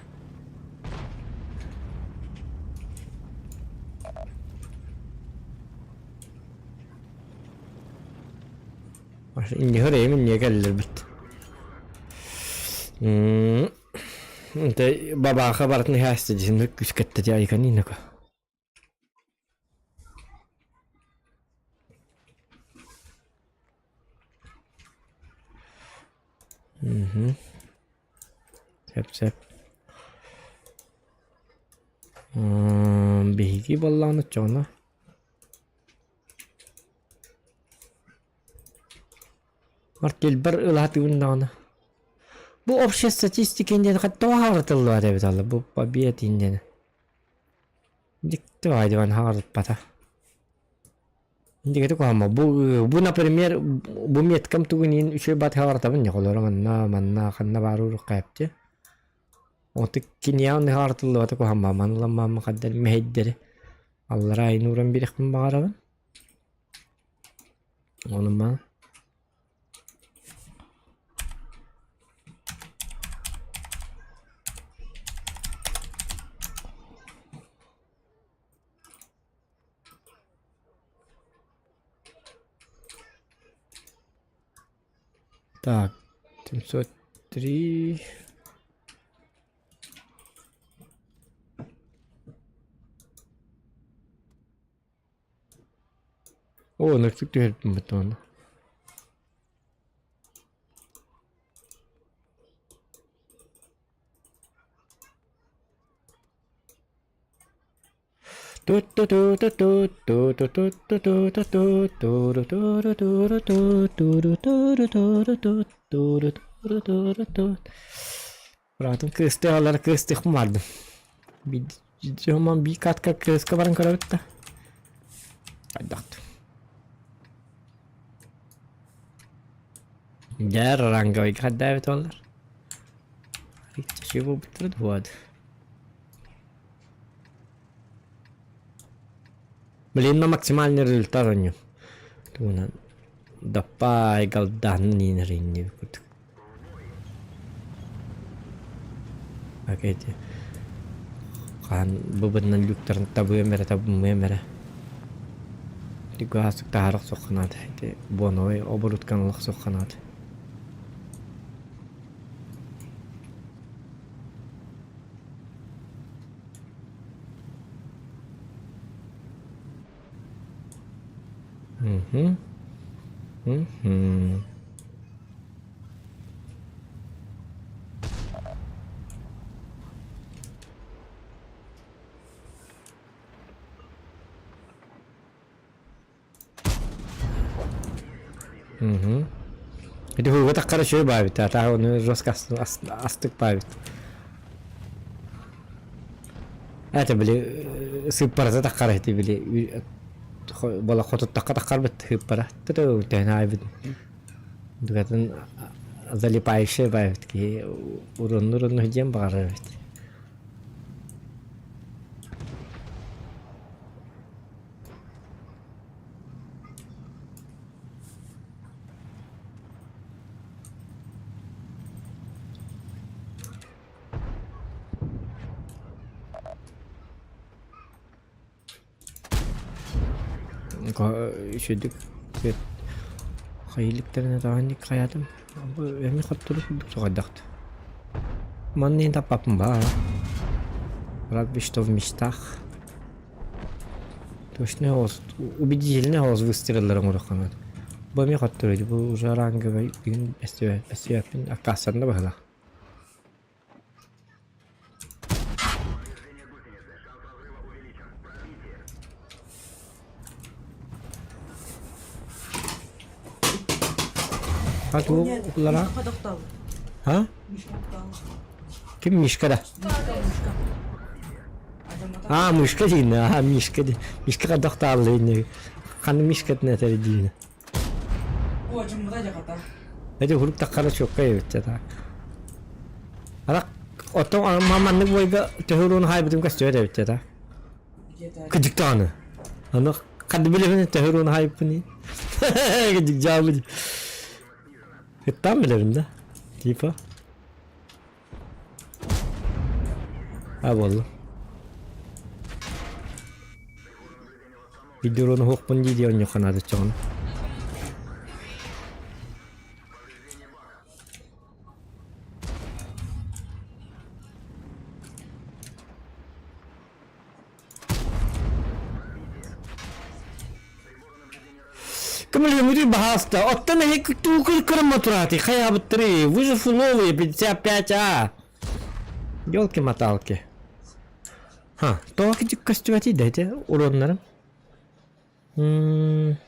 Иннихэр эймин не кэллэрбит. Те бабааха барытын иһээсти дьиһин күскэтте дии айканинaka. Мгм. Сөп сөп. Биһиги буоллаҕына оччоҕуна Артельбар ылаатыыбын даҕаны. Бу общая статистика диэн тоҕо хаалытыллыбат эбит алла бу побед диэн. Дьикти баҕайы диван хаалыппата. Дьикти куһаҕан бу бу например бу меткам тугун иһин үчүгэй бат хаалартабын ньохолоро манна манна ханна баар урук хайапчы. Оты киниэҕин хаартыллыбата куһаҕан манла хаддар мэһэйдэри аллараа ин ууран биэриэхпин баҕарабын. Ону Так, 703. Оо, ныртык түһэрбин бутуона. Быраатым кыыстыы аҕалара кыыстыахпын бардым. Дьоммон биир катка кыыска баран көрөбүт да. Хайдахтым. Дьэ, ранговыйга хайдаабыт буоллар. Часы буолбуттара дуо? Блин, на максимальный результат оонньуу. Тугунан даппай галдаһын иинэр инни курдук. Окей, хаһан быбыннан люктарын табыам эрэ табыммыам эрэ. Гаас таһаар охсуохха наада. Ити боновай оборудканы ылах охсуохха наада. Мгм. Мгм. Мгм. Ити хуйга таххара үчүгэй баабит, а ону жестко астык баабит. Это били сыыппарата таххара ити били бола хотуттахха таххарбыт сыыппара тыту төһөн аайбыт Дугатын залипающая баабит киһи урунну-урунну диэн баҕарар эбит. Үчүгдүк хайыылыктарына даҕаны хайаатым эмиэ хоттору курдук соҕойдохт. Манна иһин таппаппын баа. Разве что в мечтах. Точный голос, убедительный голос выстреллары оҥоруохха Бу эмиэ хоттору бу уже ранговый бүгүн эстибэппин аккаастанна быһыылаах. А тугу укулара? А? Ким Мишка да? А, Мишка дейін, а, Мишка де. Мишка қадақталы дейін. Қаны Мишка этэр диин. Эти хурук таххара чуокка эбит так. Арак оттон маннык бойга төһөрүн хайбытым көстүбэт эбит так. Кыдьыктааны. Аны ханды билэбин төһөрүн хайыппын. Кыдьык жаабы. Ыттаан билэбин да. Типа. А буолла. Видеону хуохпун дии дии онньуохха наада оччоҕуна. Кымылыҥҥытый баһаалыста, оттон эһиги тугу кырымма тураатый, хайаабыттарый, вы же фуловые, 55А. Елки-моталки. Ха, тоҕо кичик көстүбэтий да ити уруоннарым? М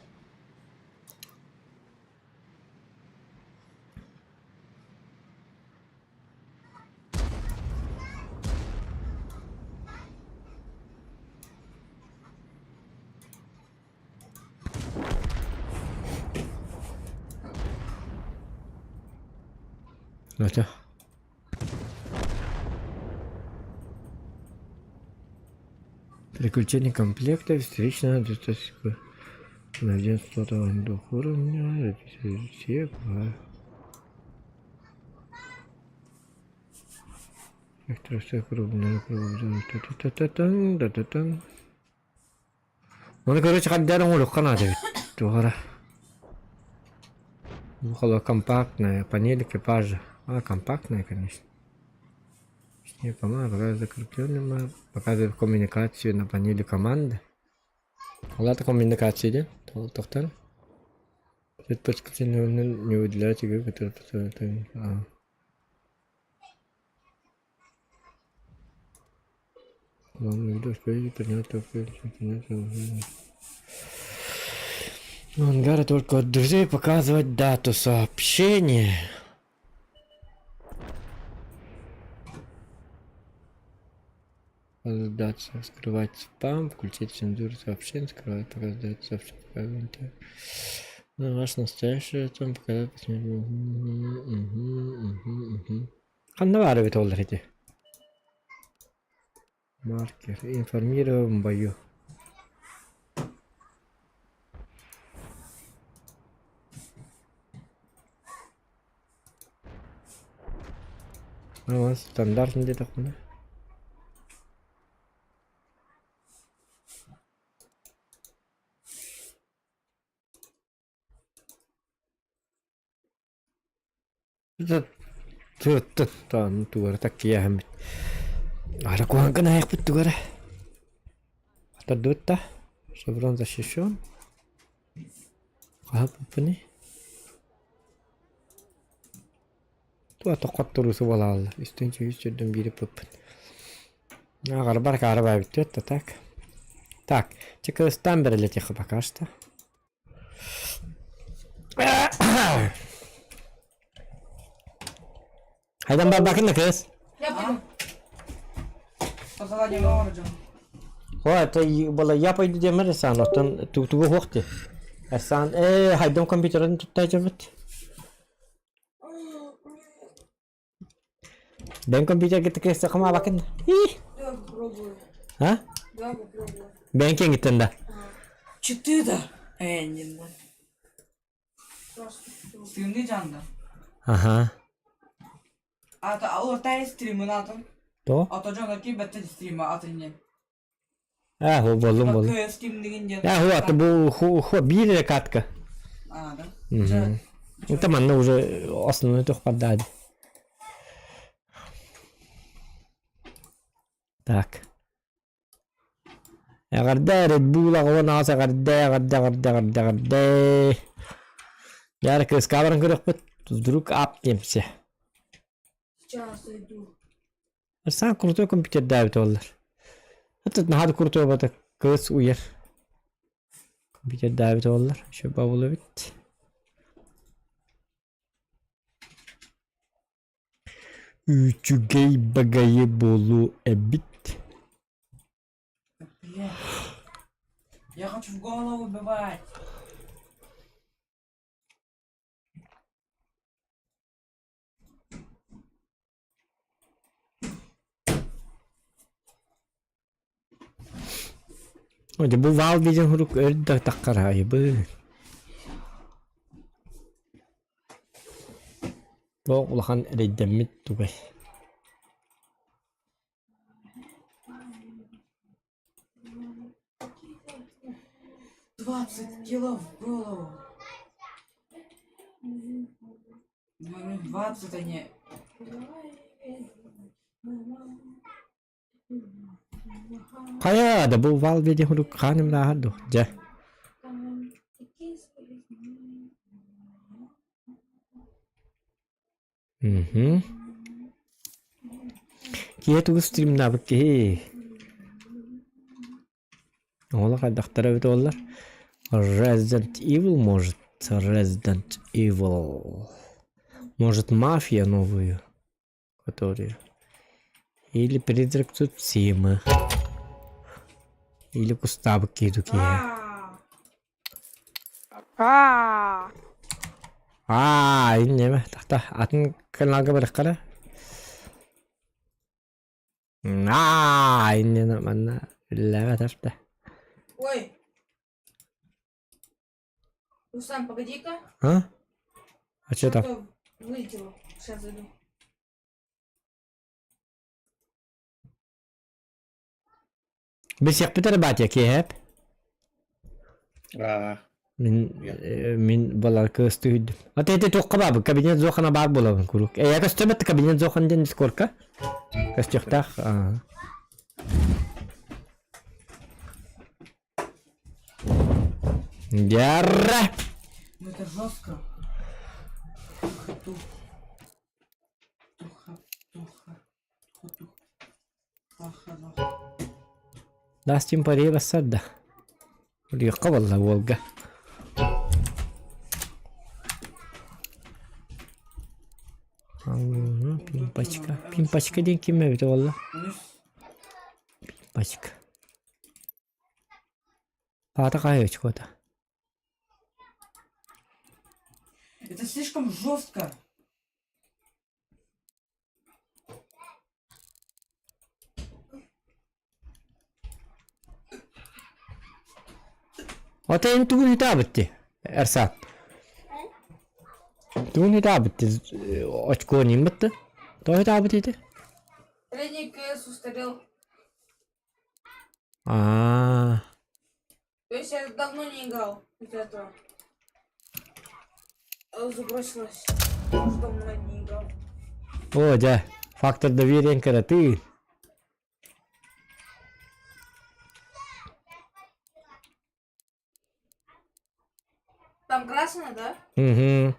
Это. Приключение комплекта встречная достаточно на день сотового двух уровня, все, Ону короче хардаар оҥоруохха наада эбит. Туох эрэ. Около компактная панель экипажа. А, компактная, конечно. Не, по-моему, пока закрепленным, показывает коммуникацию на панели команды. Ол коммуникация диэн тохтон. Предпочтительно не выделять игры, которые... А. Ангара только от друзей показывать дату сообщения. Сдаться, скрывать спам, включить цензуру сообщений, скрывать, показать сообщения. Ну, ваш настоящий там показать. Угу, угу, угу. Ханна баар эбит ол ити? Маркер. Информируем бою. Ну, стандартный диэтэхпинэ. Тугара таккыйаһаммыт. Ара куһаҥкын айахпыт тугара. Атардыбыт да. Шеврон защищен. Хаһаппыппыный. Туа тоххотторуу субалааллар. Үстэн чүгүс сирдэн биири пыппыт. Ааҕарбар каарабаа бүттүөт да так. Так, чекыстан бэрэлэтиэххэ пока что. Хайдан барбакын да кыыс? Я пойду. Сказала не оҥордум. О, это была я пойду диэмэр эсаан оттон тугу хуох ти. Эсаан ээ хайдам компьютерын тутта дьэбит. Бэйэҥ компьютерга кыыс хамаабакын да? Давай попробую. А? Давай попробую. Бэйэҥ киэҥиттэн да? Чыты да. Э, не знаю. Просто. Стримни жанда. Аха. Ата алыртай стримын атын. То? Ата жона ки бетте стрима атын не. Ээ, хо боллум боллум. Кö стримдигин ден. Ээ, хо аты бу хо хо биир эрэ катка. А, да. Мгм. Это манна уже основной туох бардаады. Так. Эҕэрдэ Red Bull аҕалан аҕас эҕэрдэ, эҕэрдэ, эҕэрдэ, эҕэрдэ, эҕэрдэ. Яра кыыска баран көрүөхпүт. Вдруг ап диэмсэ. Сейчас иду. Саҥа крутой компьютердээбит буоллар. Это наһаа да крутой буолбата кыыс уйар. Компьютердээбит буоллар. Еще бабыл эбит. Үчүгэй багайы буолуу эбит. Бля. Я хочу в голову убивать. Дьэ бу вал диэн сурук өр да таххараайыбын. Туох улахан эрэйдэммит тугай. 20 кило в голову. Ну, 20, а не... Хайа да бу вал диэн сурук хааным дааһар дуо? Дьэ. Мгм. Киһи тугу стримнаабыт киһи. Оҕолор хайдахтара эбит буоллар. Resident Evil может. Resident Evil. Может мафия новую, которую. Или призрак Цусимы. Или Кустабы Кидуки. Аа. Аа, иннеме, тахта, атын каналга барыххара. Аа, иннене манна үллэҕэ тарта. Ой. Руслан, погоди-ка. А? А что там? Что-то вылетело. Сейчас зайду. Бисиэхпит эрэ баатыйа киэһэп. Аа. Мин мин балар кыыс түһүйдүм. Ата ити туохха баабын кабинет зохана баар буолабын куруук. Эйэ көстөбөт кабинет зохан диэн дискорка. Көстүөхтээх. Дярра! Ну это жестко. Тух. Туха, туха, тух. Дастин Пари бассарда. Улуйахха буолла уолга. Пимпочка. Пимпочка диэн ким эбитэ буолла? Пимпочка. Аата хаһай очкота? Это слишком жестко. Ата эн тугун ытаабытти, Эрсаат? Тугун ытаабытти, очкуон иммитти? Тоҕо ытаабыт ити? Средний КС устарел. Аа. То есть я давно не играл из этого. Забросилась. Уже давно не играл. О, дьэ, фактор доверия кыраты. Там красное, да? Угу.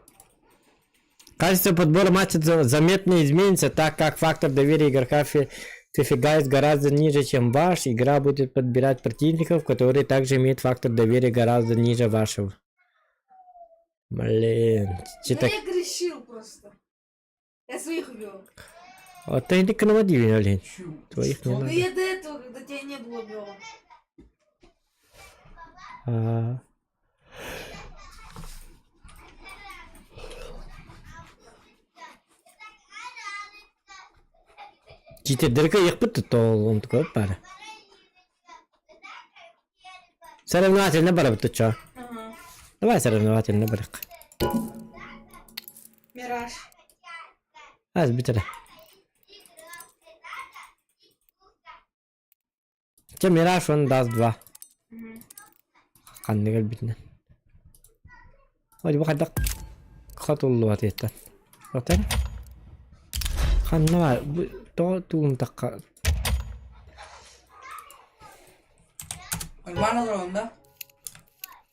Качество подбора матча заметно изменится, так как фактор доверия игрока Фифигайс гораздо ниже, чем ваш. Игра будет подбирать противников, которые также имеют фактор доверия гораздо ниже вашего. Блин, Ну я грешил просто. Я своих убил. А ты не наводили, олень. Твоих не Ну надо. я до этого, когда тебя не было, била. А. Читердерге ыйыппыт то онтука бары. Соревновательно барабыт чо. Ага. Давай соревновательно барык. Мираж. Аз бүтэрэ. Че Мираж он даст два. Ханныгар бүтүнэн. Ой, бу хайдах хотуллубат иттен. Отен. Ханна бар, бу то туун такка. Нормально дорогун да?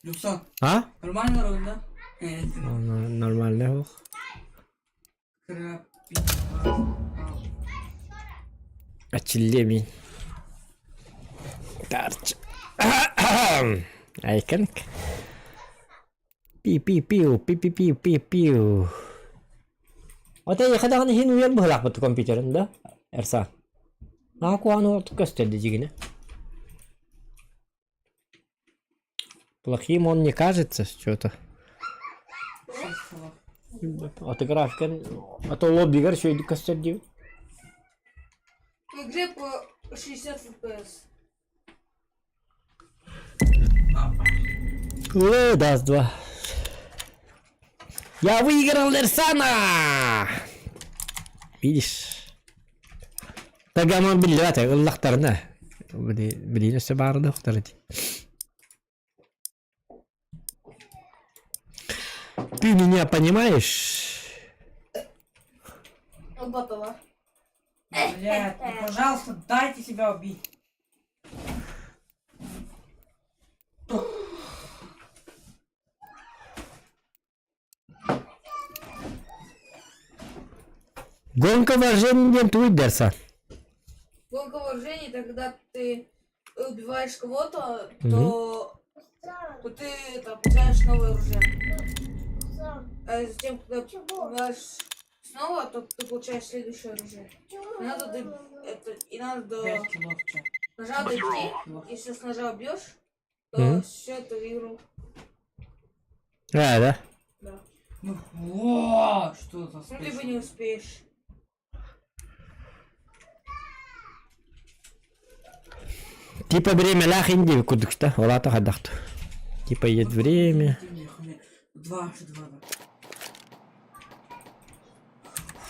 Люксон. А? Нормально дорогун да? Нормально ох. Ачиллемин. Тарч. Айканк. Пи-пи-пиу, пи-пи-пиу, пи-пиу. Ота яхадаҕын иһин уйар быһылаахпыт компьютерын да? Эрса. Аа куһаҕан оҕотук көстөр дьигинэ. Плохим он не кажется, что-то. А графика, а то лоббигар үчүгэйдик көстөр диэбит. В игре по 60 FPS. О, даст два. Я выиграл Эрсана! Видишь? Тагаман биллибэт ыллахтарына. Билин өссө баарды охтар ити. Ты меня понимаешь? Готово. Блядь, ну пожалуйста, дайте себя убить. Гонка вооружений диэн тугуй Дерса? Гонка вооружений, это когда ты убиваешь кого-то, то ты это, получаешь новое оружие. А затем, когда убиваешь снова, то ты получаешь следующее оружие. И надо, это, и надо до 5 килов, чё. ножа дойти. Если с ножа убьешь, то Мгм. все это игру. Ээ да. Да. Ну, во, что за Ну, либо спешл? не успеешь. Типа время инди кудукта, олата хадахту. Типа есть время. Два, что два, да.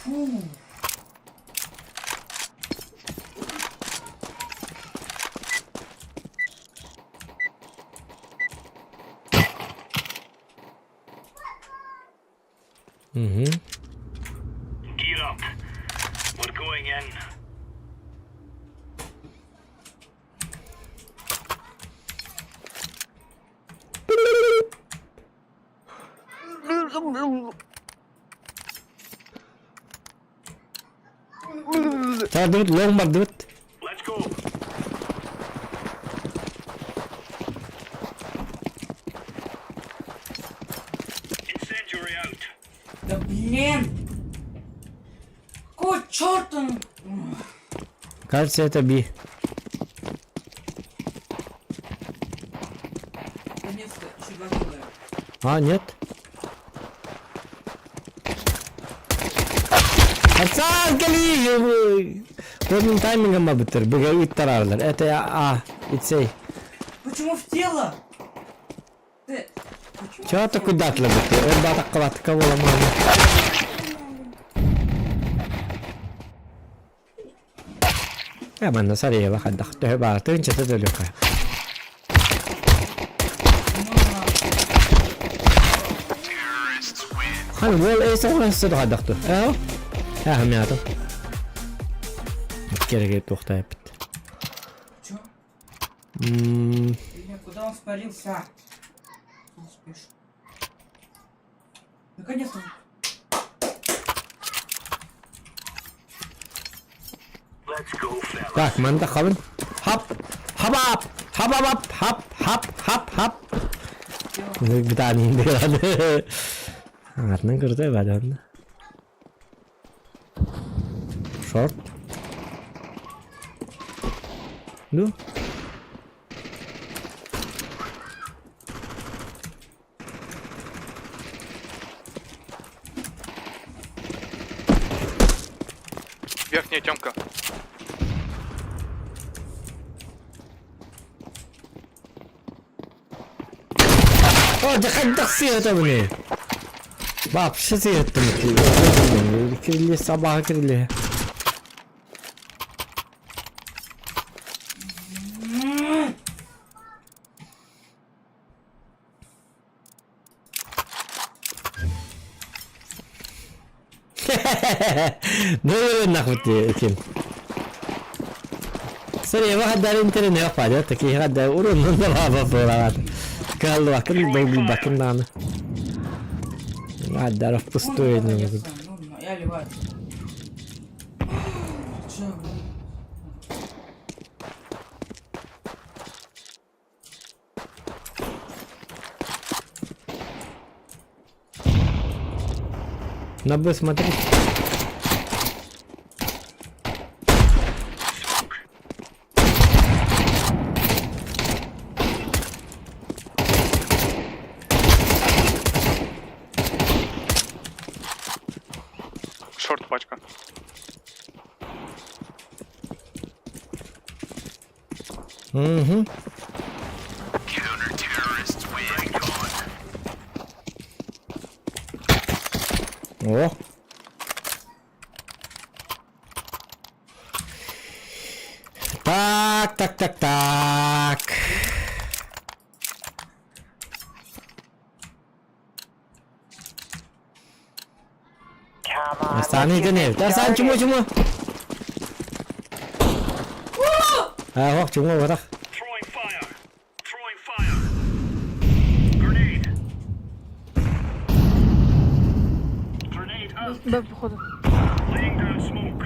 Фу. Угу. Gear up. We're going in. Тардыбыт, лоң бардыбыт. Let's go. Incendiary out. Да блин! Какого черта он? Кажется, это Би. Наконец-то еще два килла. А, нет. Арсан, кали! Kodun таймингом бітір. Бүге үт тарарлар. Это я А, итсей. Почему в тело? Ты... Почему? Чего такой датлы бітір? Ол батақ қабатыққа бола мама. Я манна сареева хаддах төһө баар тыынча төдөлүкка. Хан ол эйсе оҕон хаддахту. Ээ? Ээ хамятым. Кереге туохтайпыт. Чё? М, Бля, куда он спарился? Успеш. Наконец-то. Let's go, fellas. Так, манда хабын. Хап. Хабап. Хабабап. Хап. Хап. Хап. Хап. Bir tane indirdi. Артынан кырды бадан. Шорт. Ну. Верхняя темка. О, дыхаддах сыйыта бұны. Вообще сыйыттым. Кирилли сабаға кирилли. Ну, нахуй ты, кем. Сори, واحد интернет не попадет, такие гадда урун да баба була. Каллу акын был бакын даны. Гадда впустую не могут. Ну, я ливаю. Чё, блин? На Б смотри. Шорт пачка. Угу. О. Так, так, так, так. Арсен гэнэ. Арсен чмо чмо. А, хох чмо барах. Throwing fire. Throwing fire. Grenade. Grenade out. Б, походу. Laying down smoke.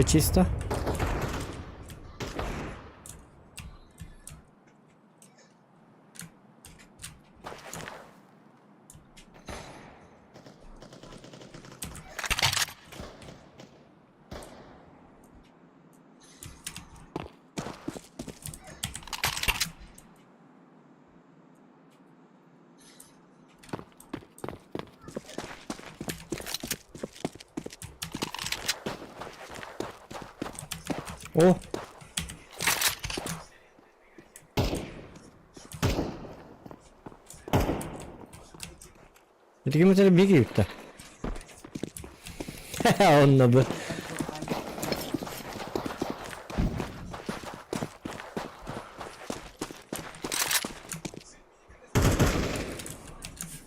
Б чисто. О! Ити ким этэр биги юкта. Онно бу.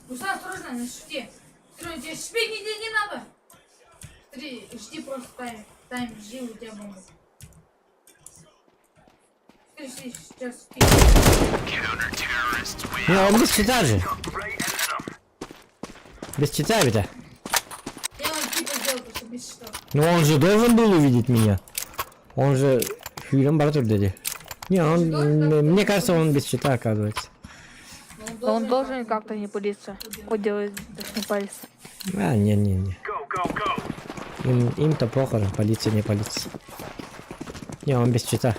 Руслан, осторожно, на шифте. Строй, тебе шипеть нигде не надо. Смотри, жди просто тайм. Тайм, жди, у тебя бомба. Смотри, жди, сейчас. Не, он без чита же. Без чита ведь. Я он типа сделал, то, что без щитов. Ну он же должен был увидеть меня. Он же Хюрем Бартур dedi. Не, он, мне кажется, он без щита оказывается. Но он должен как-то не палиться. Вот делает, так не палится. А, не-не-не. Им, им-то похорон, полиция не полиция. Не, он без щита.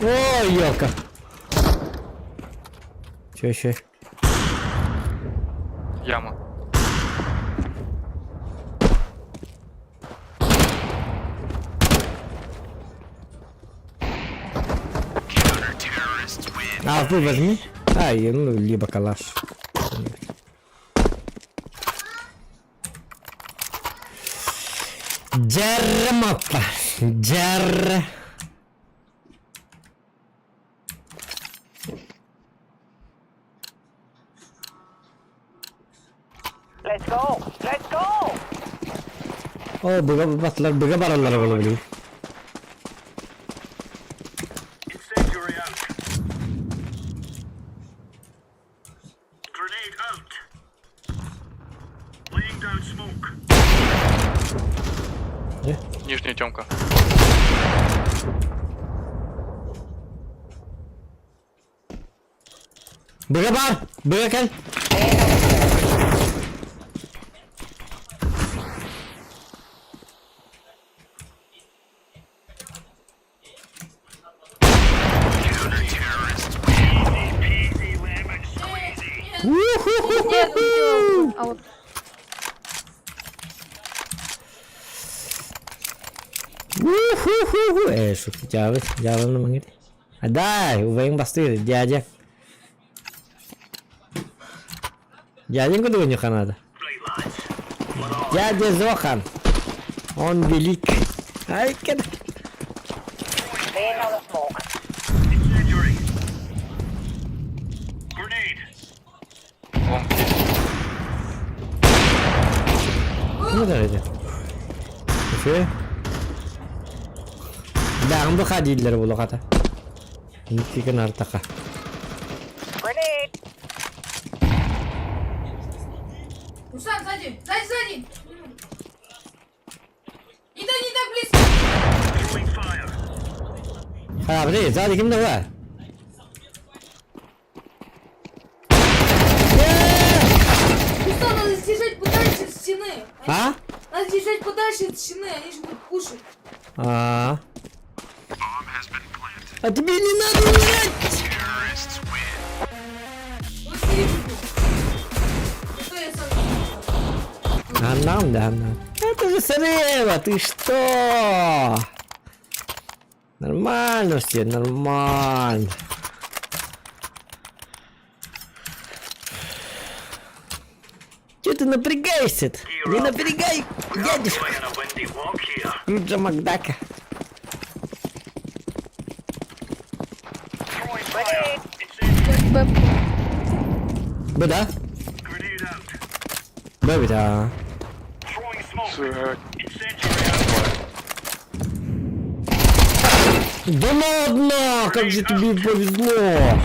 О, елка. Че еще? Яма. А, вы возьми. А, и, ну, либо калаш. Дермапа. Дер. О, быга батлар, быга баралар бола билир. Нижняя темка. Быга бар! Быга кел! Уху-ху-ху-ху! А вот Уху-ху-ху! Э, шутки, дьявол, дьявол на мангит. А дай, убайың бастыр, дядя. Дяденьку думаю, надо. Дядя Зохан. Он велик. Ай, кед. Лонг есть. Ну давайте. Үфе. Бәғім бұқа дейлер бұл қата. Ниткен артақа. Руслан, сзади! Сзади, сзади! Не так, не так близко! Ha, bir сзади кімді бар? Руслан, надо держать подальше от стены! А? Надо держать подальше от стены, они же будут кушать. А. А тебе не надо умирать! Вот сиди тут. А то я сам. А нам, да, нам. Это же срыва, ты что? Нормально все, нормально. Че ты напрягаешься-то? Не напрягай, дядюшка. Скруджа Макдака. Бу да? Бу эбит аа. Да ладно, как же тебе повезло!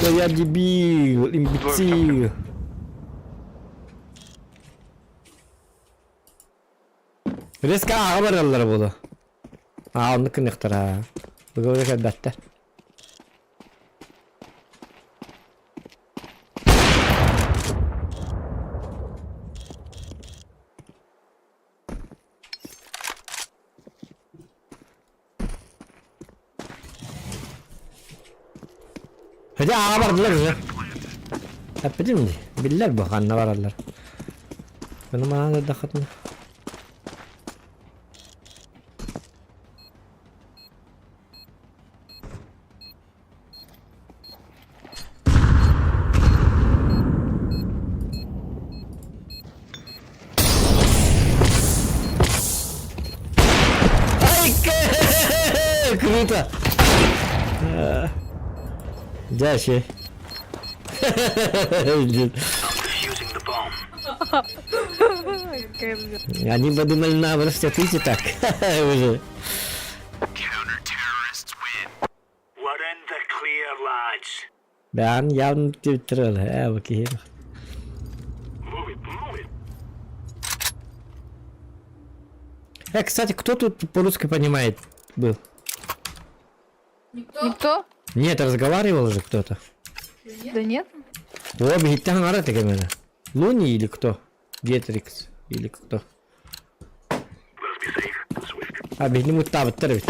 Да я дебил, имбецил. Резко ааҕа бараллара буолуо. Аа, оннук гыныахтара. Быгабыга кэлбэттэр. Хотя ааҕа бардылар уже. Эппитим дии. Биллэр бу ханна бараллар. Bunu маҕан ырдаххытына. Ай, круто! Дальше. Они подумали наоборот, что ты так уже. Бэҕэн явно типтирэл ээ бу киһи. Кстати, кто тут по-русски понимает был? Никто? Никто? Нет, разговаривал же кто-то. Да нет. О, биһиттэн аҥара тегемene. Луни или кто? Гетрикс или кто? А биһини муттаабыттар эбит.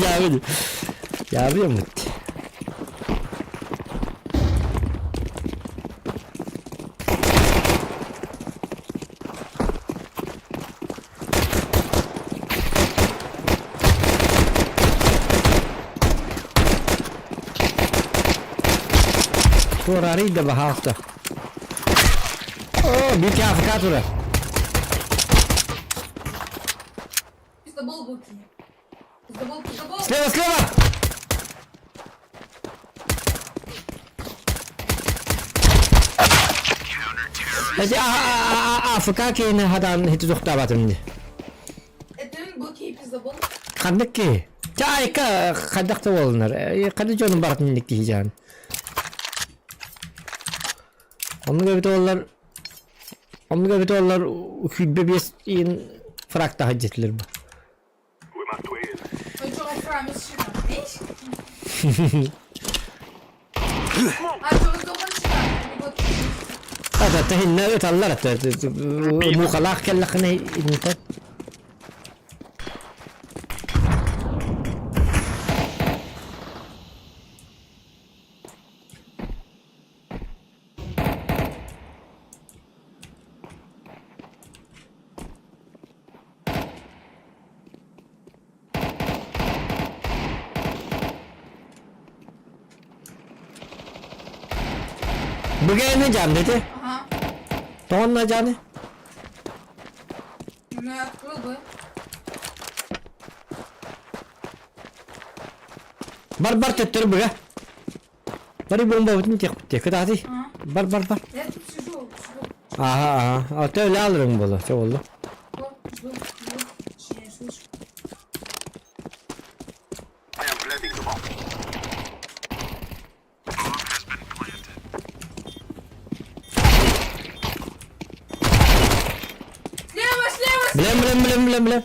Дьаабы. Дьаабы мут. Туораарый да баһаалта. О, биир АФК турар. Пиздобол выкини. Пиздобол, пиздобол. Слева, слева! Эти АФК киһини хатаан хити тохтаабатым дии. Это был кей пиздобол. Ханнык киһи? Чайка хайдах да буолунар. Ханнык дьонун барытын инник киһи дьаан. Оннук эбит буоллар оннук эбит буоллар 25 иин фрактаһа дьиэтилэр бу. Ну что, фрами видишь? А что, вы только Ата тэһиннэ ыталлар ата муухалаах кэллэххинэ иннитэ. Бүгүн жан ити. Ага. Тоҕонно жаны? Ну я открыл бы. Бар бар төттөрү быга. Бары бомбабытын тиэхпит кытаатый. Бар бар бар. Я тут сижу, сижу. Аха аха. Ата өлө алырың боло. Чэ боллу. Жду, жду, жду. Я слышу. Слева, слева! Билэн билэн билэн билэн билэн.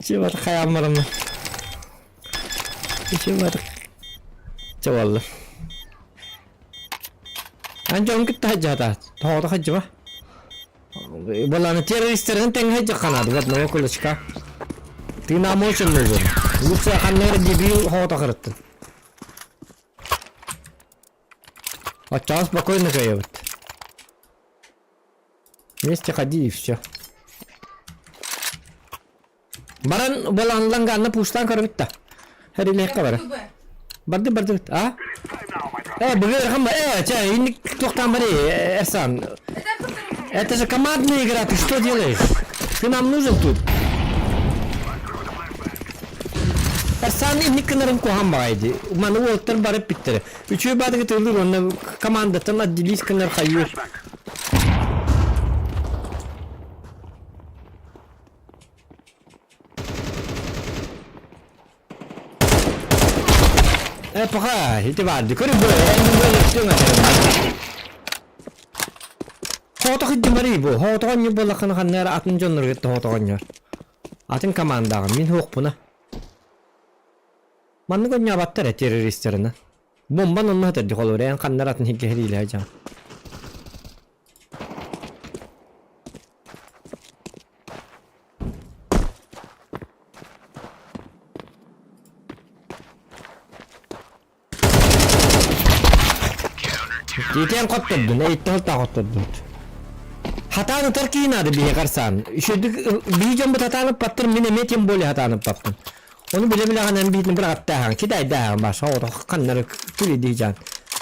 Чего хайаммарым. Чего Чэ буолла. Ан дьон кытта сылдьаата. Тоҕото сылдьыба. Баланы террористерин тэҥ сылдьахханаады в одного кулачка. Ты нам очень нужен. Лучше ханнары дебил хоото хырыттын. Оччоҕо спокойно кыайабыт. Вместе ходи и все. Баран баланланга анна пуштан көрбүт да. Хэрилиэххэ бара. Барды барды а? Э, бүгүн э, чэ, инник туохтаан бары, Эрсан. Это же командная игра, ты что делаешь? Ты нам нужен тут. Карсан инник гынарын куһаҕан баҕайы дии. Маны уолаттар бары эппиттэрэ. Үчүгэй баатыгы тыллыыр уонна командаттан отделись гынар хайыыр. Э, пока, ити баар дии. Көрү бу, эн бу өлөттүҥ атырын. Хоотох иддимарий бу. Хоотоҕон ньу буоллаххына ханна эрэ атын дьоннорго тоһоотоҕонньор. Атын командаҕа мин суохпуна. Маннык онньообаттар э террористарына. Бомбан онно сытар холобур эн ханна эрэ атын сиргэ сэриилэһэ дьаҥ. Тиитэн хоттордун, эйиттэн хотаа хоттордун. Хатаан ытар киһи наада биһи харсаан. Үчүгдүк биһи дьон хатаан ыппаттар, мин эмиэ тем более хатаан ыппаппын. Ону билэ-билэҕин эн биһитин быраҕаттааһаҥ, кидайдааһаҥ баша оҕото ханнары күлүдии дьаан.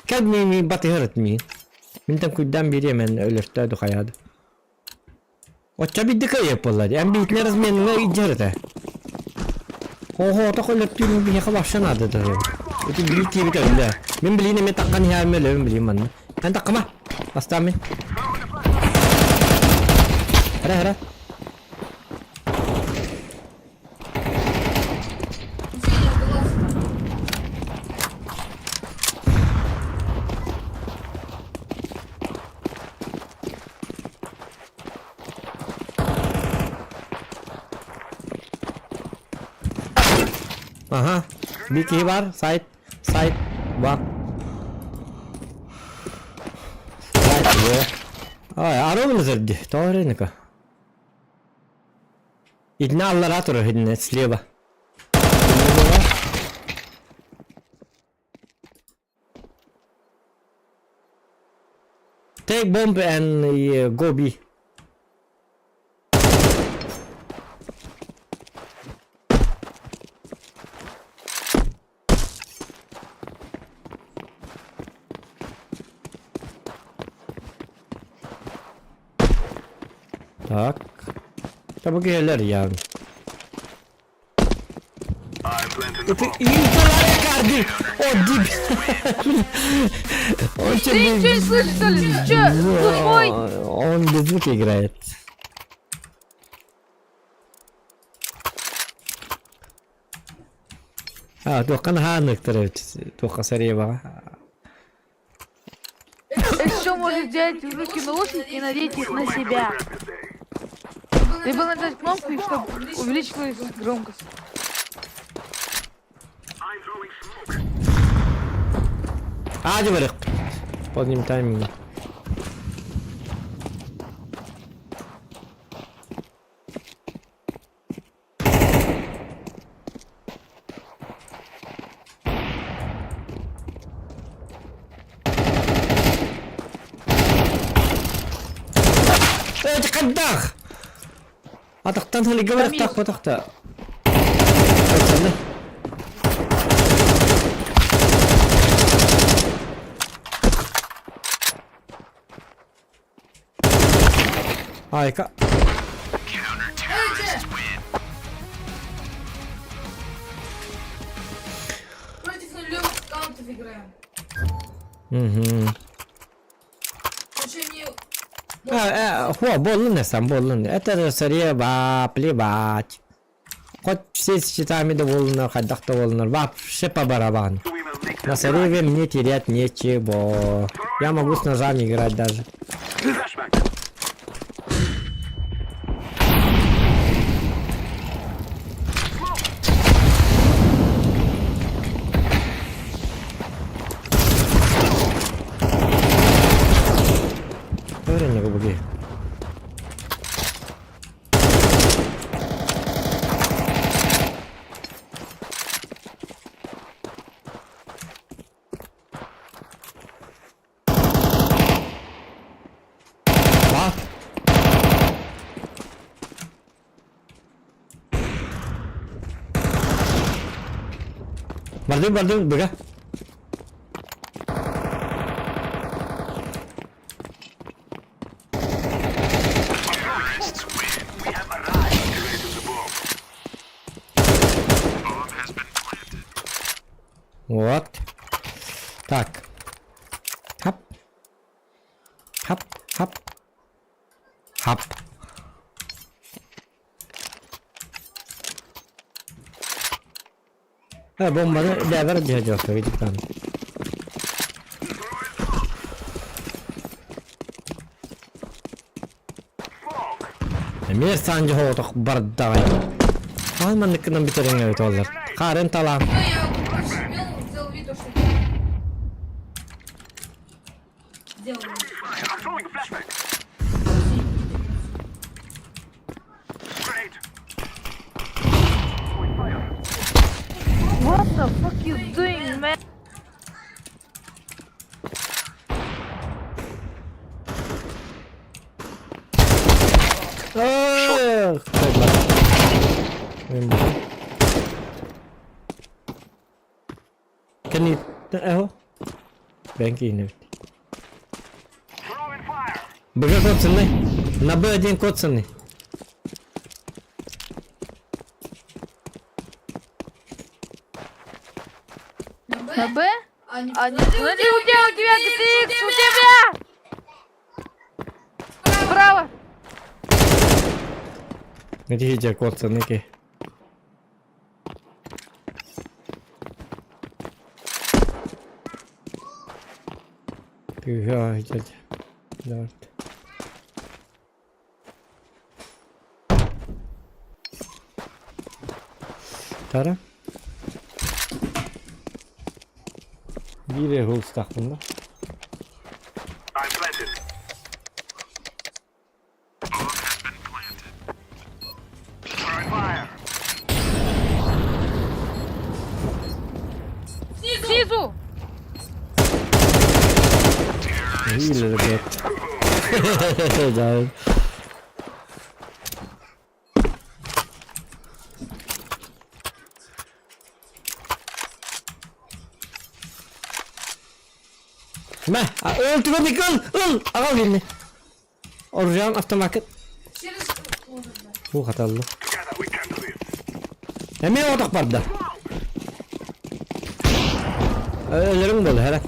Кэл ми батыһар миин. Минтэн куйдаан биэриэм эн өлөртөөдү хайаады. Оччо бидди кыайыап буолла дии. Эн биитинэ разменҥа илдьэр этэ. Хоһоото өлөртүүрүн биһиэхэ вообще наада да. Ити биир киһи өллө. Мин билиин эмиэ таххан иһээм өлөбүн билиин манна. Эн таххама. Бастаан мин. Хара хара. Ага. Биир киһи бар, сайт, сайт, бар. Сайт, Ай, арылын зерди, тоореника. Итини аллараа турар итини слева. Take bomb and go B. Так. Tabi gelirler yani. О, дебил. Он Ты ничего не слышишь, что ли? Ты чё, глухой? Он без звука играет. А, туохха наһаа аныктар эбит. Туохха сэрии Еще можно взять в руки наушники и надеть их на себя. Либо нажать кнопку, и чтобы увеличилась громкость. Аадьы барык. Подним тайминг. Эти хайдах! Атахтан халига барахтах батахта. Айка. Против нулевых аккаунтов играем. Угу. Короче, не... А, хо, боллун сам боллун. Это же сырье, плевать. Хоть все с щитами довольны, хайдах довольны, вообще по барабану. На срыве мне терять нечего. Я могу с ножами играть даже. Öğrenme bu Bak. Бардым, бардым, быга. Вот. Так. Хап. Хап, хап. Хап. Э, бомбаны бэбэр дьэ дьэ Эмиэ саанньа соҕотох бардаҕай. Хаан манныккынан бүтэриҥ эбит оллар. Хаарын талаан. Ну, я пошумел, сделал вид, что Сделал. What the fuck you doing, man? Эх, Кэнниттэн эһо. Бэн киинэбит. Быга коцанный. На Б1 коцанный. На Б? А не... Смотри, у тебя, у тебя GTX, у тебя! Справа! Где коцанный ки? Тыга, дядя. Да. Тара. Биир холстахпын да. Снизу! Или ребят. Да. Мэ, ыл түгэн ыл, ыл, аҕал билни. Оружиан автомакет. Через... Бу хаталлы. Эмиэ отох барда. Өлөрүҥ буолла, эрэ.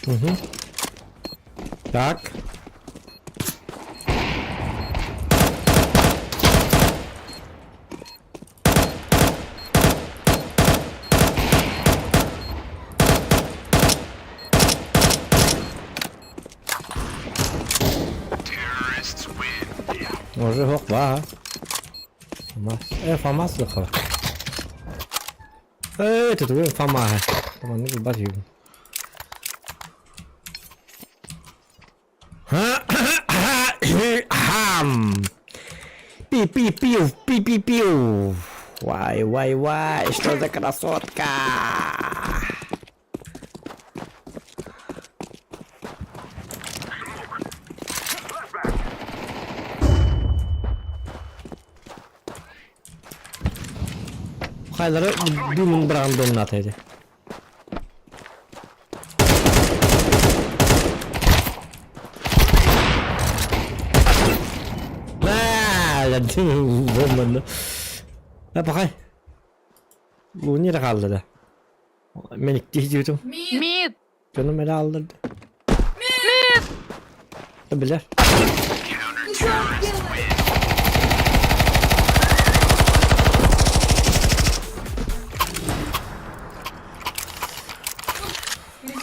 Угу. Так. Уже хоква. Фамас. Фамас лыха. Это твой Фома. Фома, ну базю. Пи-пи-пиу, пи-пи-пиу. Вай, вай, вай, что за красотка? Хайлары дымын быраған домнат еді. Бомбаны. Ә, бақай. Бұл не қалды да? Мен икки жібітім. Мид! Canım ele aldırdı. Мид! Biler. Ну что он делает?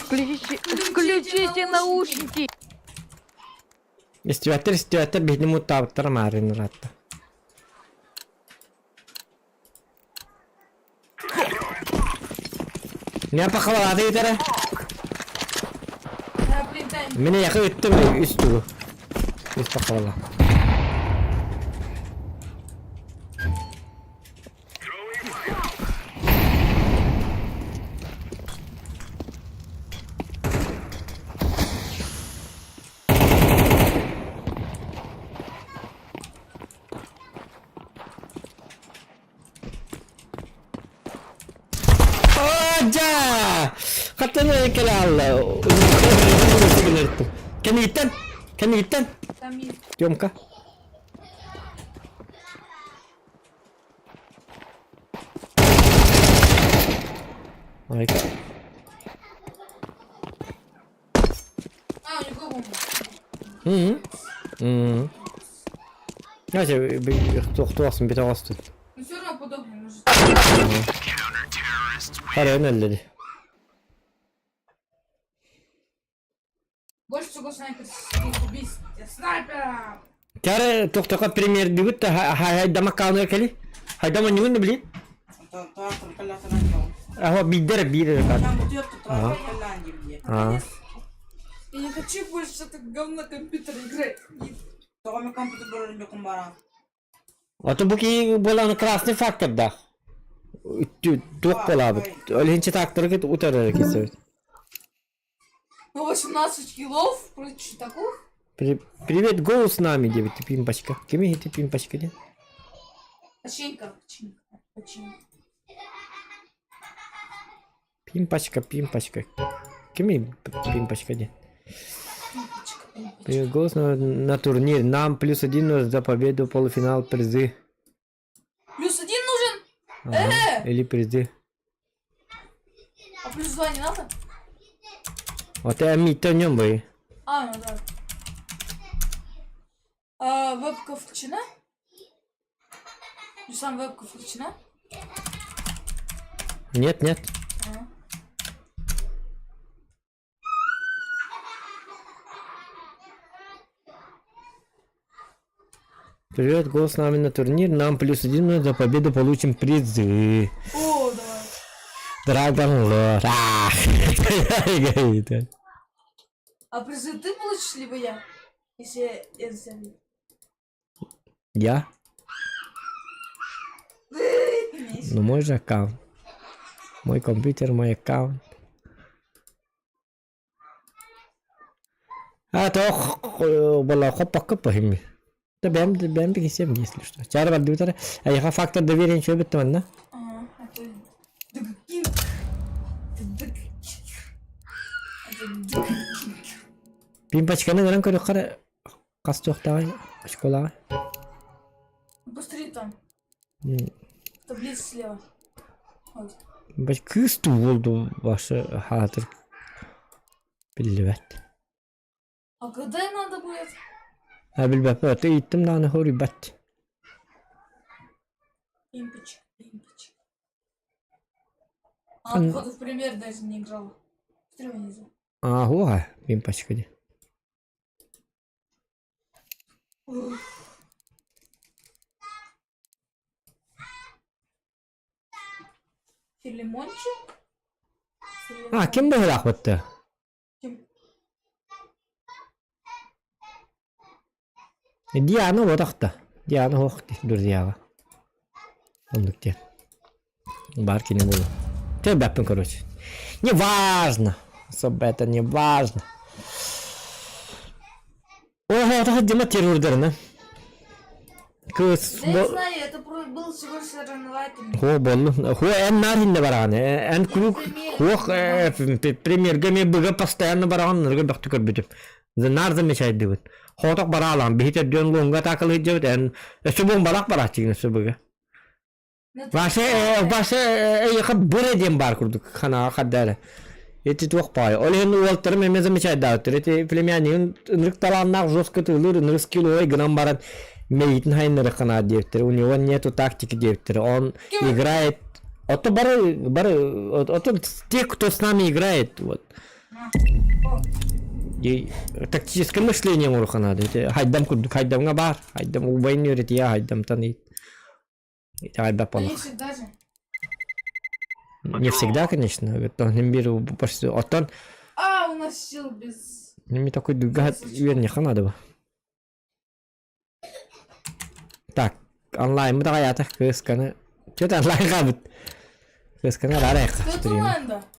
Включите, включите наушники! Истибэттэр истибэттэр биһини муттаабыттара маарыын ыраатта. Не пахалааты итэрэ? Да, блин, Тань, Мин эйэхэ ыттым үс тугу. Үс пахалала. Хаттан кэлэ алла. Кэнигиттэн, кэнигиттэн. Там есть. Тёмка. Айка. А, у него бомба. Мм. Мм. Знаете, туохтуохсун бит оҕостун. Ну все равно подохнем, может. Харыан өллөдү. Больше всего снайперских убийств. Я снайпера! Кары тохтока премьер бүгүт та хайдама кааны кели. Хайдама ньугун били. Аха бидер бир кат. Ага. Я не хочу больше это говно компьютер играть. Ото бу ки болан красный фактор да. Туох болабыт. Олинчи такторы утарар кесебит. Ну 18 килов против читаков. Привет, гоу с нами, девять ты пимпочка. Кими ты пимпочка, де? Печенька, печенька, печенька. Пимпочка, пимпочка. Кими пимпочка, де? Привет, голос на, на турнир. Нам плюс один за победу полуфинал призы. Плюс один нужен? Ага, Э! Или призы. А плюс два не надо? Вот я ми-то нем бы. А, ну да. А, вебка включена? Ну сам вебка включена? Нет, нет. Ага. Привет, голос с нами на турнир. Нам плюс один за победу получим призы. О, давай. Драгон Лорд. Ах, говорит. А призы ты получишь, либо я? Если я за тебя выйду. Я? Ну мой же аккаунт. Мой компьютер, мой аккаунт. А, то была хоппакка похими. Да бэм бэм бигисем если что. Чары бар дибитер. Айха фактор доверия ничего бит манна. Ага, это Дык-кинг. Это дык-кинг. Это дык-кинг. Пимпачканы гынан көрөххөр хас туохтааҕый школаҕа. Быстрее там. В таблице слева. Вот. Бач кыыс туул башы хаатыр биллибэт. А когда надо будет? А билбэппэ ты иттим даҕаны хоруйбат. Импич, импич. А, походу, в пример даже не играл. Смотри внизу. А, хуа, пимпачка ди. Ух. Филимончик? А, ким быһыраах бытты? Ким? Диана бодахта. Диана хоох друзьяға. Оннук диэн. Бар кини буолу. Ты бэппин короче. Не важно. Особо это не важно. Ого, это Дима террордерна. Кыс Да я знаю, это был всего лишь соревновательный. Хо болну. Хо эн наринне бараан. Эн круг хох премьерге мен быга постоянно бараан нырга бөхтү көрбүтүм. Нар замечает дибит. Хоток бараалан бихитер дөн лунга такыл хиджебит эн өсө бун барак бараачыгын өсө быга. Ваше ваше эйха буре диэн бар курдук ханаа хаддара. Эти туох паай. Ол иһин уолтарым эмиэ замечает даабыттар. Эти племяннигин ынырык талааннаах жестко тыылыыр ынырык скилловой гынан баран мэйитин хайыннары ханаа диэбиттэр. У него нету тактики диэбиттэр. Он играет Ото бары бары ото те, кто с нами играет, вот. И тактическое мышление оҥоруохха наада. Ити хайдам курдук хайдамҥа баар. Хайдам убайын үөрэтиэ хайдамтан итэҕэйбэт Да не буоллах. всегда же. Не всегда, конечно. Оттон бир почти оттон А, у нас сил без... не такой дугат үөрниэххэ наада бу. Так, онлайн мы даҕайаатах кыысканы. Что-то онлайн хаабыт. Кыысканы араарайха. Что это онлайн, да?